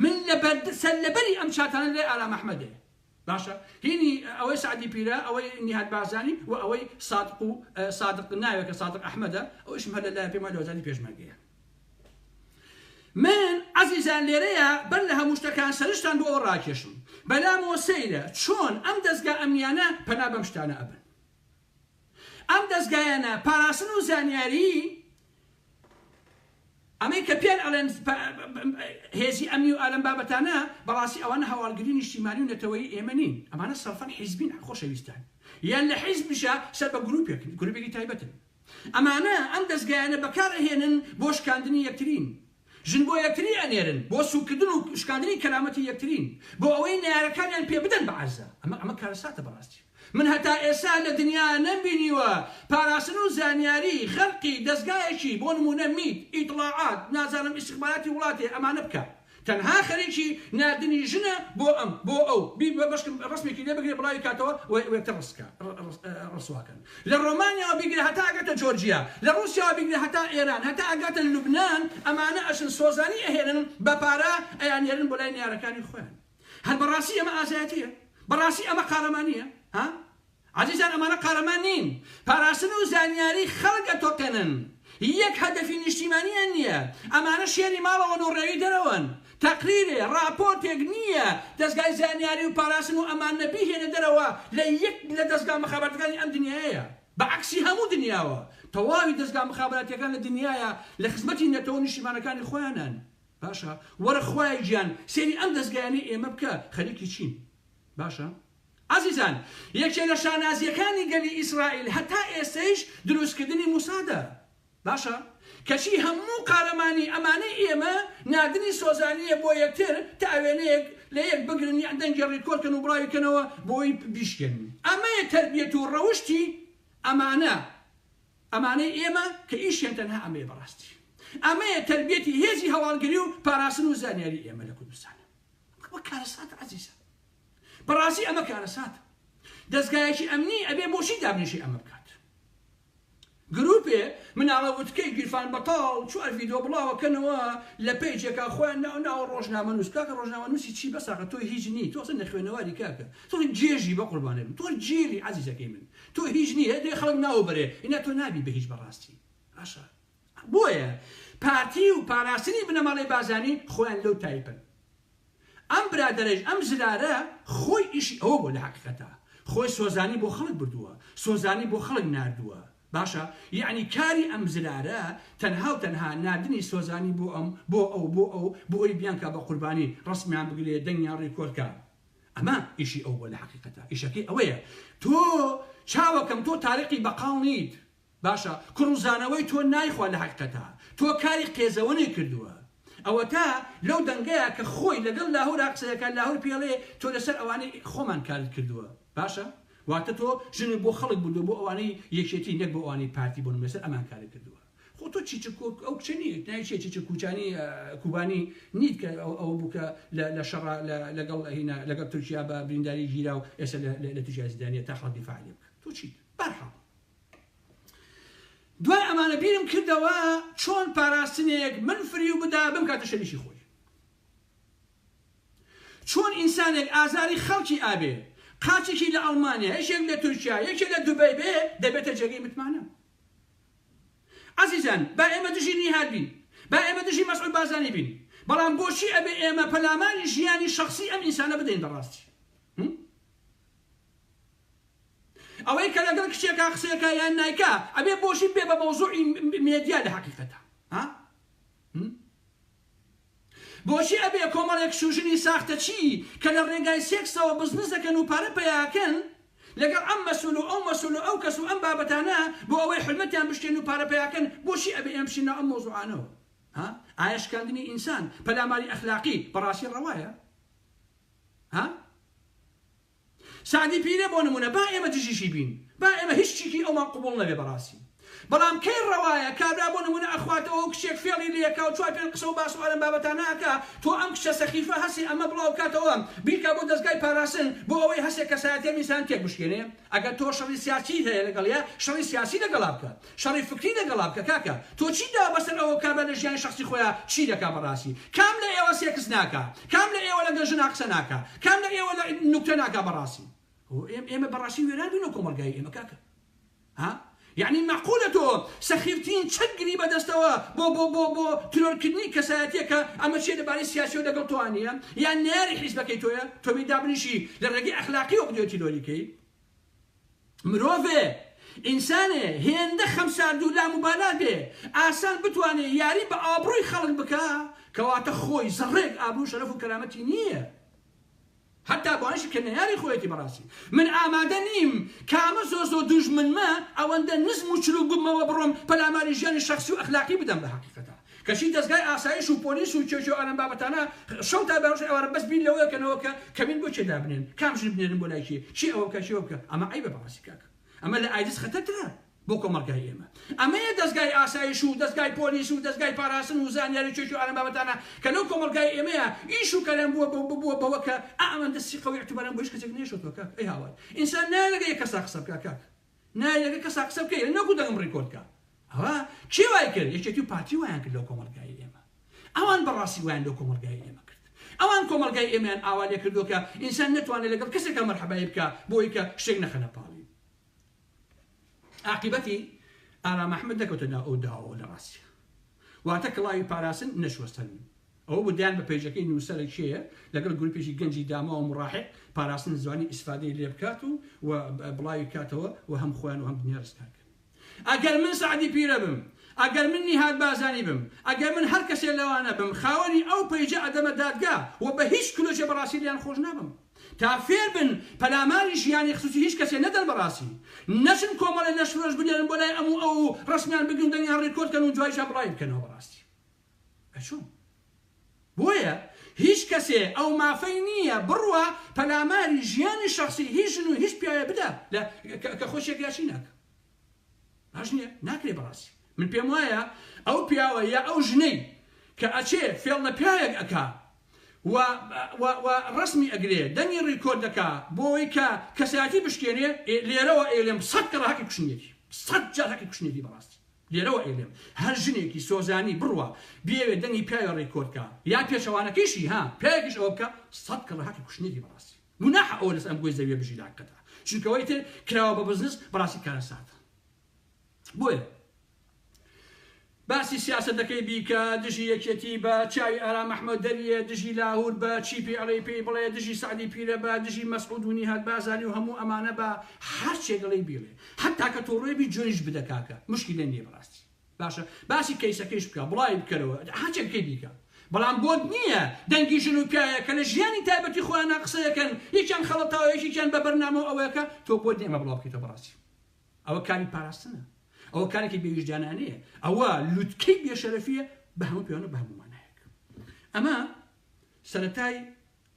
من لە بەر سەر لەبەری ئەم چاتانە لای ئارام ئەحمەدێ باشە هینی ئەوەی سەعدی پیرە ئەوەی نیهاد بارزانی و ئەوەی سادق و سادق ناوێکە سادق ئەحمەدە ئەویشم هەر لە لای پێم وایە لە وەزارەتی پێشمەرگەیە من عەزیزان لێرەیا بەر لە هەموو شتەکان سەرنجتان بۆ ئەوە ڕاکێشم بەلامەوە سەیرە چۆن ئەم دەزگا ئەمنیانە پەنا بەم شتانە ئەبەن ئەم دەزگایانە پاراستن و زانیاری ئەمەی کە پێیان ئەڵێن هێزی ئەمنی و ئالەم بابەتانە بەڕاستی ئەوانە هەواڵگری نیشتیمانی و نەتەوەیی ئێمە نین ئەمانە سەرفەن حیزبین خۆشەویستان یان لە حیزبیشا سەر بە گروپێکن گروپێکی تایبەتن ئەمانە ئەم دەزگایانە بەکار ئەهێنن بۆ شکاندنی یەکترین، ژن بۆ یەکتری ئەنێرن بۆ سوککردن و شکاندنی کەرامەتی یەکترین، بۆ ئەوەی نەیارەکانیان پێ بدەن بە عەرزە. ئەمە ئەمە کارەساتە بەڕاستی. من هەتا ئێستا لە دنیا نەمبینیوە پاراستن و زانیاری خەرقی دەزگایەکی بۆ نمونە میت، ئیتڵاعات، نازانم ئیستخباراتی وڵاتێ ئەمانە بکا. تەنها خەریکی ناردنی ژنە بۆ ئەم بۆ ئەو بی بەشکم ڕەسمێکی لێ بگرێ بڵاوی کاتەوە و یەکتر ڕسکا ڕسواکەن لە ڕۆمانیاوە بیگرە هەتا ئەگاتە جۆرجیا لە ڕوسیاوە بیگرە هەتا ئێران هەتا ئەگاتە لوبنان ئەمانە ئەچن سۆزانی ئەهێنن بە پارە ئەیاننێرن بۆ لای نەیارەکانی خۆیان هەر بەڕاستی ئەمە ئازایەتیە بەڕاستی ئەمە قارەمانیە ها عەزیزان ئەمانە قارەمان نین پاراستن و زانیاری خەڵک ئەتۆقێنن یەک هەدەفی نیشتیمانیان نیە ئەمانە شێری ماڵەوەن و ڕێوی دەرەوەن تەقریرێ ڕاپۆرتێک نیە دەزگای زانیاری و پاراستن و ئەمانە بیهێنە دەرەوە لە یەک لە دەزگا مخابراتەکانی ئەم دنیایەیە بە عەکسی هەموو دنیاوە تەواوی دەزگا مخابراتیەکان لە دنیایا لە خزمەتی نەتەوە و نیشتیمانەکانی خۆیانن باشە وەرە خوایە گیان سەیری ئەم دەزگایانەی ئێمە بکە خەریکی چین باشە ئازیزان یەکێ لە شانازیەکانی گەلی ئیسرائیل هەتا ئێستەیش دروستکردنی موسادە باشە کەچی هەموو قارەمانی ئەمانەی ئێمە ناردنی سۆزانیە بۆ یەکتر تا وێنەیەک لە یەک بگرن یان دەنگی ڕیکۆرد کەن و بڵاوی کەنەوە بۆی بیشکێنن ئەمەیە تەربیەت و ڕەوشتی ئەمانە ئەمانەی ئێمە کە ئیشیان تەنها ئەمەیە بەڕاستی ئەمەیە تەربیەتی هێزی هەواڵگری و پاراستن و زانیاری ئێمە لە کوردستان ئەمە کارەساتە عەزیزان بەڕاستی ئەمە کارەساتە دەزگایەکی ئەمنی ئەبێ بۆچی دابنیشێ ئەمە بکات گروپێ مناڵە وتکەی گیرفان بەتاڵ چوار ڤیدۆ بڵاوەکەنەوە لە پەیجێکا خۆیان ناو ناوە ڕۆژنامەنووس کاکە ڕۆژنامەنووسی چی بەساقە تۆ هیچ نی تۆ ئەسڵ نەخوێنەواری کاکە تۆ گێژی بە قوربانێ بم تۆ گێلی عەزیزەکەی من تۆ هیچ نی هەر دەبێ خەڵک ناو بەرێ ئینا تۆ نابی بە هیچ بەڕاستی باشە بۆیە پارتی و پاراستنی بنەماڵەی بارزانی خۆیان لەو تایپەن. ئەم برادەرەیش ئەم زرارە خۆی ئیشی ئەوە بووە لە حەقیقەتا خۆی سۆزانی بۆ خەڵک بردووە سۆزانی بۆ خەڵک ناردووە باشە یەعنی کاری ئەم زرارە تەنها و تەنها ناردنی سۆزانی بۆ ئەم بۆ ئەو بۆ ئەو بۆ ئەوی بیانکا بە قوربانی ڕەسمیان بگرێ دەنگیان ڕیکۆرد کا ئەمە ئیشی ئەو بووە لە حەقیقەتا ئیشەکەی ئەوەیە تۆ چاوەکەم تۆ تاریقی بەقاڵ نیت باشە کوڕوزانەوەی تۆ نایخوا لە حەقیقەتا تۆ کاری قێزەوەنی کردووە ئەوەتا لەو دەنگەیا کە خۆی لەگەڵ لاهورا قسە دەکات لاهور پێڵێ تۆ لەسەر ئەوانەی خۆمان کارت کردووە باشە واتە تۆ ژنت بۆ خەڵک بردووە بۆ ئەوانەی یەکێتی نەک بۆ ئەوانەی پارتی بۆ نمونە لەسەر ئەمان کارت کردووە. خۆ تۆ چیچک ئەو کچە نیت ناوی چیە چیچک کوچانی کوبانی نیت کە ئەوە بوو کە لە شەڕا لەگەڵ هینا لەگەڵ تورکیا بە برینداری گیرا و ئێستا لە تورکیا زیندانیە تا خەڵک دیفاع لێ بکە تۆ چیت بەرحاڵ دوای ئەمانە بیرم کردەوە چۆن پاراستنێک من فریو بدا بمکاتە شەریکی خۆی چۆن ئینسانێک ئازاری خەڵکی ئابێ قاچێکی لە ئەڵمانیا یەکێک لە تورکیا یەکێ لە دوبەی بێ دەبێتە جێگەی متمانە عەزیزان با ئێمە دژی نیهاد بین، با ئێمە دژی مەسعود بارزانی بین، بەڵام بۆچی ئەبێ ئێمە پەلاماری ژیانی شەخسی ئەم ئینسانە بدەین بەڕاستی؟ ئەوەی کە لەگەڵ کچێکا قسەیەکا یان نایکا ئەبێ بۆچی بێ بە مەوزوعی مێدیا لە حەقیقەتا؟ ها؟ بۆچی ئەبێ کۆمەڵێک کچ و ژنی ساختەچی کە لە ڕێگای سێکسەوە بزنس دەکەن و پارە پەیاکەن لەگەڵ ئەم مەسول و ئەو مەسول و ئەو کەس و ئەم بابەتانە بۆ ئەوەی حورمەتیان بشکێنن و پارە پەیاکەن بۆچی ئەبێ ئێمە بچینە ناو ئەم مەوزوعانەوە ها ئایا شکاندنی ئینسان پەلاماری ئەخلاقی بەڕاستی ڕەوایە ها؟ سەعدی پیرە بۆ نمونە با ئێمە دژیشی بین با ئێمە هیچ چیکی ئەومان قبوڵ نەبێ بەڕاستی بەڵام کەی ڕەوایە کابرا بۆ نمونە ئەخواتەوە و کچێک فێڵی لێکا و چوار پێنج قسە و باس و ئەلەم بابەتانە ئەکا تۆ ئەم کچە سەخیفە هەسێ ئەمە بڵاو کاتەوە بیکا بۆ دەزگای پاراستن بۆ ئەوەی هەسێ کەسایەتی ئەم ئینسان تێک بشکێنێ ئەگەر تۆ شەڕی سیاسیت هەیە لەگەڵیا شەڕی سیاسی لەگەڵا بکە شەڕی فکری لەگەڵا بکە کاکە تۆ چیت داوە بەسەر ئەوە کابرا لە ژیانی شەخسی خۆیا چی دەکا بەڕاستی کام لە ئێوە سێکس ناکا کام لە ئێوە لەگەڵ ژنا قسە ناکا کام لە ئێوە لە نوکتە ناکا بەڕاستی ئێمە بەڕاستی وێران بووین لە کۆمەڵگای ئێمە کاکە ها یعنی مەعقولە تۆ سەخیفترین چەک گری بەدەستەوە بۆ بۆ بۆ بۆ ترۆرکردنی کەسایەتیەکە ئەمە چیە لەبارەی سیاسیەوە لەگەڵ تۆ نییە یان نەیاری حیزبەکەی تۆیە تۆ بی دابنیشی لە ڕێگەی ئەخلاقیەوە بدوێ تیرۆریکەی مرۆڤێ، ئینسانێ، هێندە خەمسارد و لاموبالا بێ، ئاسان بتوانێ یاری بە ئابڕووی خەڵک بکا، کەواتە خۆی زەڕەیەک ئابڕوو و شەرەف و کەرامەتی نییە. هەتا بۆ ئەوانیشی کە نەیاری خۆیەتی بەڕاستی من ئامادە نیم کامە زۆر زۆر دوژمنمە ئەوەندە نزم و چروک ببمەوە بڕۆم پەلاماری ژیانی شەخسی و ئەخلاقی بدەم لە حەقیقەتا کەچی دەزگای ئاسایش و پۆلیس و کێ کێ و ئەم بابەتانە شەو تا بەرۆژ ئێوارە بەس بیر لەوە کەنەوە کە کەمین بۆ کێ دابنێن کام ژن بنێرن بۆ لای کێ کێ ئەوە بکە کێ ئەوە بکە ئەمە عەیبە بەڕاستی کاکە ئەمە لە ئایدز خەتەرترە بۆ کۆمەڵگای ئێمە ئەمەیە دەزگای ئاسایش و دەزگای پۆلیس و دەزگای پاراستن و زانیاری کێ کێ ئەم بابەتانە کە لەو کۆمەڵگای ئێمەیە ئیش و کەلەم بووە بووە بەوە کە ئەمەندە سیقە و ئیعتبارم بۆ هیچ کەسێک نەیشۆتەوە کاک ئەی هاوار ئینسان نایە لەگە یەک کەسا قسە بکا کاک نایە لەگە کەسا قسە بکەی نەکو دەنگم ڕیکۆرد کا ئەوە کێ وای کرد؟ یەکێتی و پارتی وایان کرد لەو کۆمەڵگای ئێمە. ئەوان بەڕاستی وایان لەو کۆمەڵگای ئێمە کرد. ئەوان کۆمەڵگای ئێمەیان ئاوا لێ کردووە کە ئینسان نەتوانێت لەگەڵ کەسێکا مەرحەبایی بکا بۆی کە شتێک نەخەنە پاڵی. عاقیبەتی ئارام ئەحمەد نەکەوتە ناو ئەو داوەوە لە ڕاستیا. واتە کڵاوی پاراستن نەچووە سەر من. ئەوە بوو دایان بە پەیجەکەی نووسەرە کێیە لەگەڵ گروپێکی گەنجی داماو و مڕاحیق پاراستن زوانی ئیسفادەی لێ بکات و و بڵاوی کاتەوە و هەم خۆیان و هەم دنیا ڕزگار کەن. ئەگەر من سەعدی پیرە بم، ئەگەر من نیهاد بارزانی بم، ئەگەر من هەر کەسێ لەوانە بم خاوەنی ئەو پەیجە ئەدەمە دادگا و بە هیچ کلۆجێ بەڕاستی لێیان خۆش نابم تا فێر بن پەلاماری ژیانی خسوسی هیچ کەسێ نەدەن بەڕاستی نەچن کۆمەڵێ لەشفرۆش بنێرن بۆ لای ئەم و ئەو و ڕەسمیان بگرن و دەنگیان ڕیکۆرد کەن و دوایشا بڵاوی بکەنەوە بەڕاستی ئەچۆن بۆیە هیچ کەسێ ئەو مافەی نییە بڕوا پەلاماری ژیانی شەخسی هیچ ژن و هیچ پیاوێ بدا لە کە خۆی شێک یاچی ناکا باش نییە ناکرێ بەڕاستی من پێم وایە ئەو پیاوە یا ئەو ژنەی کە ئەچێ فێڵ لە پیاوێک ئەکا و و و ڕسمی ئەگرێ دەنگی ڕیکۆرد دەکا بۆی کە کەسایەتی بشکێنێ لێرەوە ئێلێم سەد کەڕە هەقی کوشتنیەتی سەد جار هەقی کوشتنیەتی بەڕاستی لێرەوە ئەیڵێم هەر ژنێکی سۆزانی بڕوا بیەوێ دەنگی پیاوێ ڕیکۆرد کا یان پێچەوانەکەیشی ها پیاوێکیش ئەوە بکا سەت کەڕە هەقی کوشتنێتی بەڕاستی گوناحە ئەوە لەسەر ئەم گۆی زەویە بژی لە حەقیقەتا چونکە ئەوەی تر کراوە بە بزنس بەڕاستی کارەساتە بۆیە باسی سیاسەتەکەی بیکە دژی یەکێتی بە چاوی ئارام ئەحمەد دەریە دژی لاهور بە چی پێ ئەڵێی پێی بڵێ دژی سەعدی پیرە بە دژی مەسعود و نیهاد بازانی و هەموو ئەمانە بە هەرچێک ئەڵێی بیڵێ هەتا کە توڕەی بی جۆریش بدە کاکە مشکیلە نیە بەڕاستی باشە باسی کەیسەکەیش بکە بڵاوی بکەرەوە هەرچێک بکەی بیکە بەڵام بۆت نییە دەنگی ژن و پیاوێک کە لە ژیانی تایبەتی خۆیانە قسەیەکەن یەکیان خەڵەتاوە یەکێکیان بە بەرنامە و ئەوەیەکە تۆ بۆت نیە ئەمە بڵاو بکەیتەوە بەڕاستی ئەوە کاری پاراستنە ئەوە کارێکی بێویژدانانەیە ئەوە لوتکەی بێشەرەفیە بە هەموو پێوانە بە هەموو مانایەک ئەمە سەرەتای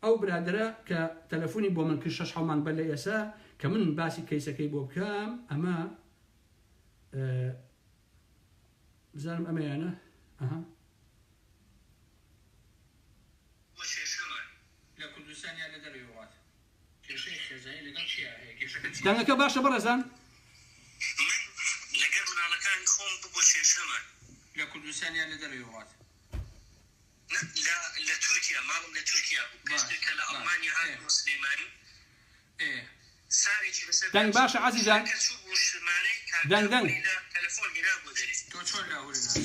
ئەو برادەرە کە تەلەفونی بۆ من کرد شەش حەو مانگ بەر لە ئێسە کە من باسی کەیسەکەی بۆ بکەم ئەمە. بزانم ئەمەیانە ئەها. بۆ کێشەمان لە کوردستان یان لە دەرەوەی وڵات؟ کێشەی خێزانی لەگەڵ کێیا هەیە؟ کێشەکە چییە؟ دەنگەکە باشە بەڕێزان؟ من لەگەر مناڵەکانی خۆم ببوە کێشەمان. لە کوردستان یان لە دەرەوەی وڵات؟ نا لە لە تورکیا ماڵم لە تورکیا بوو باش پێشتر کە لە باش ئەڵمانیا ئێ هاتمەوە سلێمانی ئێ. سارێکی بەسەر دەنگ داچوو باشە عەزیزان؟ ژنەکە چوو بوو ژمارەی کاک دەنگ دەنگ. لاهوری لە تەلەفۆن هێنابووە دەرێ. تۆ چۆن لاهورە ناسی؟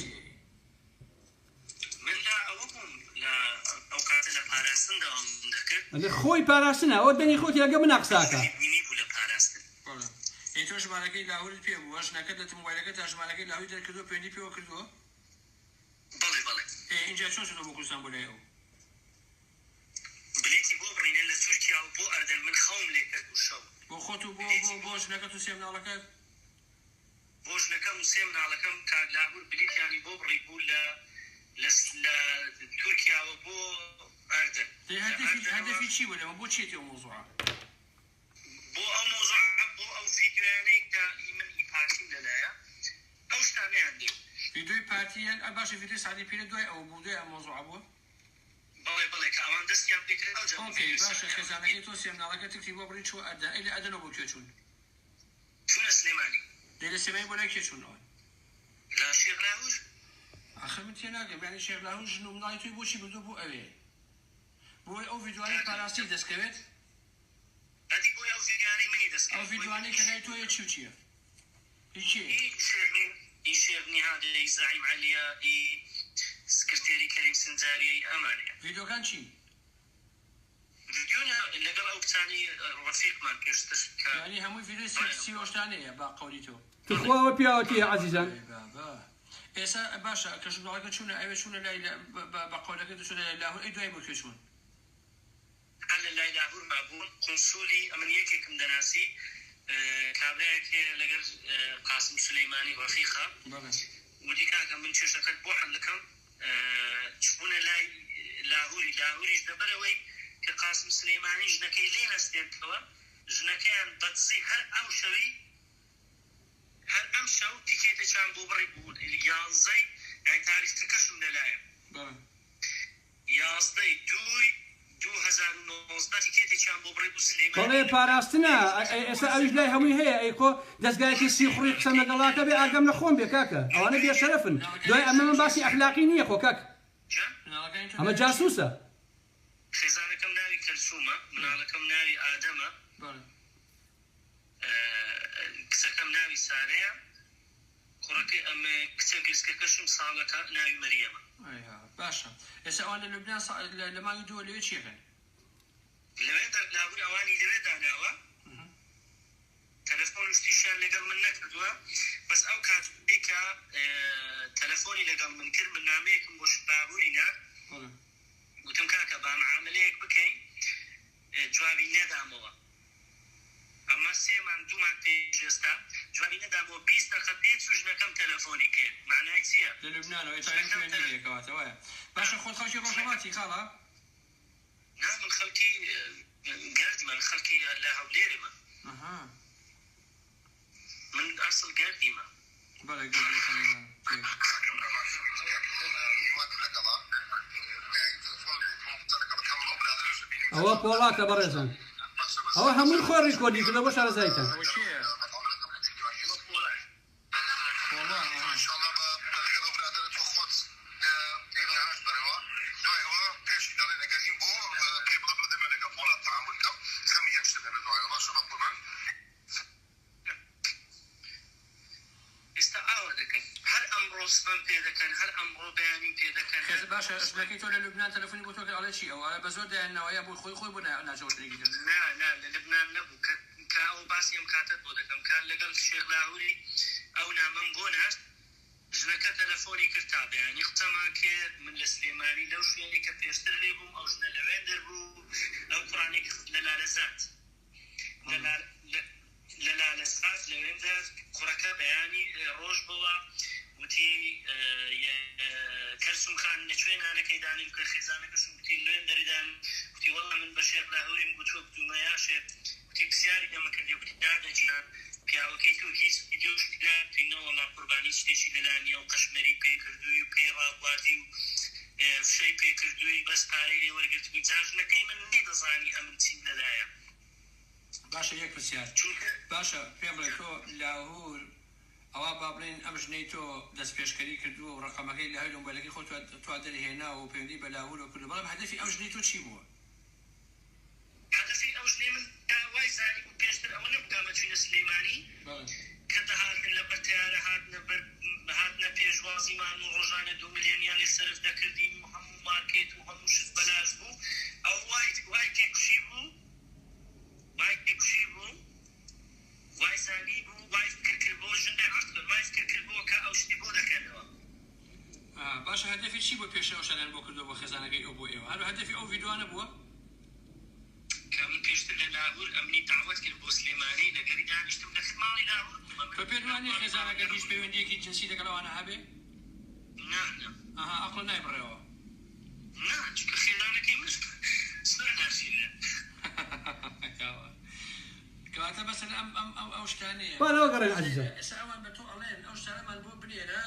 من لە ئەوە بووم لە ئەو کاتە لە پاراستن دەوامم دەکرد. ئەگە خۆی پاراستنە ئەوە دەنگی خۆتی ئەگە منا قساکا. حەزی بینی بوو لە پاراستن. بەڵێ ئەی تۆ ژمارەکەی لاهورت پێ بووە ژنەکەت لە مۆبایلەکەتا ژمارەکەی لاهوری دەرکردووە پەیوەندی پێوە کردووە؟ بەڵێ بەڵێ. ئێ ئینجا چۆن چۆتەوە بۆ کوردستان بۆ لای ئەو؟ بلیتی بۆ بڕینە لە تورکیا و بۆ ئەردەن من خەوم لێ کرد و شەو. بۆ خۆت و بۆ بۆ بۆ ژنەکەت و سێ مناڵەکەت؟ بۆ ژنەکەم و سێ مناڵەکەم کاک لاهور بلیتیانی بۆ بڕی بوو لە لە لە تورکیاوە بۆ ئەردەن دەی لە هەدەفی ئەردەنەوە هەدەفی چی بوو لەمە بۆ چیەتی ئەو مەوزوعە؟ بۆ ئەو مەوزوعە بۆ ئەو ڤیدیۆیانەی کە ئی من ئی پارتیم لەلایە ئەو شتانەیان دێ. ڤیدیۆی پارتی یان باشە ڤیدیۆی سەعدی پیرە دوای ئەوە بوو دوای ئەم مەوزوعە بووە؟ بەڵێ بەڵێ کە ئەوان دەستیان پێ کرد ئەوجا بوو ئۆکەی ڤیدیۆی باشە سەعدی پیر. خێزانەکەی تۆ سێ مناڵەکە تکتی بۆ بڕی چووە ئەردەن ئەی لە ئەردەنەوە بۆ کوێ چوون؟ چوونە سلێمانی. دەی لە سلێمانی بۆ لای کێ چوون ئەوان؟ لە شێخ لاهور. ئاخر من تێناگەم یانی شێخ لاهور ژن و مناڵی تۆی بۆچی بردووە بۆ ئەوێ؟ بۆی ئەو ڤیدیۆانەی کاکە پاراستنی دەست کەوێت؟ ئەدی بۆی ئەو ڤیدیۆانەی منی دەست ئەو کەوێت بۆی ڤیدیۆانەی کە لای تۆیە چی و چییە؟ هی کێیە؟ ئی شێخ ئی شێخ نیهادە ئی زەعیم عەلیە ئی سکرتێری کەریم سنجاریە ئی ئەمانەیە. ڤیدیۆکان چین؟ ڤیدیۆ نا لەگەڵ ئەو کچانەی ڕەفیقمان پێشتر کە یانی هەمووی ڤیدیۆی سێکسی و ئەو شتانەیە بە قەولی تۆ؟ توخوا ئەوە پیاوەتیە عەزیزان؟ ئەی بابا ئێستا باشە کە ژناڵەکە چوونە ئەوێ چوونە لای بە قەولەکەی تۆ چوونە لای لاهور ئەی دوای بۆ کوێ چوون؟ هەر لە لای لاهور مابوون قونسولی ئەمن یەکێکم دەناسی کابرایەک هەیە لەگەر قاسم سولەیمانی ڕەفیقە بەڵێ. وتی کاکە من کێشەکەت بۆ حەل دەکەم چوونە لای لاهوری لاهوریش لەبەرئەوەی کە قاسم سولەیمانی ژنەکەی لێ نەستێنتەوە ژنەکەیان بەدزی هەر ئەو شەوی هەر ئەم شەو تیکێتێکیان بۆ بڕی بوو یانزەی یانی تاریخەکەشم لەلایە. بەڵێ. یازدەی دووی 2019 تیکێتێکیان بۆ بڕی بوو بەڵێ سلێمانی لە پاراستنە ئێستا ئەویش لای هەمووی هەیە ئەی خۆ دەزگایەکی سیخوڕی قسەم لەگەڵاکە بێ ئاگام لە خۆم بێ کاکە ئەوانە بێشەرەفن دوای ئەمە من باسی ئەخلاقی نییە خۆ کاک مناڵەکانی تۆ ئەمە ناویان چییە؟ جاسوسە. خێزانەکەم ناوی کەلسومە مناڵەکەم ناوی ئادەمە بەڵێ. کچەکەم ناوی سارەیە کوڕەکەی ئەم کچە گرسکەکەشم ساڵەکە ناوی مەریەمە. ئەی ها باشە ئێستا ئەوان لە لوبنان لە مانگی دووە لەوێ چیەکەن؟ لەوێ لاهور ئەوانی لەوێ داناوە تەلەفۆن و شتیشیان لەگەڵ من نەکردووە بەس ئەو کاتەی کە تەلەفۆنی لەگەڵ من کرد من نامەیەکم بۆ لاهوری نارد گوتم کاکە با معاملەیەک بکەین جوابی نەدامەوە ئەمە سێ مانگ دوو مانگ پێش ئێستا جوابی نەدامەوە 20 دەقە پێ چوو ژنەکەم تەلەفۆنی کرد معنای چییە؟ لە لوبنانەوە ئێتا پەیوەندی هەیە کەواتە وایە باشە خۆت خەڵکی ڕۆژهەڵاتی خاڵە؟ نا من خەڵکی گەردیمە من خەڵکی لە هەولێرمە. ئەها. من ئەسڵ گەردیمە. بەڵێ گەردیەکان دەزانم. ئەوە پۆڵاتە بەڕێزان ئەوە هەمووی خۆی ڕیکۆردی کردوە بۆ شارەزایتان. ئەوە کێیە؟ پۆڵا ئەها. ئێستا ئاوا دەکەن هەر ئەمڕۆ سبەم پێ دەکەن هەر ئەمڕۆ بەیانیم پێ دەکەن خێز باشە ژنەکەی تۆ لە لوبنان تەلەفۆنی بۆ تۆ کرد ئەڵێ چی ئەو ئەڵێ بە زۆر دایان ناوە یا بۆ خۆی خۆی بۆ ناچەوە شوێنێکی تر؟ نا نا لە لبنان نەبوو کە کە ئەو باسی ئەم کاتەت بۆ دەکەم کە لەگەڵ شێخ لاهوری ئەو نامەم بۆ نارد ژنەکە تەلەفۆنی کرد تا بەیانی قسەمان کرد من لە سلێمانی لەو شوێنەی کە پێشتر لێ بووم ئەو ژنە لەوێندەر بوو ئەو کوڕانەی کە لە لالەزاد لە لە لالەزاد لەوێندەر کوڕەکە بەیانی ڕۆژ بۆوە وتی کەلسوم خان لە کوێ نانەکەی دانیم کە خێزانەکەشم گوتی لەوێندەری دانیم گوتی وەڵا من بە شێخ لاهوریم گوتووە گوتومە یا شێخ گوتی پرسیاری لەمە کردی گوتی دادە گیان. پیاوەکەی تۆ هیچ ڤیدیۆش لای نەوەڵا قوربان هیچ شتێکی لەلا نیە و قەشمەری پێ کردووی و پێی ڕابواردی و فشەی پێ کردووی بەس پارەی لێ وەرگرتبووی جا ژنەکەی من نەیدەزانی ئەمن چیم لەلایە. باشە یەک پرسیار چونکە. باشە پێم بڵێ تۆ لاهور ئەوا با بڵێین ئەم ژنەی تۆ دەست پێشکەری کردووە و ڕەقەمەکەی لە هەیلۆ مۆبایلەکەی خۆت تۆ دەرهێناوە و پەیوەندی بە لاهورەوە کردووە بەڵام هەدەفی ئەم ژنەی تۆ چی بووە؟ هەدەفی ئەو ژنەی من تا وای زانیبوو پێشتر ئەوە نەبوو کە ئەمە چوینە سلیمانی کە دەهاتن لە بەر تەیارە هاتنە بەر هاتنە پێشوازیمان و ڕۆژانە دوو ملیۆنیان لێ سەرف دەکردین و هەموو مارکێت و هەموو شت بەلاش بوو ئەو وای وای تێکوشی بوو وای تێکوشی بوو وای زانی بوو وای فکر کردبۆ ژن بێ عەقڵن وای فکر کردبۆ کە ئەو شتی بۆ دەکەنەوە. باشە هەدەفی چی بووە پێشتر ئەو شتانەیان بۆ کردووە بۆ خێزانەکەی ئەو بۆ ئێوە هەر هەدەفی ئەو ڤیدۆانە بووە؟ کە من پێشتر لە لاهور ئەمنی دەعوەت کرد بۆ سلێمانی لەگەری دانیشتم دەکرد ماڵی لاهور بووم ئەمن تۆ پێت وا نیە خێزانەکەت هیچ پەیوەندیەکی جنسی لەگەڵ ئەوانە هەبێ؟ نا نا. ئەها ئەقڵت نایبڕێەوە. نا چونکە خێزانەکەی منش زۆر ناشیرنن. کاوە کەواتە مەسەلە ئەم ئەم ئەو ئەو شتانەیە. با لەوە گەڕێن عەزیزان. ئێستا ئەوان بە تۆ ئەڵێن ئەو شتانەمان بۆ بنێرە.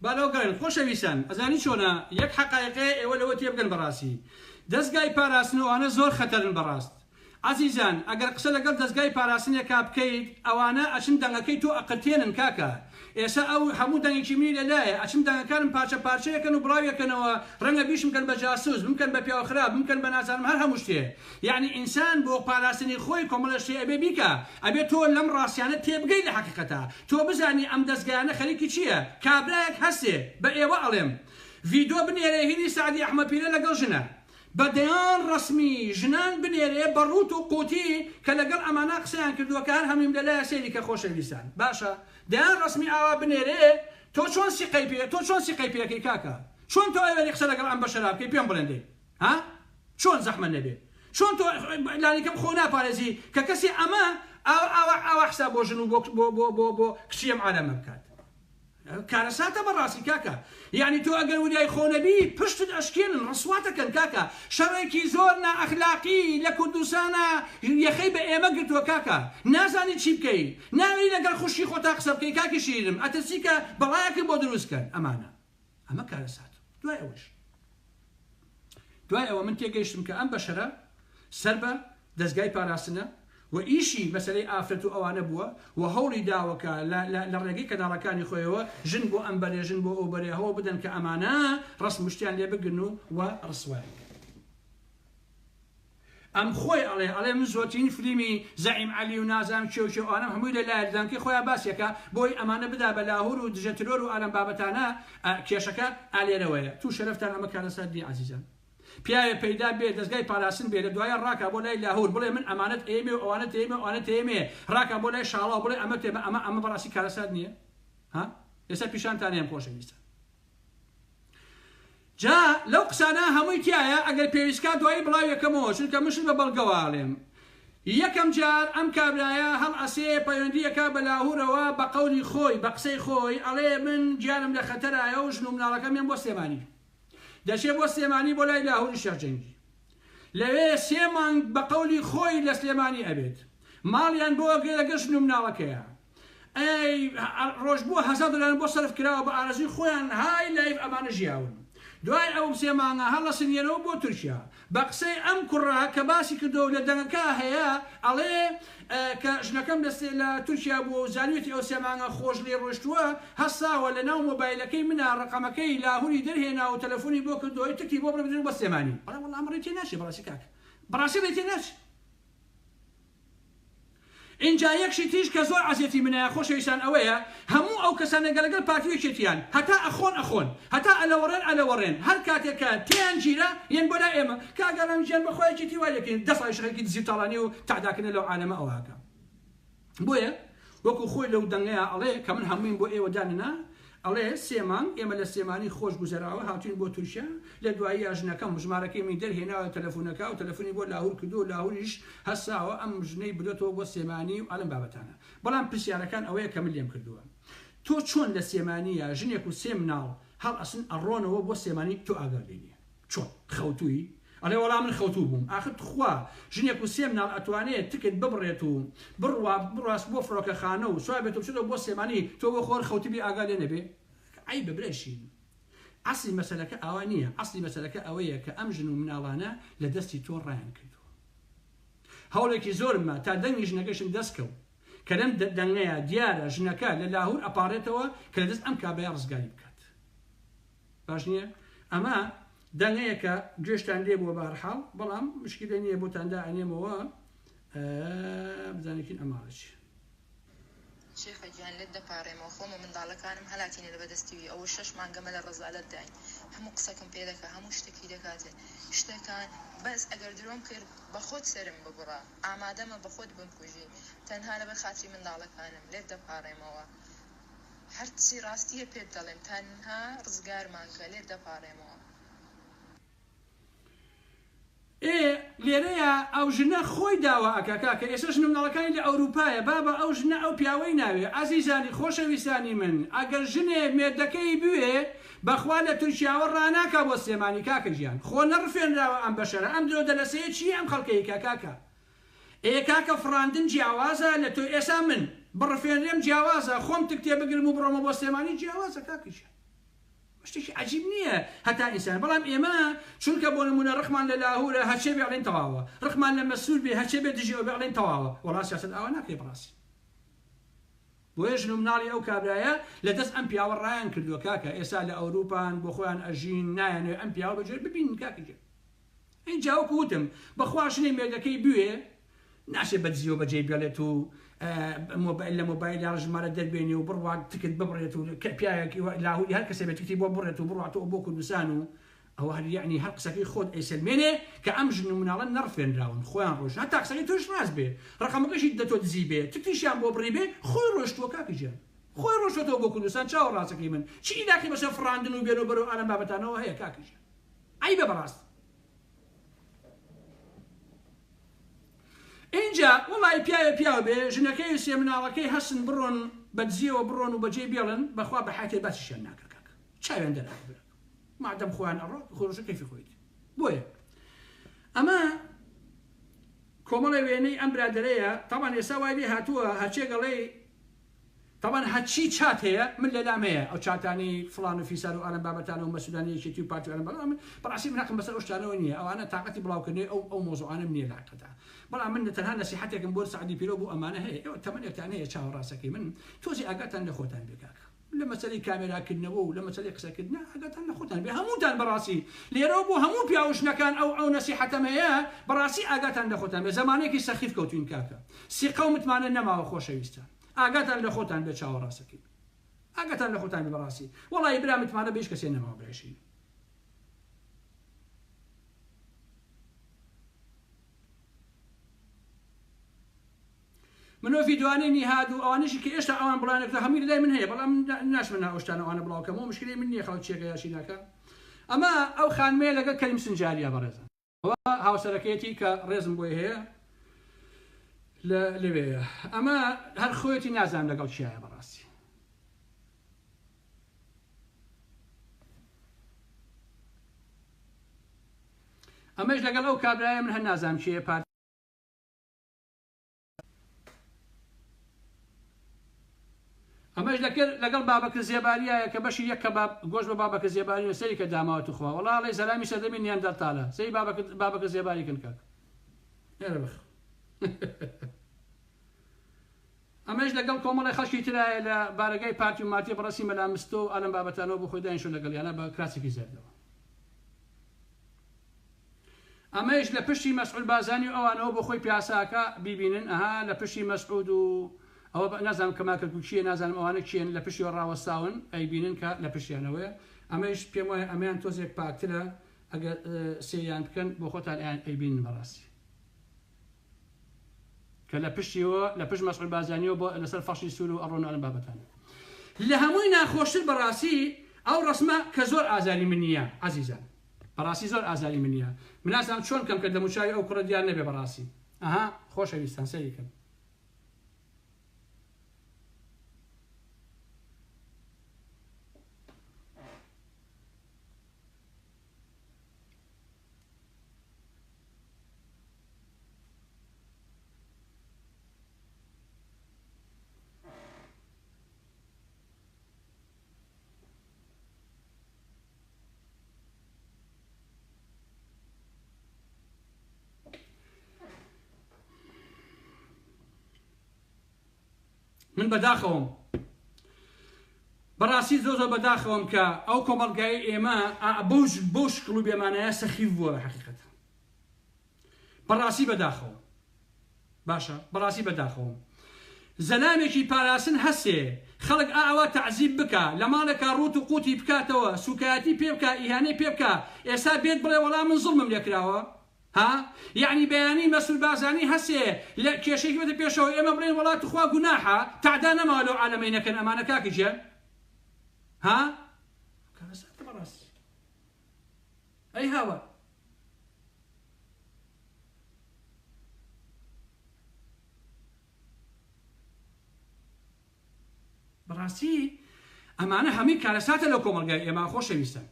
با لەوە گەڕێن خۆشەویستان ئەزانی چۆنە یەک حەقایقەیە ئێوە لەوە تێبگەن بەڕاستی دەزگای پاراستن و ئەوانە زۆر خەتەرن بەڕاست عەزیزان ئەگەر قسە لەگەڵ دەزگای پاراستنێکا بکەیت ئەوانە ئەچن دەنگەکەی تۆ ئەقرتێنن کاکە ئێسە ئەو هەموو دەنگێکی منی لەلایە ئەچن دەنگەکانم پارچە پارچەیەکەن و بڵاویەکەنەوە ڕەنگە بیشمکەن بە جاسوس بمکەن بە پیاو خراپ بمکەن بە نازانم هەر هەموو شتێ یەعنی ئینسان بۆ پاراستنی خۆی کۆمەڵێ شتێ ئەبێ بیکا ئەبێ تۆ لەم ڕاستیانە تێبگەی لە حەقیقەتا تۆ بزانی ئەم دەزگایانە خەریکی چیە کابرایەک هەسێ بە ئێوە ئەڵێم ڤیدۆ بنێرێ هینی سەعدی ئەحمە پیرە لەگەڵ ژنە بە دەیان ڕەسمی ژنان بنێرێ بە ڕووت و قوتی کە لەگەڵ ئەمانە قسەیان کردووە کە هەر هەموویم لەلایە سەیری کە خۆشەویستان باشە دەیان ڕەسمی ئاوا بنێرێ تۆ چۆن سیقەی پێ تۆ چۆن سیقەی پێ ئەکەی کاکە چۆن تۆ ئەوێری قسە لەگەڵ ئەم بەشەرا بکەی پێم بڵێن دەی ها چۆن زەحمەت نەبێ چۆن تۆ لانیکەم خۆ ناپارێزی کە کەسێ ئەمە ئاوا ئاوا ئاوا حساب بۆ ژن و بۆ بۆ بۆ بۆ بۆ کچی ئەم عالەمە بکات کارەساتە بەڕاستی کاکە یعنی تۆ ئەگەر وریای خۆ نەبی پشتت ئەشکێنن ڕسواتەکەن کاکە شەڕێکی زۆر نائەخلاقی لە کوردستانە یەخەی بە ئێمە گرتووە کاکە نازانی چی بکەی ناوێری لەگەڵ خوشکی خۆتا قسە بکەی کاکی شیرینم ئەترسی کە بەڵایەکت بۆ دروست کەن ئەمانە ئەمە کارەسات دوای ئەوەش دوای ئەوە من تێگەیشتم کە ئەم بەشەرە سەر بە دەزگای پاراستنە و ئیشی مەسەلەی ئافرەت و ئەوانە بووە و هەوڵی داوە کە لە ڕێگەی کەناڵەکانی خۆیەوە ژن بۆ ئەم بەرێ ژن بۆ ئەو بەرێ هەوڵ بدەن کە ئەمانە ڕەسم و شتیان لێ بگرن و و ڕسوایان کەن. ئەم خۆی ئەڵێ ئەڵێ من زۆرترین فلیمی زەعیم عەلی و نازانم کێ و کێ و ئەوانەم هەمووی لە لایە لە دەنگەکەی خۆیا باسی ئەکا بۆی ئەمانە بدا بە لاهور و دژە ترۆر و ئالەم بابەتانە کێشەکە ئالێرەوەیە تو شەرەفتان ئەمە کارەسات نیە عەزیزان پیاوێ پەیدا بێ دەزگای پاراستن بێ لە دوایە ڕاکا بۆ لای لاهور بڵێ من ئەمانەت ئەیەمێ و ئەوانەت ئەیەمێ و ئەوانەت ئەیەمێ ڕاکا بۆ لای شاڵاو بڵێ ئەمە تێمە ئەمە ئەمە بەڕاستی کارەسات نیە ها ئێستا پیشانتان ئەیەم خۆشەویستان جا لەو قسانە هەمووی تیایە ئەگەر پێویست کا دوایی بڵاویەکەمەوە چونکە من شت بە بەڵگەوە ئەڵێم یەکەم جار ئەم کابرایە هەڵئەسێ پەیوەندی ئەکا بە لاهورەوە بە قەولی خۆی بە قسەی خۆی ئەڵێ من گیانم لە خەتەرایە و ژن و مناڵەکەم یەن بۆ سلێمانی دەچێ بۆ سلێمانی بۆ لای لاهوری شێخ جەنگی لەوێ سێ مانگ بە قەولی خۆی لە سلێمانی ئەبێت ماڵیان بۆ ئەگرێ لەگەڵ ژن و مناڵەکەیا ئەی ڕۆژ بووە هەزا دۆلارم بۆ سەرف کراوە بە ئارەزووی خۆیان های لایف ئەمانە ژیاون دوای ئەو سێ مانگە هەڵەسنیەنەوە بۆ تورکیا بە قسەی ئەم کوڕە کە باسی کردووە و لە دەنگەکە هەیە ئەڵێ کە ژنەکەم لە لە تورکیا بووە و زانیوێتی ئەو سێ مانگە خۆش لێ ڕۆشتووە هەستاوە لە ناو مۆبایلەکەی منا ڕەقەمەکەی لاهوری دەرهێناوە و تەلەفۆنی بۆ کردووە تکی بۆ بڕێ بۆ سلێمانی بەڵێ وەڵا ئەمە ڕێی تێ ناچێ بەڕاستی کاکە بەڕاستی ڕێی تێ ناچێ. ئینجا یەک شتی تریش کە زۆر عەزێتی منە خۆشەویستان ئەوەیە هەموو ئەو کەسانە گە لەگەڵ پارتی و یەکێتیان هەتا ئەخۆن ئەخۆن هەتا ئەلەوەڕێن ئەلەوەڕێن هەر کاتێک کە تێیان گیرا یەن بۆ لای ئێمە کاک ئارام گیان بەخوا یەکێتی وای لێکەین دە ساڵیش خەریکی دزی و تاڵانی و تەعداکردنە لەو عالەمە ئەوە ئەکا بۆیە وەکو خۆی لەو دەنگەیا ئەڵێ کە من هەموویم بۆ ئێوە دانەنا ئەڵێ سێ مانگ ئێمە لە سلێمانی خۆش گوزەراوە هاتوین بۆ تورکیا لە دواییا ژنەکەم ژمارەکەی منی دەرهێناوە لە تەلەفونەکە و تەلەفونی بۆ لاهور کردووە لاهوریش هەستاوە ئەم ژنەی بردۆتەوە بۆ سلێمانی و ئەلم بابەتانە بەڵام پرسیارەکان ئەوەیە کە من لێم کردووە تۆ چۆن لە سلێمانیە ژنێک و سێ مناڵ هەڵئەسن ئەڕۆنەوە بۆ سلێمانی تۆ ئاگات لێ نیە چۆن خەوتووی؟ ئەڵێ وەڵا من خەوتوو بووم ئاخر تخوا ژنێک و سێ مناڵ ئەتوانێ تکت ببڕێت و بڕوا بڕاست بۆ فڕۆکەخانە و سوار بێت و بچێتەوە بۆ سلێمانی تۆ بۆ خۆر خەوتبی ئاگا لێ نەبێ عەیبە برای شیرین ئەسلی مەسەلەکە ئاوا نییە ئەسلی مەسەلەکە ئەوەیە کە ئەم ژن و مناڵانە لە دەستی تۆ ڕایان کردووە هەوڵێکی زۆرم ما تا دەنگی ژنەکەشم دەست کەوت کە لەم دەنگەیا دیارە ژنەکە لە لاهور ئەپاڕێتەوە کە لە دەست ئەم کابرایە ڕزگاری بکات باش نییە ئەمە دەنگەیە کە گوێشتان لێ بووە بەهەرحاڵ بەڵام مشکلە نییە بۆتان دائەنێمەوە بزانێکین ئەماڵە چی. شێخە گیان لێت دەپارێمەوە خۆم و منداڵەکانم هەلاتینە لە بەدەستی وی ئەوە شەش مانگە مە لە ڕەزالەت داین هەموو قسەکم پێ دەکا هەموو شتەکی دەکاتن شتەکان بەس ئەگەر درۆم کرد بەخۆت سەرم ببڕە ئامادەمە بەخۆت بمکوژی تەنها لەبەر خاتری منداڵەکانم لێت دەپاڕێمەوە هەرچی ڕاستیە پێت دەڵێم تەنها ڕزگارمان کە لێت دەپاڕێمەوە. ئێ لێرەیا ئەو ژنە خۆی داوا ئەکا کاکە ئێستا ژن و مناڵەکانی لە ئەوروپایە بابە ئەو ژنە ئەو پیاوەی ناوێ ئازیزانی خۆشەویستانی من ئەگەر ژنێ مێردەکەی بوێ بەخوا لە تورکیاوە ڕاناکا بۆ سلێمانی کاکە گیان خۆ نەڕفێنراوە ئەم بەشەرە ئەم درۆ دەلەسەیە چیە ئەم خەڵکەی کە کاکە ئێ کاکە فڕاندن جیاوازە لە تۆ ئێسا من بڕفێنرێم جیاوازە خۆم تک تێ بگرم و بڕۆمە بۆ سلێمانی جیاوازە کاکە گیان شتێکی عەجیب نییە هەتا ئینسان بەڵام ئێمە چونکە بۆ نمونە ڕقمان لە لاهورە هەرچێ بێ ئەڵێن تەواوە ڕقمان لە مەسرور بێ هەرچێ بێ دژی ئەو بێ ئەڵێن تەواوە وەڵا سیاسەت ئاوا ناکرێ بەڕاستی بۆیە ژن و مناڵی ئەو کابرایە لە دەست ئەم پیاوە ڕایان کردووە کاکە ئێستا لە ئەوروپان بۆ خۆیان ئەژین نایانەوێ ئەم پیاوە بەجێ ببینن کاکە گیان ئینجا وەکو وتم بەخوا ژنێ مێردەکەی بوێ ناشێ بە دزیەوە بەجێی بێڵێت و مۆبایل لە مۆبایل ژمارە دەربێنێ و بڕوات تکت ببڕێت و پیاوێکی لاهوری هەر کەسێ بێت تکتی بۆ بڕێت و بڕاتەوە بۆ کوردستان و ئەوە هەر یعنی هەر قسەکەی خۆت ئەیسەلمێنێ کە ئەم ژن و مناڵە نەڕفێنراون خۆیان ڕۆژ هەتا قسەکەی تۆش ڕاست بێ ڕقەمەکەشی دە تۆ دزی بێ تکتیشیان بۆ بڕی بێ خۆی ڕۆشتووە کاکە گیان خۆی ڕۆشتەوە بۆ کوردستان چاوە ڕاستەکەی من چی عیلاقی بەسەر فڕاندن و بێنەوە بەرەو ئالەم بابەتانەوە هەیە کاکە گیان عەیبە بەڕاست ئینجا وەڵی پیاوێ پیاو بێ ژنەکەی و سێ مناڵەکەی هەسن بڕۆن بە دزیەوە بڕۆن و بەجێی بێڵن بەخوا بە حاتێ باسیشیان ناکە کاک چاویان دەرئەکە براکەم مادەم خۆیان ئەڕۆ خۆشە کەیفی خۆیت بۆیە ئەمە کۆمەڵی وێنەی ئەم برادەرەیە تاوان ئێستا وای لێ هاتووە هەرچێ گەڵێ تەبعەن هەرچی چات هەیە من لەلام هەیە ئەو چاتانەی فڵان و فیسار و ئالەم بابەتانە و مەسولانی یەکێتی و پارتی و ئالەم بەڵام من بەڕاستی من هەقم بەسەر ئەو شتانەوە نییە ئەوانە تاقەتی بڵاوکردنەوەی ئەو ئەو مۆزوعانەم نییە لە حەقیقەتا بەڵام من تەنها نەسیحەتێکم بۆ سەعدی پیرۆ بۆ ئەمانە هەیە ئێوە تەمەنێکتان هەیە چاوە ڕاستەکەی من تۆزی ئاگاتان لە خۆتان بێ کاکە لە مەسەلەی کامێرا کردنەوە و لە مەسەلەی قسەکردنە ئاگاتان لە خۆتان بێ هەمووتان بەڕاستی لێرەوە بۆ هەموو پیاو و ژنەکان ئەو ئەو نەسیحەتەم هەیە بەڕاستی ئاگاتان لە خۆتان بێ زەمانێکی سەخیف کەوتوین کاکە سیقە و متمانە نەماوە خۆشەویستان ئاگاتان لە خۆتان بێ چاوە ڕاستەکەی ئاگاتان لە خۆتان بێ بەڕاستی وەڵی برا متمانە بە هیچ کەسێ نەماوە برای من ئەو ڤیدیۆانەی نیهاد و ئەوانەشی کە ئێشتا ئەوان بڵاویان نەکردوە هەمووی لەلای من هەیە بەڵام من ناچمە ناو ئەو شتانە ئەوانە بڵاو کەمەوە مشکلەی من نییە خەڵک چیەکە یا چی ناکا ئەمە ئەو خانمەیە لەگەڵ کەریم سنجاریە بەڕێزان ئەوە هاوسەرەکەیەتی کە ڕێزم بۆی هەیە لە لەوێیە ئەمە هەر خۆیەتی نازانم لەگەڵ کیایە بەڕاستی ئەمەش لەگەڵ ئەو کابرایە من هەر نازانم کێیە پارتی ئەمەش لەکرد لەگەڵ بابەکر زێباریایە کە بەشی یەک کەباب گۆشت بە بابەکر زێباری سەری کە داماوە توخوا وەڵا ئەڵێ زەلامی سەردەمی نیاندەرتالە سەری بابەکر بابەکر زێباری کن کاک ئێرە بخ ئەمەش لەگەڵ کۆمەڵی خەڵکی ترایە لە بارەگای پارتی و مارتی بەڕەسی مەلا مستۆ و ئالەم بابەتانەوە بۆ خۆی دانیشتوە لەگەڵیانە بە کراسێکی زەردەوە ئەمەیش لە پشتی مەسعود بارزانی و ئەوانەوە بۆ خۆی پیاسە ئەکا بیبینن ئەها لە پشتی مەسعود و ئەوە نازانم کەمال کەرکوکیە نازانم ئەوانە کێن لە پشتیەوە ڕاوەستاون ئەیبینن کە لە پشتیانەوەیە ئەمەیش پێم وایە ئەمەیان تۆزێک پاکترە ئەگەر سێیان بکەن بۆ خۆتان ئەیان ئەیبینن بەڕاستی کە لە پشتیەوە لە پشت مەسعود بارزانیەوە بۆ لەسەر فەرشی سوور و ئەڕۆن ئەم بابەتانە لە هەمووی ناخۆشتر بەڕاستی ئەو ڕەسمە کە زۆر ئازاری من نییە عەزیزان بەڕاستی زۆر ئازاری منیە من نازانم چۆن کەم کە دەموچاوی ئەو کوڕە دیار نەبێ بەڕاستی ئەها خۆشەویستان سەیری کەن. من بەداخەوەم بەڕاستی زۆر زۆر بەداخەوەم کە ئەو کۆمەڵگای ئێمە بەو بەو شکڵ و بێمانایە سەخیف بووە بە حەقیقەت بەڕاستی بەداخەوەم باشە بەڕاستی بەداخەوەم زەلامێکی پاراستن هەسێ خەڵک ئاوا تەعزیب بکا لە ماڵێکا ڕووت و قوتی بکاتەوە سوکایەتی پێ بکا ئیهانەی پێ بکا ئێستا بێت بڵێ وەڵا من زوڵمم لێکراوە ها یەعنی بەیانی مەسرور بارزانی هەسێ لە کێشەیەکی بێتە پێشەوە ئێمە بڵێین وەڵا توخوا گوناحە تەعدا نەماوە لەو عالەمەی نەکەن ئەمانە کاکە گیان ها کارەساتە بەڕاستی ئەی هاوار بەڕاستی ئەمانە هەمووی کارەساتە لەو کۆمەڵگای ئێمە خۆشەویستان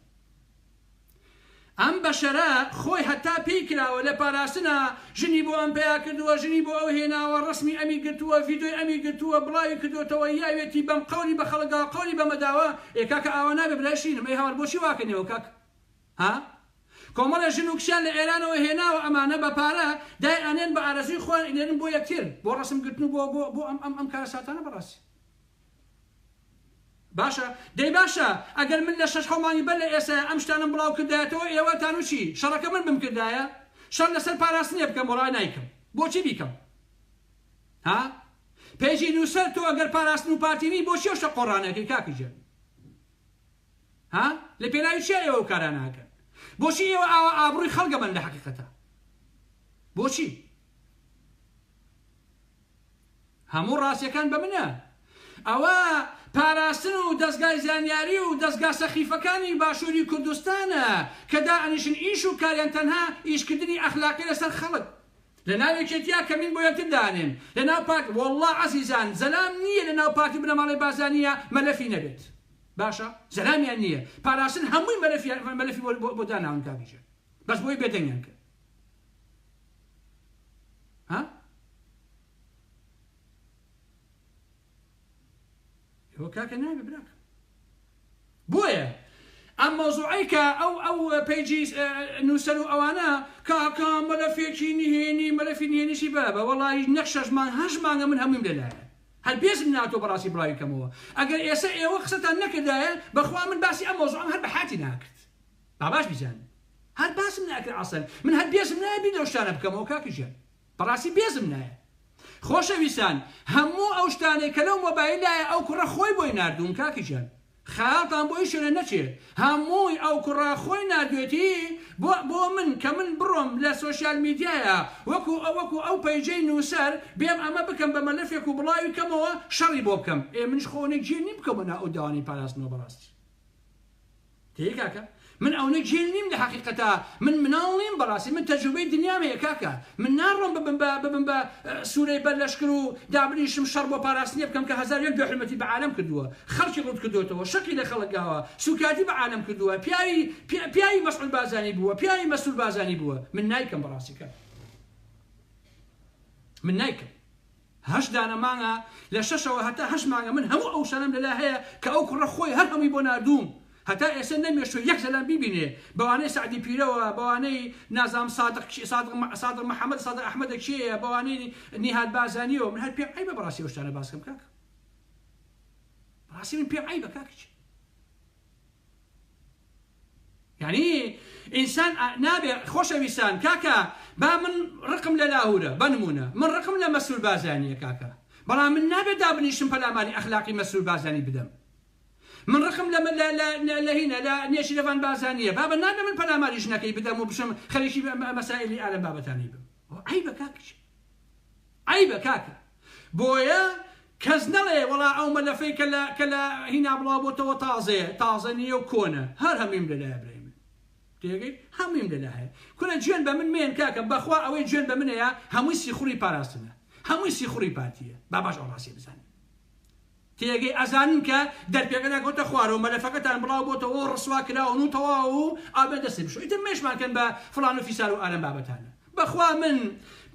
ئەم بەشەرە خۆی هەتا پێی کراوە لە پاراستنا ژنی بۆ ئەم پیا کردووە ژنی بۆ ئەو هێناوە ڕسمی ئەمی گرتووە ڤیدۆی ئەمی گرتووە بڵاوی کردوتەوە یاوێتی بەم قەولی بە خەڵکدا قەولی بەمەداوە ئێ کاکە ئاوا نابێ برای شیرینم ئەی هاوار بۆچی واکەنەوە کاک ها کۆمەڵێ ژن و کچیان لە ئێرانەوە هێناوە ئەمانە بە پارە دای ئەنێن بە ئارەزوی خۆیان ئینێرن بۆ یەکتر بۆ ڕەسم گرتن و بۆ بۆ بۆ ئەم ئەم ئەم کارەساتانە بەڕاستی باشە دەی باشە ئەگەر من لە شەش حەو مانگی بەر لە ئێستا ئەم شتانەم بڵاو کردایەتەوە ئێوە تانو چی شەڕەکە من بمکردایە شەڕ لەسەر پاراستنێ بکەم وەڵا نایکەم بۆچی بیکەم ها پەیجی نووسەر تۆ ئەگەر پاراستن و پارتی نی بۆچی ئەو شتە قۆڕانەکەی کاکە گیان ها لە پێناوی چیا ئێوە ئەو کارانە ئەکەن بۆچی ئێوە ئاوا ئابڕوی خەڵک ئەبەن لە حەقیقەتا بۆچی هەموو ڕاستیەکان بە منە ئەوە پاراستن و دەستگای زانیاری و دەستگا سەخیفەکانی باشووری کوردستانە کە دائەنیشن ئیش و کاریان تەنها ئیشکردنی ئەخلاقی لەسەر خەڵک لە ناو یەکێتیا کەمین بۆ یەکتر دانێن لە ناو پارت واللە عەزیزان زەلام نییە لە ناو پارتی بنەماڵەی بارزانیە مەلەفی نەبێت باشە زەلامیان نییە پاراستن هەمووی مەلەفیان مەلەفی بۆ بۆ داناون کاک گیان بەس بۆی بێدەنگیان کرد ها ئەوە کاکە نابێ براکەم بۆیە ئەم مەوزوعەی کە ئەو ئەو پەیجی نووسەر و ئەوانە کاکە مەلەفێکی نهێنی مەلەفی نهێنیشی بابە وەڵی نەک شەش مانگ هەشت مانگە من هەموویم لەلایە هەر بێزم ناتۆ بەڕاستی بڵاوی کەمەوە ئەگەر ئێستا ئێوە قسەتان نەکردایە بەخوا من باسی ئەم مەوزوعەم هەر بە حاتی ناکرد با باش بیزانن هەر باسم ناکرد ئەسڵەن من هەر بێزم نایە بیر لەو شتانە بکەمەوە کاکە گیان بەڕاستی بێزم نایە خۆشەویستان هەموو ئەو شتانەی کە لەو مۆبایلایە ئەو کوڕە خۆی بۆی ناردوون کاکە گیان خەیاڵتان بۆ هیچ شوێنێ نەچێ هەمووی ئەو کوڕە خۆی ناردوێتی بۆ بۆ من کە من بڕۆم لە سۆشیال میدیایا وەکو وەکو ئەو پەیجەی نووسەر بێم ئەمە بکەم بە مەلەفێک و بڵاوی کەمەوە شەڕی بۆ بکەم ئێ منیش خۆ نە گێل نیم بکەمە ناو ئەو داوانەی پاراستنەوە بەڕاستی تێی کاکە من ئەونە گێل نیم لە حەقیقەتا من مناڵ نیم بەڕاستی من تەجروبەی دنیام هەیە کاکە من ناڕۆم ببم بە ببم بە سورەی بەر لەشکر و دابنیشم شەڕ بۆ پاراستنێ بکەم کە 1001 بێ حورمەتی بە عالەم کردووە خەڵکی ڕوت کردۆتەوە شەقی لە خەڵک گاوە سوکاتی بە عالەم کردووە پیاوی پیاوی مەسعود بارزانی بووە پیاوی مەسرور بارزانی بووە من نایکەم بەڕاستی کاکە من نایکەم هەشت دانە مانگە لە شەشەوە هەتا هەشت مانگە من هەموو ئەو شتانەم لەلا هەیە کە ئەو کوڕە خۆی هەر هەمووی بۆ ناردووم هەتا ئێستا نەمێشتووە یەک زەلام بیبینێ بەوانەی سەعدی پیرەوە بەوانەی نازانم سادق سادق سادق محەمەد سادق ئەحمەدە کێیە بەوانەی نیهاد بارزانیەوە من هەر پێم عەیبە بەڕاستی ئەو شتانە باس کەم کاکە بەڕاستی من پێم عەیبە کاکە یانی ئینسان نابێ خۆشەویستان کاکە با من ڕقم لە لاهورە بە نمونە من ڕقم لە مەسرور بارزانیە کاکە بەڵام من نابێ دابنیشم پەلاماری ئەخلاقی مەسرور بارزانی بدەم من ڕقم لە لە هینە لە نێچیرەڤان بارزانیە بابە نابێ من پەلاماری ژنەکەی بدەم و بچم خەریکی مەسائلی ئالەم بابەتانی بم عەیبە کاکە عەیبە کاکە بۆیە کەس نەڵێ وەڵا ئەو مەلەفەی کە لە کە لە هینا بڵاو بۆتەوە تازەیە تازە نییە و کۆنە هەر هەموویم لەلایە برای من تێگەی هەموویم لەلا هەیە کورە جوێن بە من مێن کاکە بەخوا ئەوەی جوێن بە منەیە هەمووی سیخوڕی پاراستنە هەمووی سیخوڕی پارتیە با باش ئەو ڕاستیە بزانن تێگەی ئەزانن کە دەرپێکە ناکەوتە خوارەوە مەلەفەکەتان بڵاو بۆتەوە و ڕسوا کراون و تەواو و ئابێ دەستی بشۆ ئیتر مێشمان کەن بە فڵان و فیسار و ئالەم بابەتانە بەخوا من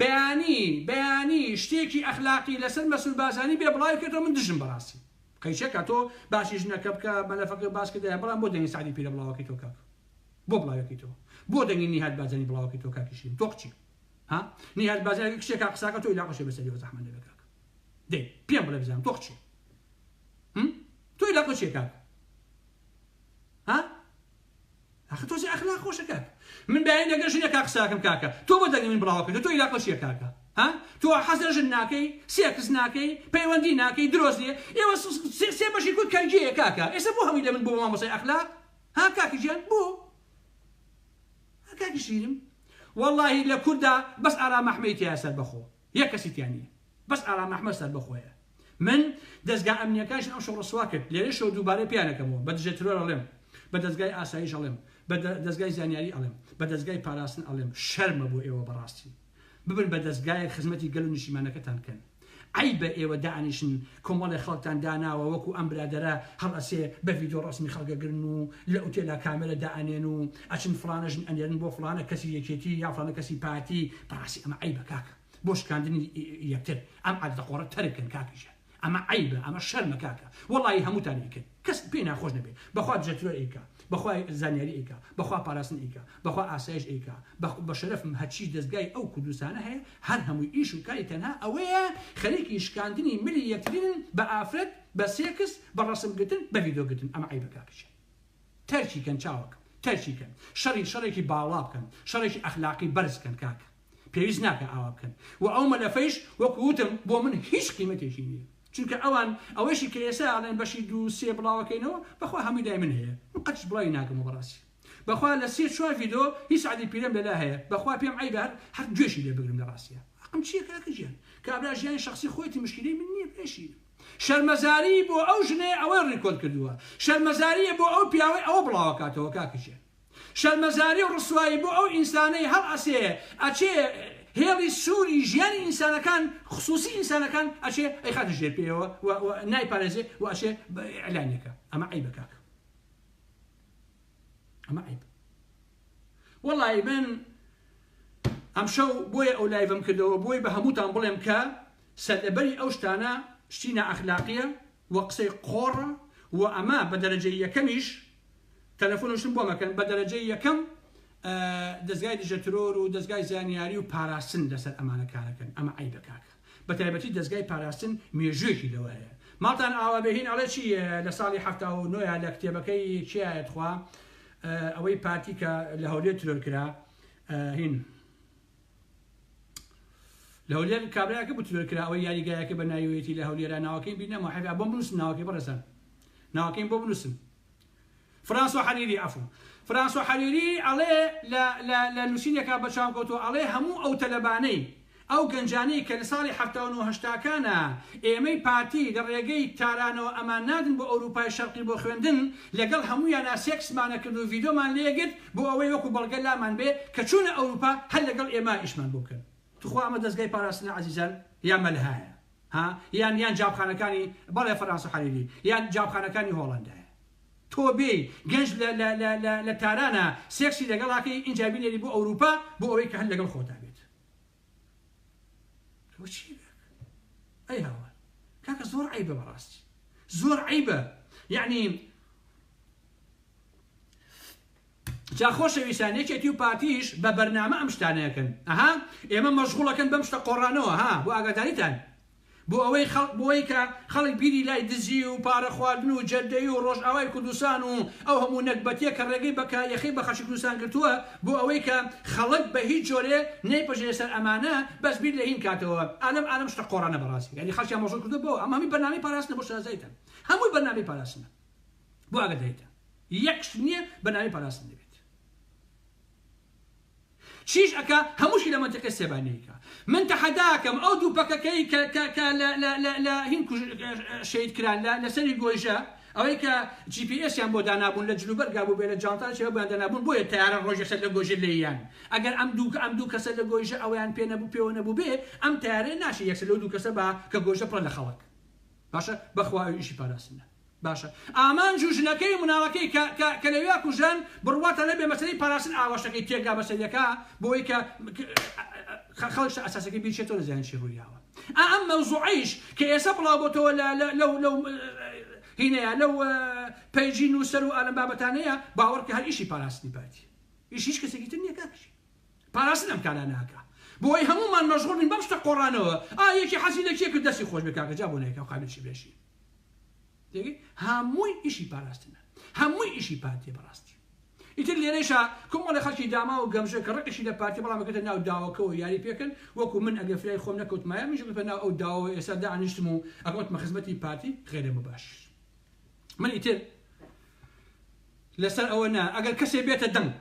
بەیانی بەیانی شتێکی ئەخلاقی لەسەر مەسرور بارزانی بێ بڵاوی کردەوە من دژم بەڕاستی قەیچەکە تۆ باسی ژنەکە بکە مەلەفەکە باس کردایە بەڵام بۆ دەنگی سەعدی پیرە بڵاوەکەی تۆ کاک بۆ بڵاوەکەی تۆ بۆ دەنگی نیهاد بارزانی بڵاوەکەی تۆ کاکی شیرین تۆ قچی ها نیهاد بارزانی کچێکا قساکە تۆ عیلاقەشێ بەسەریەوە زەحمەت نەبێ کاک. دەی پێم بڵێ بزانم تۆ چیە تۆ عیلاقە چیە کاکە ها ئاخر تۆزێ ئەخلاق خۆشە کاکە من بەیانی لەگەر ژنێکا قساکەم کاکە تۆ بۆ دەنگی من بڵاوە کردو تۆ عیلاقە چیە کاکە ها تۆ حەز لە ژن ناکەی سێکس ناکەی پەیوەندی ناکەی درۆست نیە ئێوە سێ بەشی کورد کەرگەیە کاکە ئێستا بۆ هەمووی لە من بۆ مامۆستای ئەخلاق ها کاکە گیان بۆ ها کاکی شیرم واللهی لە کوردا بەس ئارام ئەحمەی تیا سەربەخۆ یەک کەسی تیا نیە بەس ئارام ئەحمەد سەربەخۆیە من دەزگا ئەمنیەکانیشم ئەمشەو ڕسوا کرد لێرەشەوە دووبارە پێیان ئەکەمەوە بە دژە ترۆر ئەڵێم بە دەزگای ئاسایش ئەڵێم بە دەزگای زانیاری ئەڵێم بە دەزگای پاراستن ئەڵێم شەرمە بۆ ئێوە بەڕاستی ببن بە دەزگایەک خزمەتی گەل و نیشتیمانەکەتان بکەن عەیبە ئێوە دائەنیشن کۆمەڵێ خەڵکتان داناوە وەکو ئەم برادەرە هەڵئەسێ بە ڤیدۆ ڕەسمی خەڵک ئەگرن و لە ئوتێلا کامێرە دائەنێن و ئەچن فڵانە ژن ئەنێرن بۆ فڵانە کەسی یەکێتی یا فڵانە کەسی پارتی بەڕاستی ئەمە عەیبە کاکە بۆ شکاندنی یەکتر ئەم عادەتە قۆڕە تەرک کەن کاکە گیان ئەمە عەیبە ئەمە شەرمە کاکە وەڵایی هەمووتان ئەیکەن کەس پێی ناخۆش نەبێ بەخوا دژە ترۆر ئەیکا بەخوا زانیاری ئەیکا بەخوا پاراستن ئەیکا بەخوا ئاسایش ئەیکا بە شەرەفم هەرچی دەزگای ئەو کوردستانە هەیە هەر هەمووی ئیش و کاری تەنها ئەوەیە خەریکی شکاندنی ملی یەکترینن بە ئافرەت بە سێکس بە ڕەسم گرتن بە ڤیدۆ گرتن ئەمە عەیبە کاکە گیان تەرکی کەن چاوەکەم تەرکی کەن شەڕی شەڕێکی باڵا بکەن شەڕێکی ئەخلاقی بەرز کەن کاکە پێویست ناکا ئاوا بکەن و ئەو مەلەفەیش وەکو وتم بۆ من هیچ قیمەتێکی نییە چونکە ئەوان ئەوەیشی کە ئێستا ئەڵێن بەشی دوو سێ بڵاوەکەینەوە بەخوا هەمووی لای من هەیە من قەتیش بڵاوی ناکەمەوە بەڕاستی بەخوا لە سێ چوار ڤیدۆ هی سەعدی پیرەم لەلا هەیە بەخوا پێم عەیبە هەر هەر گوێشی لێ بگرم لە ڕاستیا حەقم چییە کاکە گیان کابرا ژیانی شەخسی خۆیەتی مشکیلەی من نییە پێشی شەرمەزاری بۆ ئەو ژنەیە ئەوەی ڕیکۆرد کردووە شەرمەزاریە بۆ ئەو پیاوەی ئەوە بڵاوەکاتەوە کاکە گیان شەرمەزاری و ڕسوایی بۆ ئەو ئینسانەی هەڵئەسێ ئەچێ هێڵی سووری ژیانی ئینسانەکان خسوسی ئینسانەکان ئەچێ ئەیخاتە ژێر پێیەوە و نایپارێزێ و ئەچێ ئیعلانیەکە ئەمە عەیبە کاکە ئەمە عەیبە وەڵی من ئەمشەو بۆیە ئەو لایڤم کردەوە بۆی بە هەمووتان بڵێم کە سەرلەبەری ئەو شتانە شتی نائەخلاقیە و قسەی قۆڕە و ئەمە بە دەرەجەی یەکەمیش تەلەفۆن و شتم بۆ مەکەن بە دەرەجەی یەکەم دەزگای دژە ترۆر و دەزگای زانیاری و پاراستن لەسەر ئەمانە کارەکەن ئەمە عەیبە کاکە بە تایبەتی دەزگای پاراستن مێژوویەکی لەوە هەیە ماڵتان ئاوا بێ هین ئەڵێ چی لە ساڵی 79 لە کتێبەکەی کیایە تخوا ئەوەی پارتی کە لە هەولێر ترۆر کرا هین لە هەولێر کابراکە بوو ترۆر کرا ئەوەی یاریگایەکە بە ناویەتی لە هەولێرا ناوەکەی بیر نەما حەفا بۆم بنووسن ناوەکەی بەڕێزان ناوەکەیم بۆ بنووسن فرانسۆ حەریری عەفو فرانسۆ حەریری ئەڵێ لە لە لە نووسینێکا بە چاوم کەوتووە ئەڵێ هەموو ئەو تەلەبانەی ئەو گەنجانەی کە لە ساڵی 79 هەشتاکانا ئێمەی پارتی لە ڕێگەی تارانەوە ئەمان ناردن بۆ ئەوروپای شەرقی بۆ خوێندن لەگەڵ هەموویانا سێکسمانە کرد و ڤیدۆمان لێگرت بۆ ئەوەی وەکو بەڵگە لامان بێ کە چوونە ئەوروپا هەر لەگەڵ ئێمە ئیشمان بۆ بکەن توخوا ئەمە دەزگای پاراستنە عەزیزان یا مەلهایە ها یان یان جابخانەکانی بەڵێ فەرانسە حەریری یان جابخانەکانی هۆڵەندایە تۆ بێی گەنج لە لە لە لە لە تارانا سێکسی لەگەڵاکەی ئینجا بینێری بۆ ئەوروپا بۆ ئەوەی کە هەر لەگەڵ خۆتا بێت ئەوە چی ئەی هاوار کاکە زۆر عیبە بەڕاستی زۆر عیبە یعنی جا خۆشەویستان یەکێتی و پارتیش بە بەرنامە ئەم شتانە ئەکەن ئەها ئێمە مەشغوڵەکەن بەم شتە قۆڕانەوە ها بۆ ئاگاداریتان بۆ ئەوەی خەڵک بۆی کە خەڵک بیری لای دزی و پارە خواردن و جەردەی و ڕۆژئاوای کوردستان و ئەو هەموو نەگبەتیە کە ڕێگەی بە کە یەخەی بە خەڵکی کوردستان گرتووە بۆ ئەوەی کە خەڵک بە هیچ جۆرێ نەیپەژێنێ سەر ئەمانە بەس بیر لە هین کاتەوە ئالەم ئالەم شتە قۆڕانە بەڕاستی یانی خەڵکیان مەشغوڵ کردووە بەوە ئەمە هەمووی بەرنامەی پاراستنە بۆ شارەزایتان هەمووی بەرنامەی پاراستنە بۆ ئاگاداریتان یەک شت نییە بە ناوی پاراستن نەبێت چیش ئەکا هەمووشی لە مەنتیقی سێبانی ئەیکا من تەحەداکەم ئەو دوو پەکەکەی کە کە کە لە لە لە لە هین کوژ شەهید کران لە لەسەری گۆیژە ئەوەی کە جی پی ئێسیان بۆ دانابوون لە جلوبەرگا بوو بێ لە جانتا چێ بۆیان دانابوون بۆیە تەیارە ڕۆژێک سەر لە گۆیژە لێیان ئەگەر ئەم دوو ئەم دوو کەسە لە گۆیژە ئەوەیان پێ نەبوو پێوە نەبوو بێ ئەم تەیارەیە ناشێ یەکسەر لەو دوو کەسە با کە گۆیژە پڕە لە خەڵک باشە بەخوا ئەوی ئیشی پاراستنە باشە ئامانج و ژنەکەی و مناڵەکەی کە کە کە لەویا کوژران بڕواتان نەبێ مەسەلەی پاراستن ئاوا شتەکەی تێکدا بەسەریەکا بۆی کە خەڵک شتە ئەساسەکەی بیر چێتەوە نەزانێت چی ڕوویاوە ئا ئەم مەوزوعەیش کە ئێستا بڵاو بۆتەوە لە لە لەو لەو هینەیە لەو پەیجی نووسەر و ئالەم بابەتانەیە باوەڕ کە هەر ئیشی پاراستنی پارتی ئیش هیچ کەسێکی تر نییە کاکەشی پاراستن ئەم کارانە ئەکا. بۆی هەموومان مەشغوڵ بین بەم شتە قۆڕانەوە ئا یەکی حەزی لە کێ کرد دەستی خۆش بێ کاکە جا بۆ نەیەکە قابیل چی بێشی تێگەی هەمووی ئیشی پاراستنە هەمووی ئیشی پارتیە بەڕاستی ئیتر لێرەیشا کۆمەڵێ خەڵکی داماو و گەمژە کە ڕقیشی لە پارتی بەڵام ئەکەوێتە ناو داوەکەوە یاری پێکەن وەکو من ئەگەر فرای خۆم نەکەوتمایە منیش ئەکەوتمە ناو ئەو داوەوە ئێستا دانیشتم و ئەکەوتمە خزمەتی پارتی غەیرە مباشر من ئیتر لەسەر ئەوە نا ئەگەر کەسێ بێتە دەنگ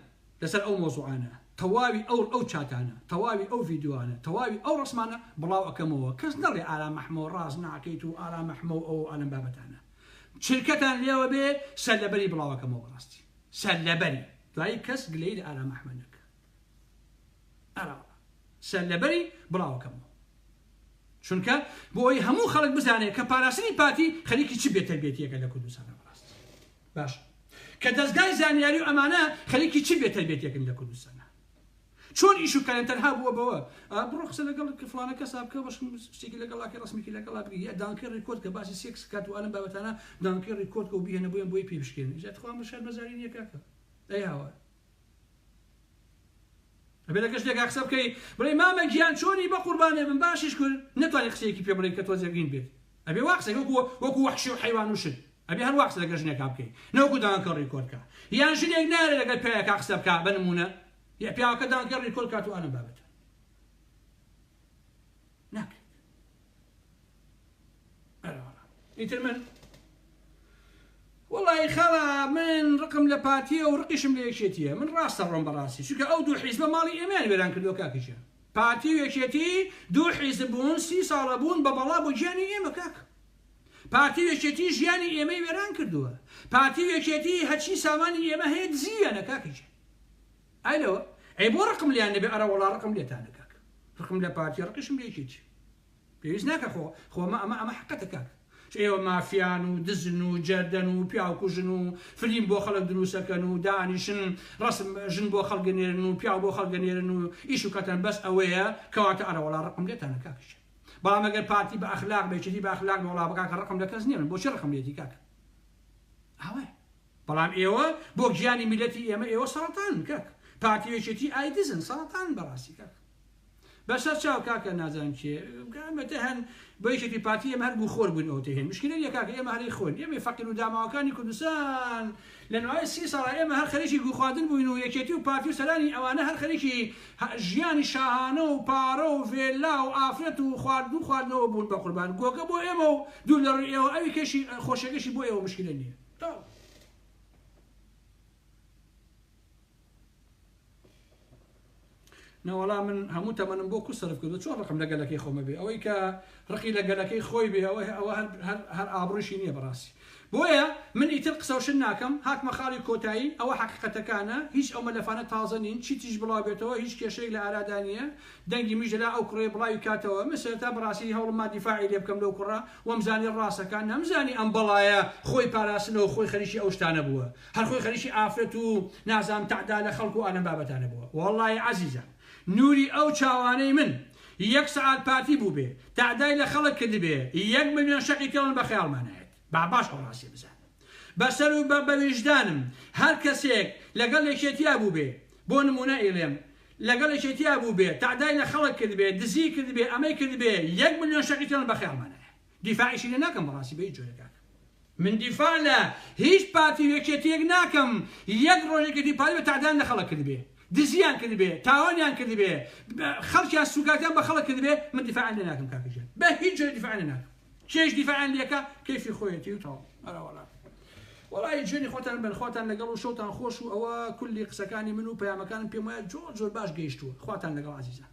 لەسەر ئەو مەوزوعانە تەواوی ئەو ئەو چاتانە تەواوی ئەو ڤیدیۆانە تەواوی ئەو ڕسمانە بڵاو ئەکەمەوە کەس نەڵێ ئارام ئەحمەو ڕاست ناکەیت و ئارام ئەحمەو ئەو ئەلەم بابەتانە چرکەتان لێوە بێ سەرلەبەری بڵاو ئەکەمەوە بەڕاستی سەرلەبەری دوایی کەس گلەیی لە ئارام ئەحمە نەکا ئەرەوەڵا سەرلەبەری بڵاو ئەکەمەوە چونکە بۆ ئەوەی هەموو خەڵک بزانێت کە پاراستنی پارتی خەریکی چ بێتەربێتیەکە لە کوردستانە بەڕاستی باش کە دەزگای زانیاری و ئەمانە خەریکی چ بێتەربێتیەکن لە کوردستانە چۆن ئیش و کاریان تەنها بووە بەوە بڕۆ قسە لەگەڵ فڵانە کەسا بکە بەشکم شتێکی لەگەڵ ئاکەی ڕەسمێکی لەگەڵا بگری یا دانکەی ڕیکۆرد کە باسی سێکس کات و ئەلەم بابەتانە دانکەی ڕیکۆرد کە و بیهێنە بۆیان بۆی پێ بشکێنن جا تخوا ئەمە شەرمەزاری نییە کاکە ئەی هاوار ئەبێ لەگەڵ شتێکا قسە بکەی بڵێ مامە گیان چۆنی بە قوربانێ بم باشیش کرد نەتوانی قسەیەکی پێ بڵێ کە تۆزێک هین بێت ئەبێ وا قسە وەکو وەکو وەحشی و حەیوان و شت ئەبێ هەر وا قسە لەگەڵ ژنێکا بکەی نەوەکو دانکە ڕیکۆرد کە یان ژنێک نارێ لەگەڵ پیاوێکا قسە بکا بە نمونە یا پیاوەکە دانکە ڕیکۆرد کات و ئالەم بابەتە ناکرێت ئیتر من وەڵی خەڵا من ڕقم لە پارتیە و ڕقیشم لە یەکێتیە من ڕاستە ڕۆم بەڕاستی چونکە ئەو دوو حیزبە ماڵی ئێمەیان وێران کردووە کاکیشە پارتی و یەکێتی دوو حیزب بوون سی ساڵە بوون بە بەڵا بۆ گیانی ئێمە کاک پارتی و یەکێتی ژیانی ئێمەی وێران کردووە پارتی و یەکێتی هەرچی سامانی ئێمە هەیە دزیویانە کاکە گیان ئای لەوە ئەی بۆ ڕقم لیان نەبێ ئەرە وەڵا ڕقم لێتانە کاک ڕقم لە پارتی ڕقیشم لە یەکێتی پێویست ناکە خۆ خۆ ئەمە ئەمە ئەمە حقەتە کاک ئێوە مافیان و دزن و جەردەن و پیاوکوژن و فلیم بۆ خەڵک دروستەکەن و دانیشن ڕسم ژن بۆ خەڵک نێرن و پیاو بۆ خەڵک نێرن و ئیش و کەتەن بەس ئەوەیە کەواتە ئەرە وەڵا ڕقم لێتانە کاکە بەڵام ئەگەر پارتی بە ئەخلاق بێ یەکێتی بە ئەخلاق بێ وەڵا کاکە ڕقم لە کەس نییە من بۆچی ڕقم لێتی کاکە ئاوایە بەڵام ئێوە بۆ گیانی میلەتی ئێمە ئێوە سەڕەتانن کاک پارتی و یەکێتی ئای دزن سەڕەتانن بەڕاستی کاک بەسەر چاو کاکە نازانم کێ ئەمەتە هەن بۆ یەکێتی پارتی ئێمە هەر گوخۆر بووین ئەوتە هێن مشکلە نییە کاکە ئێمە هەرەی خۆین ئێمەی فەقیر و داماوەکانی کوردستان لە نوای سی ساڵە ئێمە هەر خەریکی گوخواردن بووین و یەکێتی و پارتی و سەرانی ئەوانە هەر خەریکی ژیانی شاهانە و پارە و ڤێلا و ئافرەت و خواردن و خواردنەوە بوون بەقوربان گۆکە بۆ ئێمە و دوور لە ڕووی ئێوە ئەوی کەشی خۆشیەکەشی بۆ ئێوە مشکلە نییە تەواو. نەوەڵا من هەموو تەمەنم بۆ کو سەرف کردو چۆن ڕقم لە گەلەکەی خۆمە بێ ئەوەی کە ڕقی لە گەلەکەی خۆی بێ ئەوە ئەوە هەر هەر هەر ئابڕووشی نییە بەڕاستی بۆیە من ئیتر قسە و شت ناکەم هاتمە خاڵی کۆتایی ئەوە حەقیقەتەکانە هیچ ئەو مەلەفانە تازە نین چی تریش بڵاو بێتەوە هیچ کێشەیەک لە ئارادا نییە دەنگی منیش لەلا ئەو کوڕەیە بڵاوی کاتەوە من سەرەتا بەڕاستی هەوڵم ما دیفاعی لێ بکەم لەو کوڕە وەمزانی ڕاستەکا نەمزانی ئەم بەڵایە خۆی پاراستنەوە خۆی خەریکی ئەو شتانە بووە هەر خۆی خەریکی ئافرەت و نازانم تەعدا لە خەڵک و ئالەم بابەتانە بووە وەڵڵاهی عەزیزان نوری ئەو چاوانەی من یەک سەعات پارتی بووبێ تەعدای لە خەڵک کردبێ یەک ملیۆن شەقی تێڵن بە خەیاڵما نایەت با باش ئەو ڕاستیە بزانن بەسەر و بە ویژدانم هەر کەسێک لەگەڵ یەکێتیا بووبێ بۆ نمونە ئیڵێم لەگەڵ یەکێتیا بووبێ تەعدای لە خەڵک کردبێ دزی کردبێ ئەمەی کردبێ یەک ملیۆن شەقی تێڵن بە خەیاڵما نایەت دیفاعیشی لێ ناکەم بەڕاستی بە هیچ جۆرێک کاکە من دیفاع لە هیچ پارتی و یەکێتیەک ناکەم یەک ڕۆژ یەکێتی پارتی بە تەعدایان لە خەڵک کردبێ دزیان کردبێ تاوانیان کردبێ خەڵکیان سوکاتیان بە خەڵک کردبێ من دیفاعیان لێ ناکەم کاکە گیان بە هیچ جۆرێک دیفاعیان لێ ناکەم کێش دیفاعیان لێکا کەیفی خۆیەتی و تەواو ئەرا وەڵا وەڵی جوێنی خۆتان بن خواتان لەگەڵ و شەوتان خۆش و ئەوە کولی قسەکانی من و پەیامەکانم پێم وایە زۆر زۆر باش گەیشتووە خواتان لەگەڵ عزیزان.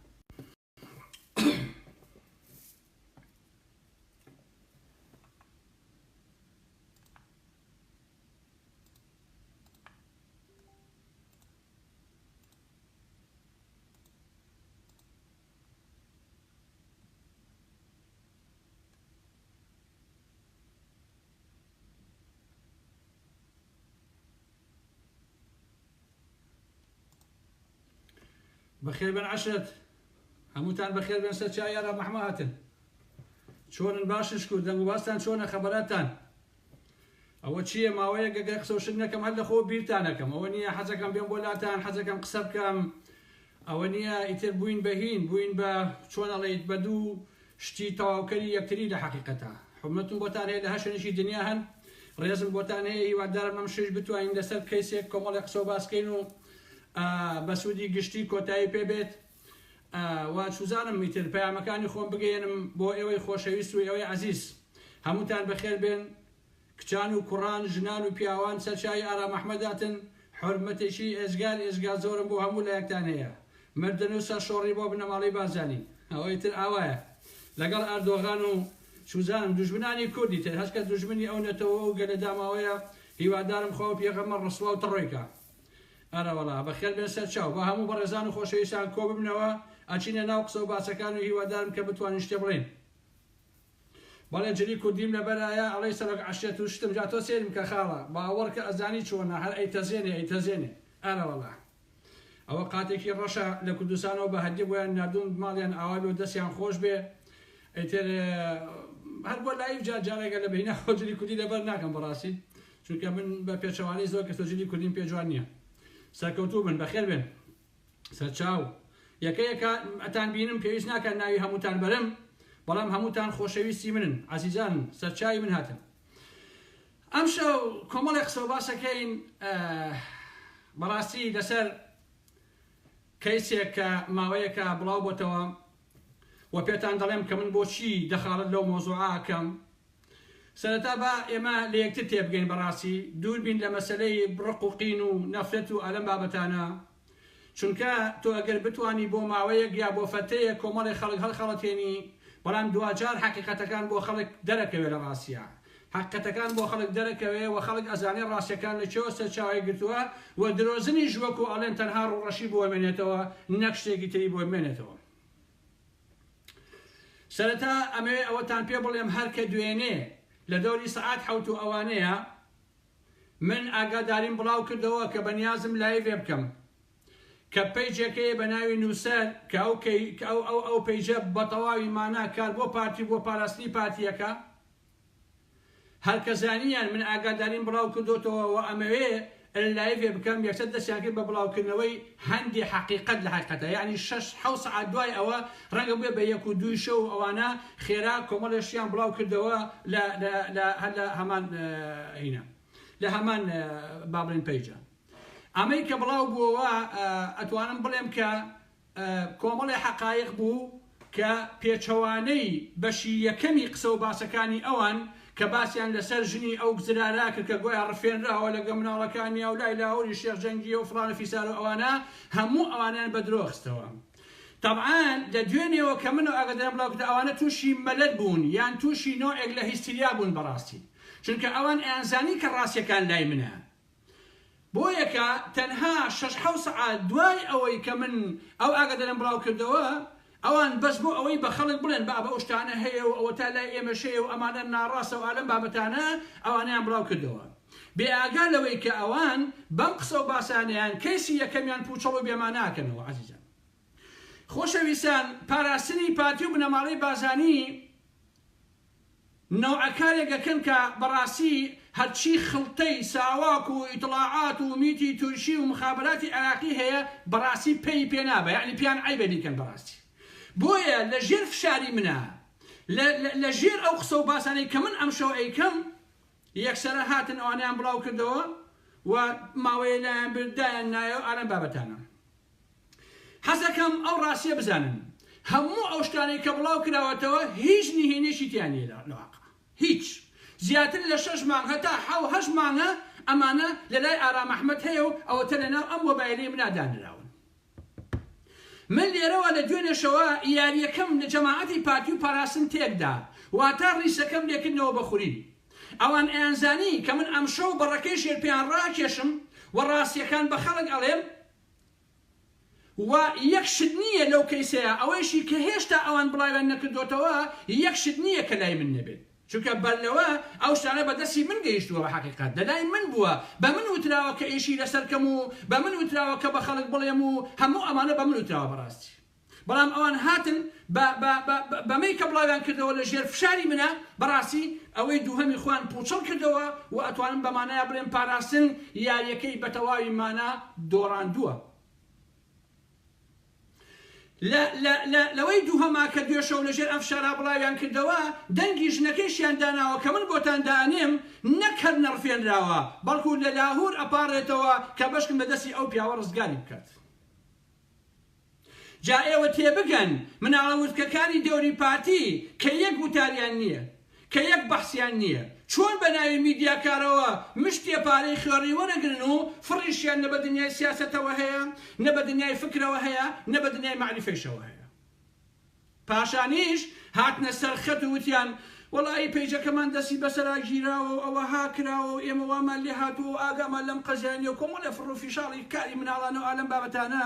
بەخێربێن عەشرەت هەمووتان بەخێر بێن سەر چای ئارام ئەحمە هاتن چۆنن باشن شکور دەنگ و باستان چۆنە خەبەراتان ئەوە چییە ماوەیە گەگەر قسە و شت نەکەم هەر لە خۆ بیرتانەکەم ئەوە نییە حەزەکەم بێم بۆ لاتان حەزەکەم قسە بکەم. ئەوە نییە ئیتر بووین بە هین بووین بە چۆن ئەڵێیت بە دوو شتی تەواوکەری یەکتری لە حەقیقەتا. حورمەتم بۆتان هەیە لە هەر شوێنێکی دنیا هەن ڕێزم بۆتان هەیە هیوادارم ئەم شەویش بتوانین لەسەر کەیسێک کۆمەڵێک قسە و باس کەین و بە سوودی گشتی کۆتایی پێ بێت و چوزانم ئیتر پەیامەکانی خۆم بگەیەنم بۆ ئێوەی خۆشەویست و ئێوەی عەزیز هەمووتان بەخێر بێن کچان و کوڕان، ژنان و پیاوان سەرچاوی ئارام ئەحمەداتن، حورمەتێکی ئێجگار ئێجگار زۆرم بۆ هەموو لایەکتان هەیە. مردن و سەرشۆڕی بۆ بنەماڵەی بارزانی. ئەوە ئیتر ئاوایە. لەگەڵ ئەردۆغان و چوزانم دوژمنانی کورد ئیتر هەچ کەس دوژمنی ئەو نەتەوە و گەلە داماوەیە هیوادارم خوا و پێغەمبەر ڕسوا و تڕۆی کا. ئەرەوەڵا بەخێر بێن سەرچاو. با هەموو بەڕێزان و خۆشەویستان کۆببنەوە ئەچینە ناو قسە و باسەکان و هیوادارم کە بتوانین شتێ بڵێین. بەڵێ جلی کوردیم لەبەرایە ئەڵێی سەرۆک عەشرەت و شتم جا تۆ سەیرم کە خاڵە باوەڕکە ئەزانی چۆنە هەر ئەیتەزێنێ ئەیتەزێنێ ئەرەوەڵا ئەوە قاتێکی ڕەشە لە کوردستانەوە بە هەدیە بۆیان ناردوم ماڵیان ئاوا بێ و دەستیان خۆش بێ ئیتر هەر بۆ live جار جارێکە لە بەینا خۆ جلی کوردی لەبەر ناکەم بەڕاستی چونکە من بە پێچەوانەی زۆر کەس جلی کوردیم پێ جوان نییە سەرکەوتوو بن بەخێر بێن سەرچاو. یەکە یەکە ئەتان بینم پێویست ناکات ناوی هەمووتان بەرم بەڵام هەمووتان خۆشەویستی منن عەزیزانن سەرچاوی من هاتن ئەمشەو کۆمەڵێک قسە و باسەکەین بەڕاستی لەسەر کەیسێک کە ماوەیەکە بڵاو بۆتەوە و پێتان دەڵێم کە من بۆچی دەخاڵت لەو مۆزوعە ئەکەم سەرەتا با ئێمە لە یەکتر تێبگەین بەڕاستی دوور بین لە مەسەلەی ڕق و قین و نەفرەت و ئەلەم بابەتانە چونکە تۆ ئەگەر بتوانی بۆ ماوەیەک یا بۆ فەترەیەک کۆمەڵێک خەڵک هەڵخەڵەتێنی بەڵام دواجار حەقیقەتەکان بۆ خەڵک دەرەکەوێ لە ڕاستیا حەقیقەتەکان بۆ خەڵک دەرەکەوێ و خەڵک ئەزانێ ڕاستیەکان لە کوێوە سەرچاوەی گرتووە و درۆزنیش وەکو ئەڵێن تەنها ڕووڕەشی بۆ ئەمێنێتەوە نەک شتێکی تری بۆ بمێنێتەوە. سەرەتا ئەمەوێ ئەوەتان پێ بڵێم هەر کە دوێنێ لە دەوری سەعات حەوت و ئەوانەیە من ئاگاداریم بڵاو کردەوە کە بەنیازم live ێ بکەم کە page ێک هەیە بە ناوی نووسەر کە ئەو کە ئەو ئەو ئەو page ە بە تەواوی مانا کار بۆ پارتی بۆ پاراستنی پارتیەکە هەر کە زانیان من ئاگاداریم بڵاو کردۆتەوە و ئەمەوێ live ێ بکەم یەکسەر دەستیان کرد بە بڵاو کردنەوەی هەندێ حەقیقەت لە حەقیقەتا یەعنی شەش حەوت سەعات دوای ئەوە ڕەنگە بووێ بە یەک و دووی شەو و ئەوانە خێرا کۆمەڵێ شتیان بڵاو کردەوە لە لە لە هەر لە هەمان هینە لە هەمان با بڵێن page ە ئەمەی کە بڵاو بووەوە ئەتوانم بڵێم کە کۆمەڵێ حەقایق بوو کە پێچەوانەی بەشی یەکەمی قسە و باسەکانی ئەوان کە باسیان لەسەر ژنی ئەو زرارە کرد کە گۆیا ڕفێنراوە لەگە مناڵەکانیا و لای لاهوری شێخ جەنگیە و فڵان و فیسار و ئەوانە هەموو ئەوانەیان بە درۆ خستەوە. تەبعەن لە دوێنێوە کە من ئەو ئاگاداریم بڵاو کردەوە ئەوانە تووشی مەلەل بوون یان تووشی نەوعێک لە هیستریا بوون بەڕاستی چونکە ئەوان ئەیانزانی کە ڕاستیەکان لای منە بۆیە کە تەنها شەش حەوت سەعات دوای ئەوەی کە من ئەو ئاگاداریم بڵاو کردەوە ئەوان بەس بۆ ئەوەی بە خەڵک بڵێن بابە ئەو شتانە هەیە و ئەوەتا لای ئێمەش هەیە و ئەمانە ناڕاستە و ئالەم بابەتانە ئەوانەیان بڵاو کردەوە بێ ئاگا لەوەی کە ئەوان بەم قسە و باسانەیان کەیسی یەکەمیان پوچەڵ و بێمانا ئەکەنەوە عەزیزان خۆشەویستان پاراستنی پارتی و بنەماڵەی بازانی نەوعە کارێک ئەکەن کە بەڕاستی هەرچی خڵتەی ساواک و ئیتڵاعات و میتی تورکی و مخابراتی عێراقی هەیە بەڕاستی پێی پێ نابا یەعنی پێیان عەیبە بیکەن بەڕاستی بۆیە لە ژێر فشاری منە لە لە ژێر ئەو قسە و باسانەی کە من ئەمشەو ئەیکەم یەکسەرە هاتن ئەوانەیان بڵاو کردەوە و ماوەیە لایان برد دایان نایەوە ئالەم بابەتانە. حەزەکەم ئەو ڕاستیە بزانن هەموو ئەو شتانەی کە بڵاو کراوەتەوە هیچ نهێنیەکی تیا نیە لە واقع هیچ زیاتر لە شەش مانگ هەتا حەو هەشت مانگە ئەمانە لە لای ئارام ئەحمەد هەیە و ئەوەتە لە ناو ئەم مۆبایلەی منا دانراون من لێرەوە لە دوێنێشەوە یاریەکەم لە جەماعەتی پارتی و پاراستن تێکدا واتە ڕیسەکەم لێکردنەوە بە خوری ئەوان ئەیانزانی کە من ئەمشەو بەڕەکەی ژێر پێیان ڕاکێشم و ڕاستیەکان بە خەڵک ئەڵێم و یەک شت نییە لەو کەیسەیا ئەوەیشی کە هێشتا ئەوان بڵاویان نەکردۆتەوە یەک شت نییە کە لای من نەبێت چونکە بەرلەوە ئەو شتانە بە دەستی من گەیشتووە بە حەقیقەت لە لای من بووە بە من وتراوە کە ئیشی لەسەر کەم و بە من وتراوە کە بە خەڵک بڵێم و هەموو ئەمانە بە من وتراوە بەڕاستی بەڵام ئەوان هاتن بە بە بە بەمەی کە بڵاویان کردەوە لە ژێر فشاری منە بەڕاستی ئەوەی دووهەمی خۆیان پوچەڵ کردەوە و ئەتوانم بە مانایا بڵێم پاراستن یاریەکەی بە تەواوی مانا دۆڕاندووە. لە لە لە لەوەی دووهەما کە دوێشەو لە ژێر ئەم فشارا بڵاویان کردەوە دەنگی ژنەکەیشیان داناوە کە من بۆتان دائەنێم نەک هەر نەڕفێنراوە بەڵکو لە لاهور ئەپاڕێتەوە کە بەشکم لە دەستی ئەو پیاوە ڕزگاری بکات. جا ئێوە تێبگەن مناڵە وردکەکانی دەوری پارتی کە یەک وتاریان نیە کە یەک بەحسیان نیە چۆن بە ناوی میدیاکارەوە مشتێ پارەی خوێڕی وەرەگرن و فڕیشیان نە بە دنیای سیاسەتەوە هەیە نە بە دنیای فکرەوە هەیە نە بە دنیای مەعریفەیشەوە هەیە. پاشانیش هاتنە سەر خەت و وتیان وەڵایی پەیجەکەمان دەستی بەسەرا گیراوە و ئەوەها کراوە و ئێمە وامان لێ هاتووە و ئاگامان لەم قەزیە نیە و کۆمەڵێ فڕ و فیشاڵی کاری مناڵانە و ئالەم بابەتانە.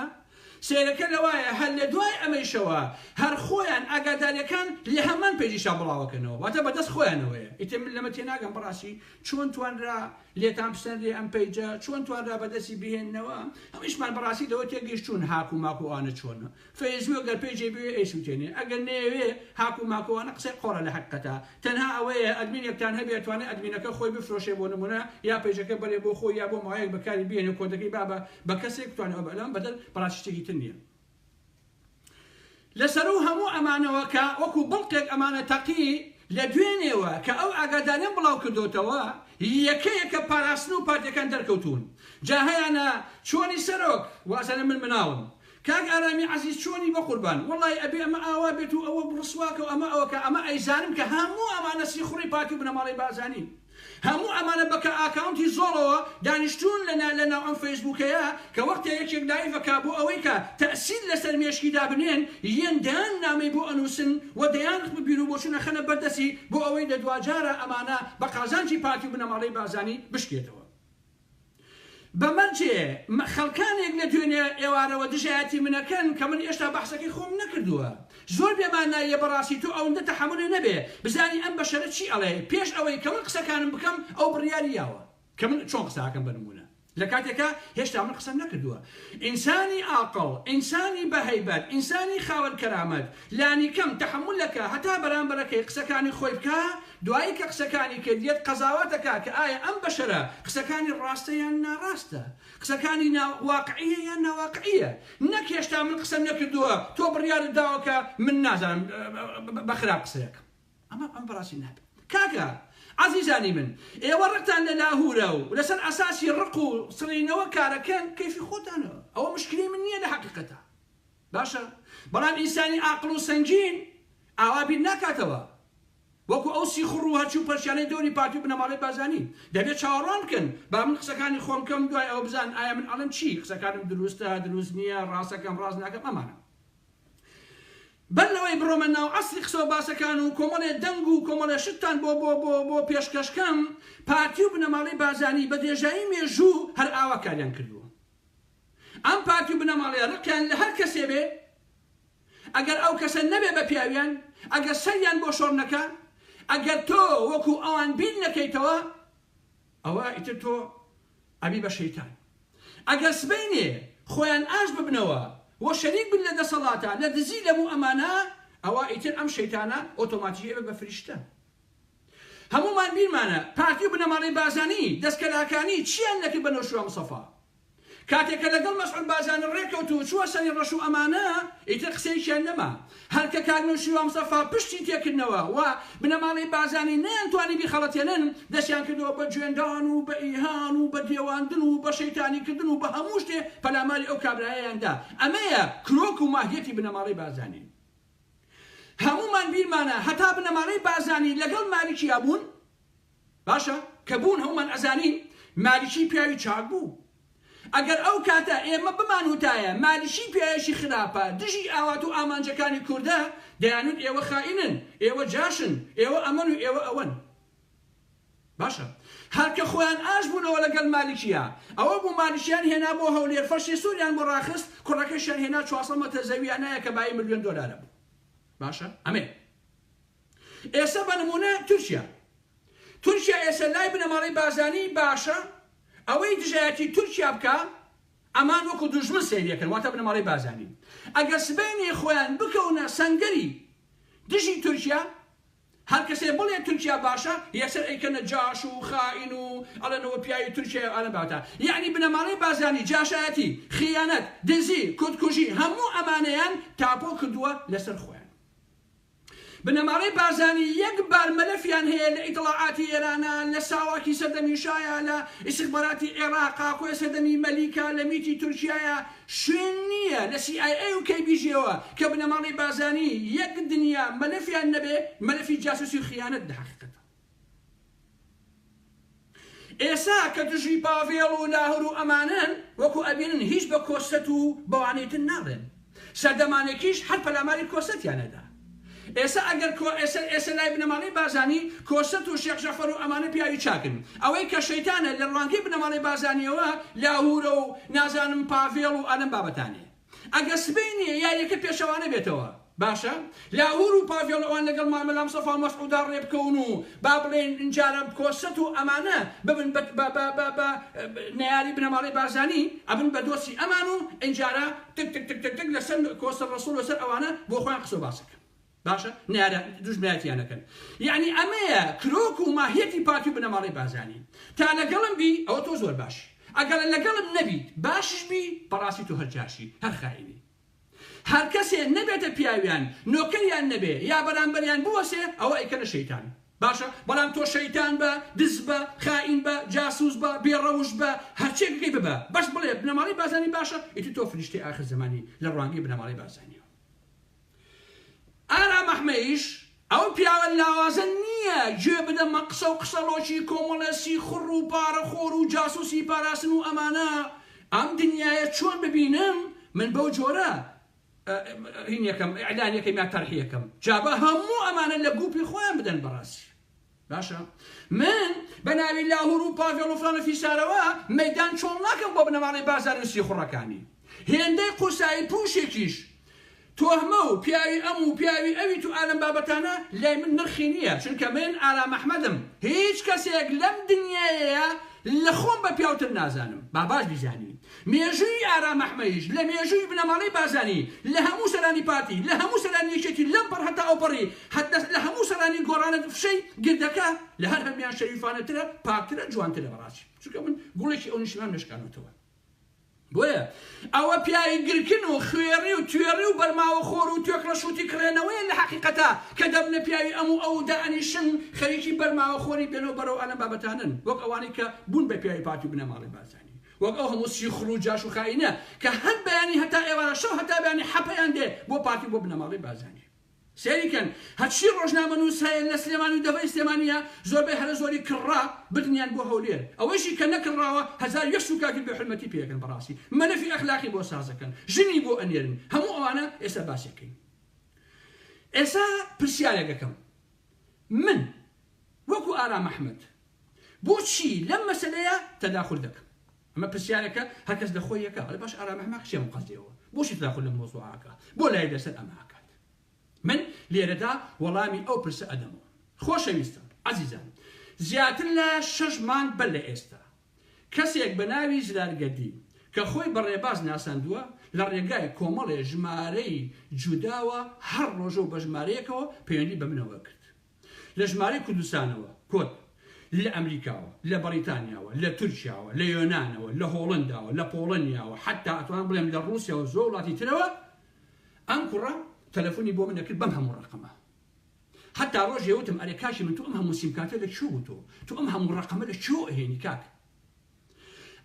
سەیرەکە لەوایە هەر لە دوای ئەمەیشەوە هەر خۆیان ئاگاداریەکان لە هەمان پەیجیشا بڵاوەکەنەوە واتە بەدەست خۆیانەوەیە ئیتر من لەمە تێناگەم بەڕاستی چۆن توانرا لێتان بسەنرێ ئەم پەیجە چۆن توانرا بەدەستی بهێننەوە هەمیشمان بەڕاستی لەوە تێگەیشتوون هاک و ماک و ئەوانە چۆنە فەیسبوک گەر پەیجێ بوێ ئەیسوتێنێ ئەگەر نەیەوێ هاک و ماک و ئەوانە قسەی قۆڕە لە حەقیقەتا تەنها ئەوەیە ئەدمینێکتان هەبێ ئەتوانێ ئەدمینەکە خۆی بفرۆشێ بۆ نمونە یا پەیجەکە بەرێ بۆ خۆی یا بۆ ماوەیەک بەکاری بهێنێ کۆدەکەی با بە بە کەسێک بتوانێ ئەوە لەمە بەدەر بەڕاستی شتێکی تر نییە لەسەرو هەموو ئەمانەوە کە وەکو بڵقێک ئەمانە تەقی لە دوێنێوە کە ئەو ئاگاداریەم بڵاو کردۆتەوە یەکە یەکە پاراستن و پارتیەکان دەرکەوتوون جا هەیانە چۆنی سەرۆک وازانێ من مناڵم کاک ئارامی عەزیز چۆنی بەقوربان وەڵای ئەبێ ئەمە ئاوا بێت و ئەوە ڕسواکە و ئەمە ئەوەکە ئەمە ئەیزانم کە هەموو ئەمانە سیخوڕی پارتی و بنەماڵەی بارزانین هەموو ئەمانە بە کە ئاکاونتی زۆڵەوە دانیشتوون لە لە ناو ئەم فەیسبووکەیە کە وەختێ یەکێک live ئەکا بۆ ئەوەی کە تەئسیر لەسەر مێشکی دابنێن یەن دەیان نامەی بۆ ئەنووسن و دەیان بیروبۆچوون ئەخەنە بەردەستی بۆ ئەوەی لە دواجارا ئەمانە بە قازانجی پارتی و بنەماڵەی بارزانی بشکێتەوە. بە مەرجێ خەڵکانێک لە دوێنێ ئێوارەوە دژایەتی منەکەن کە من ئێشتا بەحسەکەی خۆم نەکردووە. زۆر بێ ماناییە بەڕاستی تۆ ئەوندە تەحەمولی نەبێ بزانی ئەم بەشەرە چی ئەڵێ پێش ئەوەی کە من قسەکانم بکەم ئەو بڕیاری یاوە کە من چۆن قسە ئەکەم بە نموونە لە کاتێکا هێشتا من قسەم نەکردووە ئینسانی ئاقڵ ئینسانی بە هەیبەت ئینسانی خاوەن کەرامەت لانیکەم تەحەمول ئەکا هەتا بەرامبەرەکەی قسەکانی خۆی بکا دوایی کە قسەکانی کرد یەت قەزاوەت ئەکا کە ئایا ئەم بەشەرە قسەکانی ڕاستە یان ناڕاستە قسەکانی نا واقعیە یان ناواقعیە نەک هێشتا من قسەم نەکردووە تۆ بڕیارت داوە کە من نازانم بە خراپ قسەیەکەم ئەمە ئەم بەڕاستی نابێت کاکە عەزیزانی من ئێوە ڕقتان لە لاهورە و لەسەر ئەساسی ڕق و سڕینەوە کارەکەن کەیفی خۆتانە ئەوە مشکلەی من نییە لە حەقیقەتا باشە بەڵام ئینسانی ئاقڵ و سەنگین ئاوا بیر ناکاتەوە وەکو ئەو سیخوڕ و هەرچی و پەرچیانەی دەوری پارتی و بنەماڵەی بارزانی دەبێت چاوەڕوان بکەن با من قسەکانی خۆم بکەم دوای ئەوە بزانن ئایا من ئەڵێم چی قسەکانم دروستە دروست نییە ڕاستەکەم ڕاست ناکەم ئەمانە بەر لەوەی بڕۆمە ناو ئەسلی قسە و باسەکان و کۆمەڵێ دەنگ و کۆمەڵێ شتتان بۆ بۆ بۆ بۆ پێشکەش کەم پارتی و بنەماڵەی بارزانی بە درێژایی مێژوو هەر ئاوا کاریان کردووە ئەم پارتی و بنەماڵەیە ڕقیان لە هەر کەسێ بێ ئەگەر ئەو کەسە نەبێ بە پیاویان، ئەگەر سەریان بۆ شۆڕ نەکا، ئەگەر تۆ وەکو ئەوان بیر نەکەیتەوە، ئەوە ئیتر تۆ ئەبی بە شەیتان. ئەگەر سبەینێ خۆیان ئاش ببنەوە و شەریک بن لە دەسەڵاتا، لە دزی لەم و ئەمانە، ئەوا ئیتر ئەم شەیتانە ئۆتۆماتیکی ئەبێ بە فریشتە. هەموومان بیرمانە پارتی و بنەماڵەی بارزانی دەستکەلاکانی چیان نەکرد بە نەوشیروان مستەفا. کاتێ کە لەگەڵ مەسعود بارزانی ڕێکەوت و چووە سەری ڕەش و ئەمانە ئیتر قسەیەکیان نەما. هەر کە کاک نەوشیروان مستەفا پشتی تێکردنەوە و بنەماڵەی بارزانی نەیانتوانی بیخەڵەتێنن دەستیان کردەوە بە جوێندان و بە ئیهان و بە دێواندن و بە شەیتانی کردن و بە هەموو شتێ پەلاماری ئەو کابرایەیان دا. ئەمەیە کرۆک و ماهیەتی بنەماڵەی بارزانی. هەموومان بیرمانە هەتا بنەماڵەی بارزانی لەگەڵ مالیکیا بوون باشە کە بوون هەموومان ئەزانین مالیکی پیاوی چاک بوو ئەگەر ئەو کاتە ئێمە بمان وتایە مالیکی پیاوێکی خراپە دژی ئاوات و ئامانجەکانی کوردە دەیانوت ئێوە خائینن ئێوە جاشن ئێوە ئەمەن و ئێوە ئەوەن باشە هەر کە خۆیان ئاش بوونەوە لەگەل مالیکیا ئەوە بوو مالیکیان هێنا بۆ هەولێر فەرشی سوریان بۆ ڕاخست کوڕەکەشیان هێنا 400 مەتر زەویان نایە کە بایی ملیۆن دۆلارە بوو باشە ئەمەیە ئێستا بە نمونە تورکیا تورکیا ئێستا لای بنەماڵەی بارزانی باشە ئەوەی دژایەتی تورکیا بکا ئەمان وەکو دوژمن سەیریەکەن واتە بنەماڵەی بارزانی ئەگەر سبەینێ خۆیان بکەونە سەنگەری دژی تورکیا. هەر کەسێ بڵێ تورکیا باشە یەکسەر ئەیکەنە جاش و خائین و ئەڵێنەوە پیاوی تورکیایە و ئالەم بابەتە. یەعنی بنەماڵەی بارزانی جاشایەتی، خیانەت، دزی، کوردکوژی هەموو ئەمانەیان تاپۆ کردووە لەسەر خۆیان. بنەماڵەی بارزانی یەک بار مەلەفیان هەیە لە ئیتڵاعاتی ئێرانا، لە ساواکی سەردەمی شایا، لە ئیستخباراتی عێراقا، کۆیە سەردەمی مەلیکا، لە میتی تورکیایا، شوێن نییە لە سی ئای ئەی و کەی بی جیەوە کە بنەماڵەی بارزانی یەک دنیا مەلەفیان نەبێ، مەلەفی جاسوسی و خیانەت لە حەقیقەتا. ئێسا کە دژی پاڤێڵ و لاهور و ئەمانەن وەکو ئەبینن هیچ بە کۆسرەت و بەوانەی تر ناڵێن. سەردەمانێکیش هەر پەلاماری کۆسرەتیان ئەدا. ئێسا ئەگەر کۆ ئێسە ئێسە لای بنەماڵەی بارزانی کۆسرەت و شێخ جەعفەر و ئەمانە پیاوی چاکن. ئەوەی کە شەیتانە لە ڕوانگەی بنەماڵەی بارزانیەوە لاهورە و نازانم پاڤێڵ و ئالەم بابەتانەیە. ئەگەر سبەینێ یاریەکە پێچەوانە بێتەوە باشە لاهور و پاڤێڵ ئەوان لەگەڵ مامە مستەفا و مەسعودا ڕێ بکەون و با بڵێین ئینجارە کۆسرەت و ئەمانە ببن بە بە بە بە بە نەیاری بنەماڵەی بارزانی ئەبن بە دۆستی ئەمان و ئینجارە تک تک تک تک تک لەسەر کۆسرەت ڕەسوڵ لەسەر ئەوانە بۆ خۆیان قسە و باس ئەکەن. باشە نەیارە دوژمنایەتیان ئەکەن یەعنی ئەمەیە کرۆک و ماهیەتی پارتی و بنەماڵەی بارزانی تا لەگەڵم بی ئەوە تۆ زۆر باشی ئەگەر لەگەڵم نەبیت باشیش بی بەڕاستی تۆ هەر جاشی هەر خائینی هەر کەسێ نەبێتە پیاویان نۆکەریان نەبێ یا بەرامبەریان بوەسێ ئەوە ئەیکەنە شەیتان باشە بەڵام تۆ شەیتان بە دز بە خائین بە جاسوس بە بێ ڕەوشت بە هەرچێکەکەی ببە بەس بڵێ بنەماڵەی بارزانی باشە ئیتر تۆ فریشتەی ئاخر زەمانی لە ڕوانگەی بنەماڵەی بارزانیەوە. ئارام ئەحمەیش ئەو پیاوە لاوازە نییە گوێ بدەمە قسە و قسەڵۆکی کۆمەڵێ سیخوڕ و پارەخۆر و جاسوسی پاراستن و ئەمانە، ئەم دنیایە چۆن ببینم من بەو جۆرە هینیەکەم ئیعلانیەکەم یا تەرحیەکەم جا با هەموو ئەمانە لە گوپی خۆیان بدەن بەڕاستی. باشە من بە ناوی لاهور و پاڤێڵ و فلان و فیسارەوە مەیدان چۆڵ ناکەم بۆ بنەماڵەی بارزانی و سیخوڕەکانی. هێندەی قورسایی پوشێکیش تۆهمە و پیاوی ئەم و پیاوی ئەویت و ئالەم بابەتانە لای من نرخی نییە چونکە من ئارام ئەحمەدم هیچ کەسێک لەم دنیایەیە لە خۆم بە پیاوتر نازانم با باش بیزانی مێژووی ئارام ئەحمەیش لە مێژووی بنەماڵەی بارزانی، لە هەموو سەرانی پارتی، لە هەموو سەرانی یەکێتی لەم پەڕ هەتا ئەوپەڕی، هەتا لە هەموو سەرانی گۆڕانە فشەی گردەکە لە هەر هەموویان شەریفانەترە، پاکترە، جوانترە بەڕاستی. چونکە من گوڵێکی ئەو نیشتمانەم نەشکاندۆتەوە. بۆیە ئەوە پیاوی گرکن و خوێڕی و توێڕی و بەرماوەخۆر و توێکڵەشووتی کڕێنەوەیە لە حەقیقەتا کە دەبنە پیاوی ئەم و ئەو و دائەنیشن خەریکی بەرماوەخۆری بێنەو بەرەو ئەلەم بابەتانەن وەک ئەوانەی کە بوون بە پیاوی پارتی و بنەماڵەی بارزانی. وەک ئەو هەموو سیخوڕ و جاش و خائینە کە هەر بەیانی هەتا ئێوارە شەو هەتا بەیانی حەپەیان دێ بۆ پارتی و بۆ بنەماڵەی بارزانی. سەیری کەن هەرچی ڕۆژنامەنووس هەیە لە سلێمانی و دەڤەری سلێمانیە زۆربەی هەرە زۆری کڕا بردنیان بۆ هەولێر ئەوەیشی کە نەکڕاوە 1001 سوکاتی بێ حورمەتی پێ ئەکەن بەڕاستی مەلەفی ئەخلاقی بۆ سازەکەن ژنی بۆ ئەنێرن هەموو ئەوانە ئێستا باسیەکەین ئێستا پرسیارێک ئەکەم من وەکو ئارام ئەحمەد بۆچی لەم مەسەلەیە تەداخول دەکەم؟ ئەمە پرسیارێکە هەر کەس لە خۆی یەکە ئەڵێ باش ئارام ئەحمەد چیە ئەم قەزیەوە بۆچی تەداخول لەم مەوزوعە ئەکا بۆ لای لەسەر ئەمە ئەکات من لێرەدا وەڵامی ئەو پرسە ئەدەمەوە خۆشەویستان عەزیزان زیاتر لە شەش مانگ بەر لە ئێستا کەسێک بە ناوی زرار گەردی کە خۆی بە ڕێباز ناساندووە لە ڕێگای کۆمەڵێ ژمارەی جوداوە هەر ڕۆژە و بە ژمارەیەکەوە پەیوەندی بە منەوە کرد لە ژمارەی کوردستانەوە، کۆد، لە ئەمریکاوە، لە بەڕیتانیاوە، لە تورکیاوە، لە یۆنانەوە، لە هۆڵەنداوە، لە پۆڵەنیاوە، حەتتا ئەتوانم بڵێم لە ڕووسیاوە زۆر وڵاتی ترەوە، ئەم کوڕە تەلەفۆنی بۆ من ئەکرد بەم هەموو ڕەقەمە. حەتتا ڕۆژێ وتم ئەرێ کاکی من تۆ ئەم هەموو سیمکارتە لە کوێ بوو تۆ؟ تۆ ئەم هەموو ڕەقەمە لە کوێوە ئەهێنی کاک؟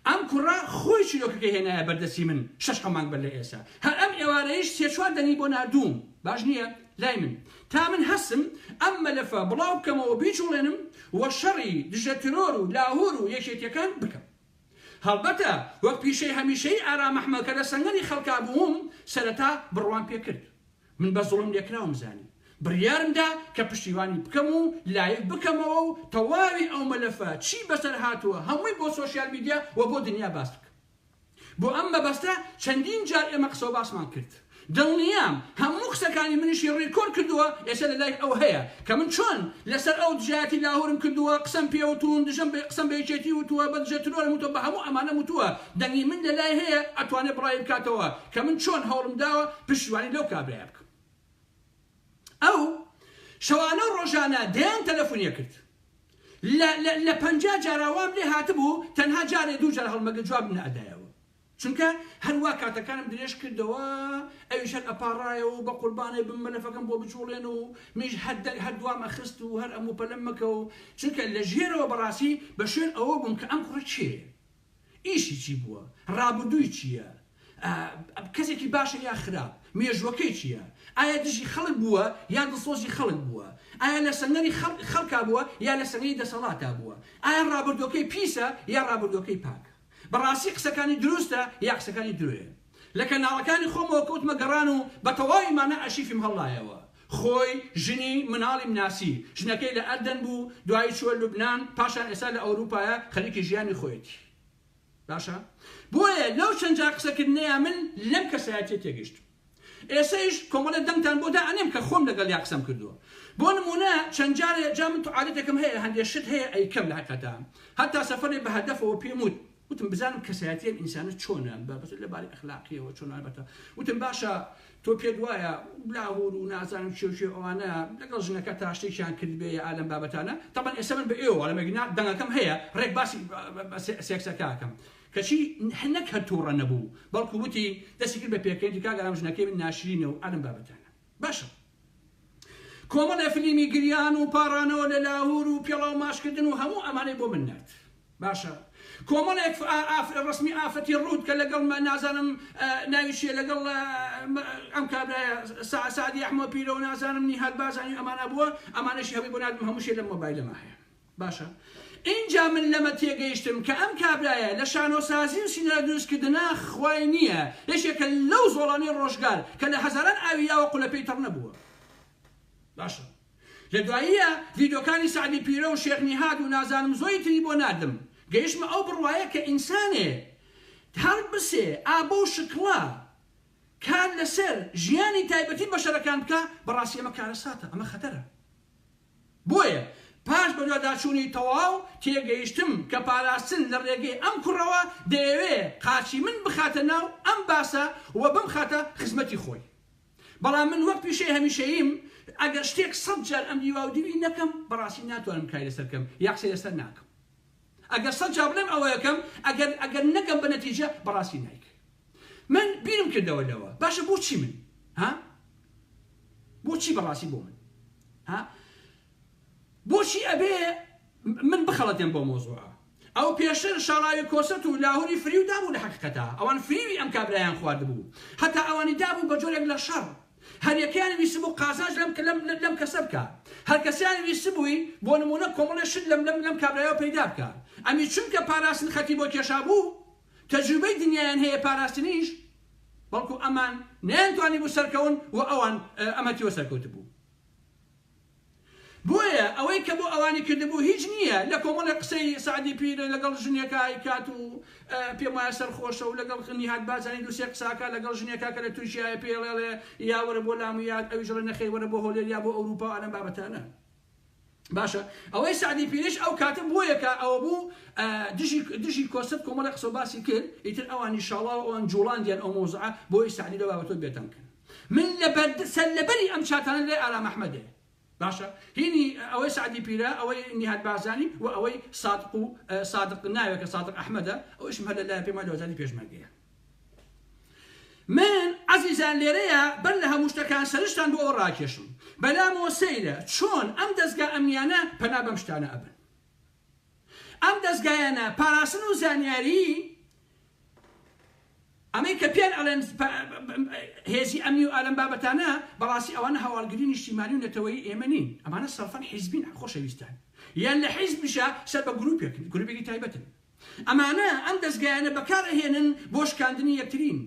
ئەم کوڕە خۆی چیرۆکەکەی هێنایە بەردەستی من شەش حەو مانگ بەر لە ئێسا هەر ئەم ئێوارەیش سێ چوار دەنگی بۆ ناردووم باش نییە لای من تا من هەستم ئەم مەلەفە بڵاو بکەمەوە بیجوڵێنم و شەڕی دژە ترۆر و لاهور و یەکێتیەکان بکەم هەڵبەتە وەک پیشەی هەمیشەیی ئارام ئەحمەد کە لە سەنگەری خەڵکا بووم سەرەتا بڕوام پێکرد من بە زوڵم لێکراوم زانی. بڕیارم دا کە پشتیوانی بکەم و live بکەمەوە و تەواوی ئەو مەلەفە چی بەسەر هاتووە هەمووی بۆ سۆشیال میدیا و بۆ دنیا باس بکەم. بۆ ئەم مەبەستە چەندین جار ئێمە قسە و باسمان کرد. دڵنیام هەموو قسەکانی منیشی record کردووە ئێستا لە لای ئەو هەیە کە من چۆن لەسەر ئەو دژایەتی لاهورم کردووە قسەم پێوتوون دژم قسەم بە یەکێتی وتووە بە دژە ترۆرم وتووە بە هەموو ئەمانەم وتووە دەنگی من لە لای هەیە ئەتوانێ بڵاوی بکاتەوە کە من چۆن هەوڵم داوە پشتیوانی لەو کابرایە بکەم. ئەو شەوانە و ڕۆژانە دەیان تەلەفونی ئەکرد. لە لە لە 50 جارا وام لێ هاتبوو تەنها جارێ دوو جار هەڵمەگرت جوابم نەئەدایەوە. چونکە هەر وا کاتەکانم درێژ کردەوە ئەویش هەر ئەپاڕایەوە و بە قوربانێ بم مەلەفەکەم بۆ بجوڵێن و منیش هەر دەنگ هەر دوام ئەخست و هەر ئەموو پەلەم مەکە و چونکە لە ژێرەوە بەڕاستی بە شوێن ئەوە بووم کە ئەم کوڕە کێیە؟ ئیشی چی بووە؟ ڕابردووی چییە؟ کەسێکی باشە یا خراپ؟ مێژووەکەی چییە؟ ئایا دژی خەڵک بووە یا دڵسۆزی خەڵک بووە؟ ئایا لە سەنگەری خەڵکا بووە یا لە سەنگەری دەسەڵاتا بووە؟ ئایا ڕابردووەکەی پیسە یا ڕابردووەکەی پاکە؟ بەڕاستی قسەکانی دروستە یا قسەکانی درۆیە؟ لە کەناڵەکانی خۆمەوە کەوتمە گەڕان و بە تەواوی مانا ئەرشیفیم هەڵدایەوە. خۆی، ژنی، مناڵیم ناسی. ژنەکەی لە ئەردەن بوو، دوایی چووە لوبنان، پاشان ئێستا لە ئەوروپایە، خەریکی ژیانی خۆیەتی. باشە؟ بۆیە لەو چەند جار قسەکردنەیا من لەم کەسایەتیە تێگەیشتم. ئێسەیش کۆمەڵێ دەنگتان بۆ دائەنێم کە خۆم لەگەڵیا قسەم کردووە. بۆ نموونە چەند جارێ، جا من عادەتێکم هەیە هەندێ شت هەیە ئەیکەم لە حەقیقەتا هەتا سەفەرێ بە هەدەفەوە پێم وت، وتم بزانم کەسایەتی ئەم ئینسانە چۆنە بە بەس لە باری ئەخلاقیەوە چۆنە بەتە وتم باشە تۆ پێت وایە لاهور و نازانم کێ و کێ ئەوانە لەگەڵ ژنەکە تا شتێکیان کردبێ یا ئالەم بابەتانە تەبەن ئێستا من بە ئێوە وەڵام ئەگینا دەنگەکەم هەیە ڕێک باسی سێکسەکە ئەکەم کەچی نەک هەر تووڕە نەبوو بەڵکو وتی دەستی کرد بە پێکەنینی کاک ئارام ژنەکەی من ناشرینە و ئالەم بابەتانە باشە کۆمەڵێ فلیمی گریان و پاڕانەوە لە لاهور و پێڵاو ماچکردن و هەموو ئەمانەی بۆ من نارد. باشە کۆمەڵێک ڕەسمی ئافرەتی ڕووت کە لەگەڵ نازانم ناوی چیە لەگەڵ ئەم کابرایە سەعدی ئەحمە پیرە و نازانم نیهاد بازانی ئەمانە بووە ئەمانەشی هەمووی بۆ ناردم هەمووشی لەم مۆبایلەما هەیە. باشە ئینجا من لەمە تێگەیشتم کە ئەم کابرایە لە شانۆسازی و سینارۆ دروستکردنا خوای نییە، یەکێکە لەو زۆڵانەی ڕۆژگار کە لە هەزاران ئاوی یاوە قولەپێی تەڕ نەبووە. باشە لە دواییە ڤیدۆکانی سەعدی پیرە و شێخ نیهاد و نازانم زۆری تری بۆ ناردم گەیشتمە ئەو بڕوایە کە ئینسانێ هەڵبسێ ئا بەو شکڵە کار لەسەر ژیانی تایبەتی بەشەرەکان بکا بەڕاستی ئەمە کارەساتە ئەمە خەتەرە. بۆیە پاش بەدواداچوونی تەواو تێگەیشتم کە پاراستن لە ڕێگەی ئەم کوڕەوە دەیەوێ قاچی من بخاتە ناو ئەم باسە و بمخاتە خزمەتی خۆی. بەڵام من وەک پیشەی هەمیشەییم ئەگەر شتێک سەد جار ئەم دیواودیوی نەکەم بەڕاستی ناتوانم کاری لەسەر بکەم یا قسەی لەسەر ناکەم. ئەگەر سەد جار بڵێم ئەوە ئەکەم ئەگەر ئەگەر نەگەم بە نەتیجە بەڕاستی نایکەم. من بیرم کردەوە لەوە باشە بۆچی من ها بۆچی بەڕاستی بۆ من ها بۆچی ئەبێ من بخەڵەتێن بۆ مۆزوعە ئەو پێشتر شاڵاوی کۆسەت و لاهوری فریو دابوو لە حەقیقەتا ئەوان فریوی ئەم کابرایان خواردبوو هەتا ئەوانی دابوو بە جۆرێک لە شەڕ هەریەکەیان ویستبوو قازانج لەم لەم لەم کەسە بکا هەرکەسیان ویستبووی بۆ نمونە کۆمەڵێ شت لەم لەم لەم کابرایەوە پەیدا بکا ئەمی چونکە پاراستن خەتی بۆ کێشابوو تەجروبەی دنیایان هەیە پاراستنیش بەڵکو ئەمان نەیانتوانیبوو سەرکەون و ئەوان ئەم هەتیوە سەرکەوتبوو بۆیە ئەوەی کە بۆ ئەوانی کردبوو هیچ نییە لە کۆمەڵێک قسەی سەعدی پیرە لەگەڵ ژنێکا ئەیکات و پێم وایە سەرخۆشە و لەگەڵ نیهاد بارزانی دوو سێ قسە ئەکات لەگەڵ ژنێکا کە لە تورکیایە پێی ئەڵێ یا وەرە بۆ لام و یا ئەویش ئەڵێ نەخێر وەرە بۆ هەولێر یا بۆ ئەوروپا و ئەم بابەتانە. باشە ئەوەی سەعدی پیریش ئەو کاتە بۆیە کە ئەوە بوو دژی دژی کۆسرەت کۆمەڵی قسە باسی کرد ئیتر ئەوانی شاڵاو ئەوان جوڵاندیان ئەو مەوزوعە بۆی سەعدی لەو بابەتەوە بێتەنگ کەن من لە بەر سەر لەبەری ئەم چاتانە لای ئارام ئەحمەدێ باشە هینی ئەوەی سەعدی پیرە ئەوەی نیهاد بارزانی و ئەوەی سادق و سادق ناوێکە سادق ئەحمەدە ئەویشم هەر لە لای پێم وایە لە وەزارەتی پێشمەرگەیە من عەزیزان لێرەیا بەر لە هەموو شتەکان سەرنجتان بۆ ئەوە ڕاکێشم بەلامەوە سەیرە چۆن ئەم دەزگا ئەمنیانە پەنا بەم شتانە ئەبەن ئەم دەزگایانە پاراستن و زانیاری ئەمەی کە پێیان ئەڵێن هێزی ئەمنی و ئالەم بابەتانە بەڕاستی ئەوانە هەواڵگری نیشتیمانی و نەتەوەیی ئێمە نین ئەمانە سەرفەن حیزبین خۆشەویستان یان لە حیزبیشە سەر بە گروپێکن گروپێکی تایبەتن ئەمانە ئەم دەزگایانە بەکار ئەهێنن بۆ شکاندنی یەکترین،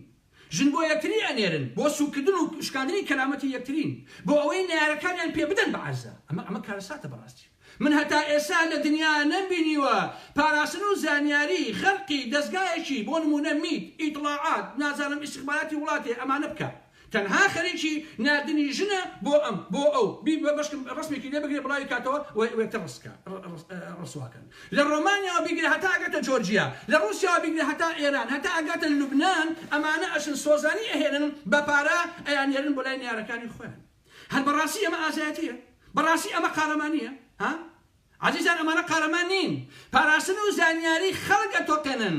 ژن بۆ یەکتری ئەنێرن بۆ سوککردن و شکاندنی کەرامەتی یەکترین، بۆ ئەوەی نەیارەکانیان پێ بدەن بە عەرزە. ئەمە ئەمە کارەساتە بەڕاستی. من هەتا ئێستا لە دنیا نەمبینیوە پاراستن و زانیاری غەرقی دەزگایەکی بۆ نمونە میت، ئیتڵاعات، نازانم ئیستخباراتی وڵاتێ ئەمانە بکا. تەنها خەریکی ناردنی ژنە بۆ ئەم بۆ ئەو بی بەشکم ڕەسمێکی لێ بگرێ بڵاوی کاتەوە و یەکتر ڕسکا ڕسوا کەن لە ڕۆمانیاوە بیگرە هەتا ئەگاتە جۆرجیا لە ڕوسیاوە بیگرە هەتا ئێران هەتا ئەگاتە لوبنان ئەمانە ئەچن سۆزانی ئەهێنن بە پارە ئەیاننێرن بۆ لای نەیارەکانی خۆیان هەر بەڕاستی ئەمە ئازایەتیە؟ بەڕاستی ئەمە قارەمانیە ها؟ عەزیزان ئەمانە قارەمان نین پاراستن و زانیاری خەڵک ئەتۆقێنن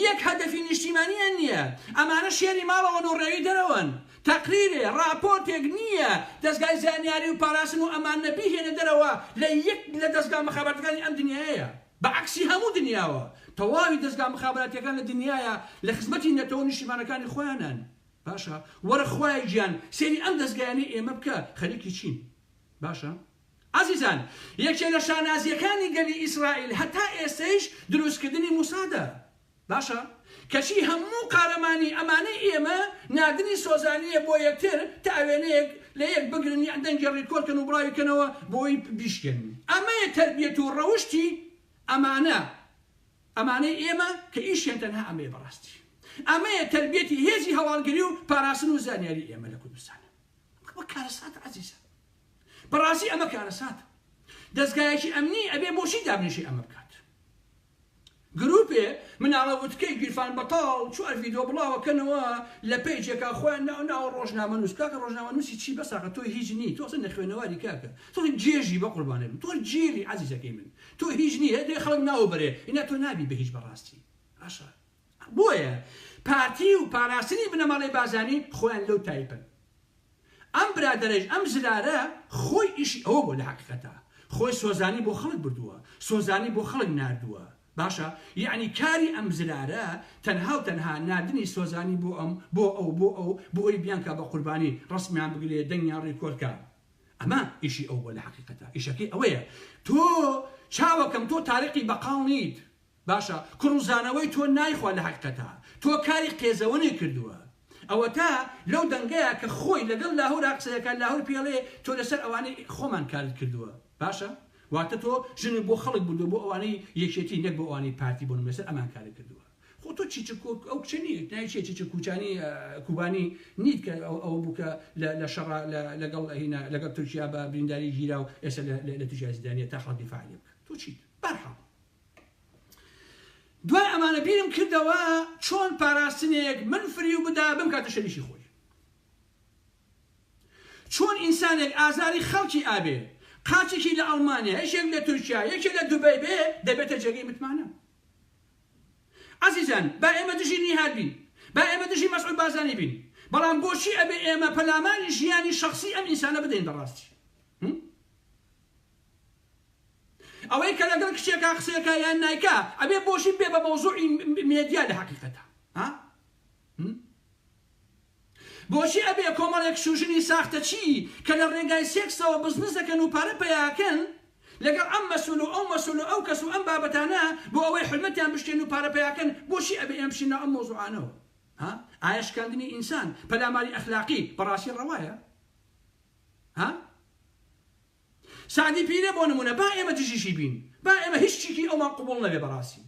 یەک هەدەفی نیشتیمانیان نیە ئەمانە شێری ماڵەوەن و ڕێوی دەرەوەن تەقریرێ ڕاپۆرتێک نیە دەزگای زانیاری و پاراستن و ئەمانە بیهێنە دەرەوە لە یەک لە دەزگا مخابراتەکانی ئەم دنیایەیە بە عەکسی هەموو دنیاوە تەواوی دەزگا مخابراتیەکان لە دنیایا لە خزمەتی نەتەوە و نیشتیمانەکانی خۆیانن باشە وەرە خوایە گیان سەیری ئەم دەزگایانەی ئێمە بکە خەریکی چین باشە ئازیزان یەکێ لە شانازیەکانی گەلی ئیسرائیل هەتا ئێستەیش دروستکردنی موسادە باشە کەچی هەموو قارەمانی ئەمانەی ئێمە ناردنی سۆزانیە بۆ یەکتر تا وێنەیەک لە یەک بگرن یان دەنگی ڕیکۆرد کەن و بڵاوی کەنەوە بۆی بیشکێنن ئەمەیە تەربیەت و ڕەوشتی ئەمانە ئەمانەی ئێمە کە ئیشیان تەنها ئەمەیە بەڕاستی ئەمەیە تەربیەتی هێزی هەواڵگری و پاراستن و زانیاری ئێمە لە کوردستان ئەمە کارەساتە عەزیزان بەڕاستی ئەمە کارەساتە دەزگایەکی ئەمنی ئەبێ بۆچی دابنیشی ئەمە بکات گروپێ مناڵە وتکەی گیرفان بەتاڵ چوار ڤیدۆ بڵاوەکەنەوە لە پەیجێکا خۆیان ناو ناوە ڕۆژنامەنووس کاکە ڕۆژنامەنووسی چی بەساقە تۆ هیچ نی تۆ ئەسڵەن نەخوێنەواری کاکە تۆ گێژی بە قوربانێ بم تۆ گێلی عەزیزەکەی من تۆ هیچ نی هەر دەبێ خەڵک ناوو بەرێ ئینا تۆ نابی بە هیچ بەڕاستی باشە بۆیە پارتی و پاراستنی بنەماڵەی بارزانی خۆیان لەو تایپەن ئەم برادەرەیش ئەم زرارە خۆی ئیشی ئەوە بووە لە حەقیقەتا خۆی سۆزانی بۆ خەڵک بردووە سۆزانی بۆ خەڵک ناردووە باشە یەعنی کاری ئەم زرارە تەنها و تەنها ناردنی سۆزانی بۆ ئەم بۆ ئەو بۆ ئەو بۆ ئەوی بیانکا بە قوربانی ڕەسمیان بگرێ دەنگیان ڕیکۆرد کا ئەمە ئیشی ئەو بووە لە حەقیقەتا ئیشەکەی ئەوەیە تۆ چاوەکەم تۆ تاریقی بەقاڵ نیت باشە کوڕوزانەوەی تۆ نایخوا لە هەقیقەتا تۆ کاری قێزەونی کردوە ئەوەتا لەو دەنگەیا کە خۆی لەگەڵ لاهورا قسەیەکا لاهور پێڵێ تۆ لەسەر ئەوانەی خۆمان کارت کردوە باشە واتە تۆ ژنت بۆ خەڵک بردوە بۆ ئەوانەی یەکێتی نەک بۆ ئەوانەی پارتی بۆ نمونە لەسەر ئەمان کارت کردوە خۆ تۆ چیچک ئەو کچە نیت ناوی چیە چیچک کوچانی کوبانی نیت کە ئەوە بوو کە لە شەڕا لەگەڵ هینا لەگەڵ تورکیا بە برینداری گیرا و ئێستا لە تورکیا زیندانیە تا خەڵک دیفاعی لێ بکە تۆ چیت بەرحاڵ دوای ئەمانە بیرم کردەوە چۆن پاراستنێک من فریو بدا بمکاتە شەریکی خۆی. چۆن ئینسانێک ئازاری خەڵکی ئابێ، قاچێکی لە ئەڵمانیا، یەکێک لە تورکیا، یەکێ لە دوبەی بێ، دەبێتە جێگەی متمانە. عەزیزان با ئێمە دژی نیهاد بین، با ئێمە دژی مەسعود بارزانی بین، بەڵام بۆچی ئەبێ ئێمە پەلاماری ژیانی شەخسی ئەم ئینسانە بدەین بەڕاستی؟ ئەوەی کە لەگەڵ کچێکا قسەکا یان نایکا ئەبێ بۆشی بێ بە مەوزوعی مێدیا لە حەقیقەتا ها بۆچی ئەبێ کۆمەڵێک شوژنی ساختەچی کە لە ڕێگای سێکسەوە بزنس دەکەن و پارە پەیاکەن لەگەڵ ئەم مەسول و ئەو مەسول و ئەو کەس و ئەم بابەتانە بۆ ئەوەی حرمەتیان بشکێن و پارە پەیاکەن بۆچی ئەبێ ئێمە بچینە ئەم مەوزوعانەوە ها ئایا شکاندنی ئینسان پەلاماری ئەخلاقی بەڕاستی ڕەوایە ها سەعدی پیرە بۆ نمونە با ئێمە دژیشی بین با ئێمە هیچ چیکی ئەومان قبوڵ نەبێ بەڕاستی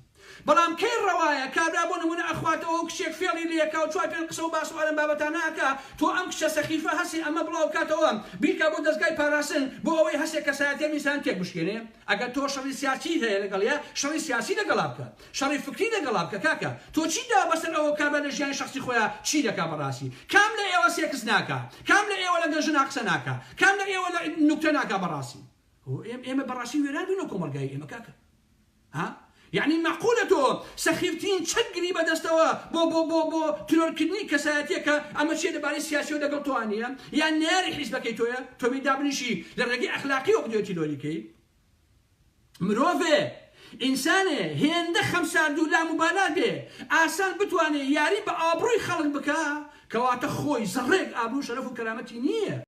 بەڵام کەی ڕەوایە کابرا بۆ نمونە ئەخواتەوە و کچێک فێڵی لێکا و چوار پێنج قسە و باس و ئەم بابەتانە ئەکا تۆ ئەم کچە سەخیفە هەسێ ئەمە بڵاو کاتەوە بیکا بۆ دەزگای پاراستن بۆ ئەوەی هەسێ کەسایەتی ئەم ئینسان تێک بشکێنێ ئەگەر تۆ شەڕی سیاسیت هەیە لەگەڵیا شەڕی سیاسی لەگەڵا بکە شەڕی فکری لەگەڵا بکە کاکە تۆ چیت داوە بەسەر ئەوە کابرا لە ژیانی شەخسی خۆیا چی دەکا بەڕاستی کام لە ئێوە سێکس ناکا کام لە ئێوە لەگەڵ ژنا قسە ناکا کام لە ئێوە لە نوکتە ناکا بەڕاستی ئێمە بەڕاستی وێران بووین لە کۆمەڵگای ئێمە کاکە ها یعنی مەعقولە تۆ سەخیفترین چەک گری بەدەستەوە بۆ بۆ بۆ بۆ ترۆرکردنی کەسایەتیەکە ئەمە چیە لەبارەی سیاسیەوە لەگەڵ تۆ نییە یان نەیاری حیزبەکەی تۆیە تۆ بێی دابنیشی لە ڕێگەی ئەخلاقیەوە بدوێ تیرۆری کەی مرۆڤێ، ئینسانێ، هێندە خەمسارد و لاموبالا بێ، ئاسان بتوانێ یاری بە ئابڕووی خەڵک بکا، کەواتە خۆی زەڕەیەک ئابڕوو و شەرەف و کەرامەتی نییە.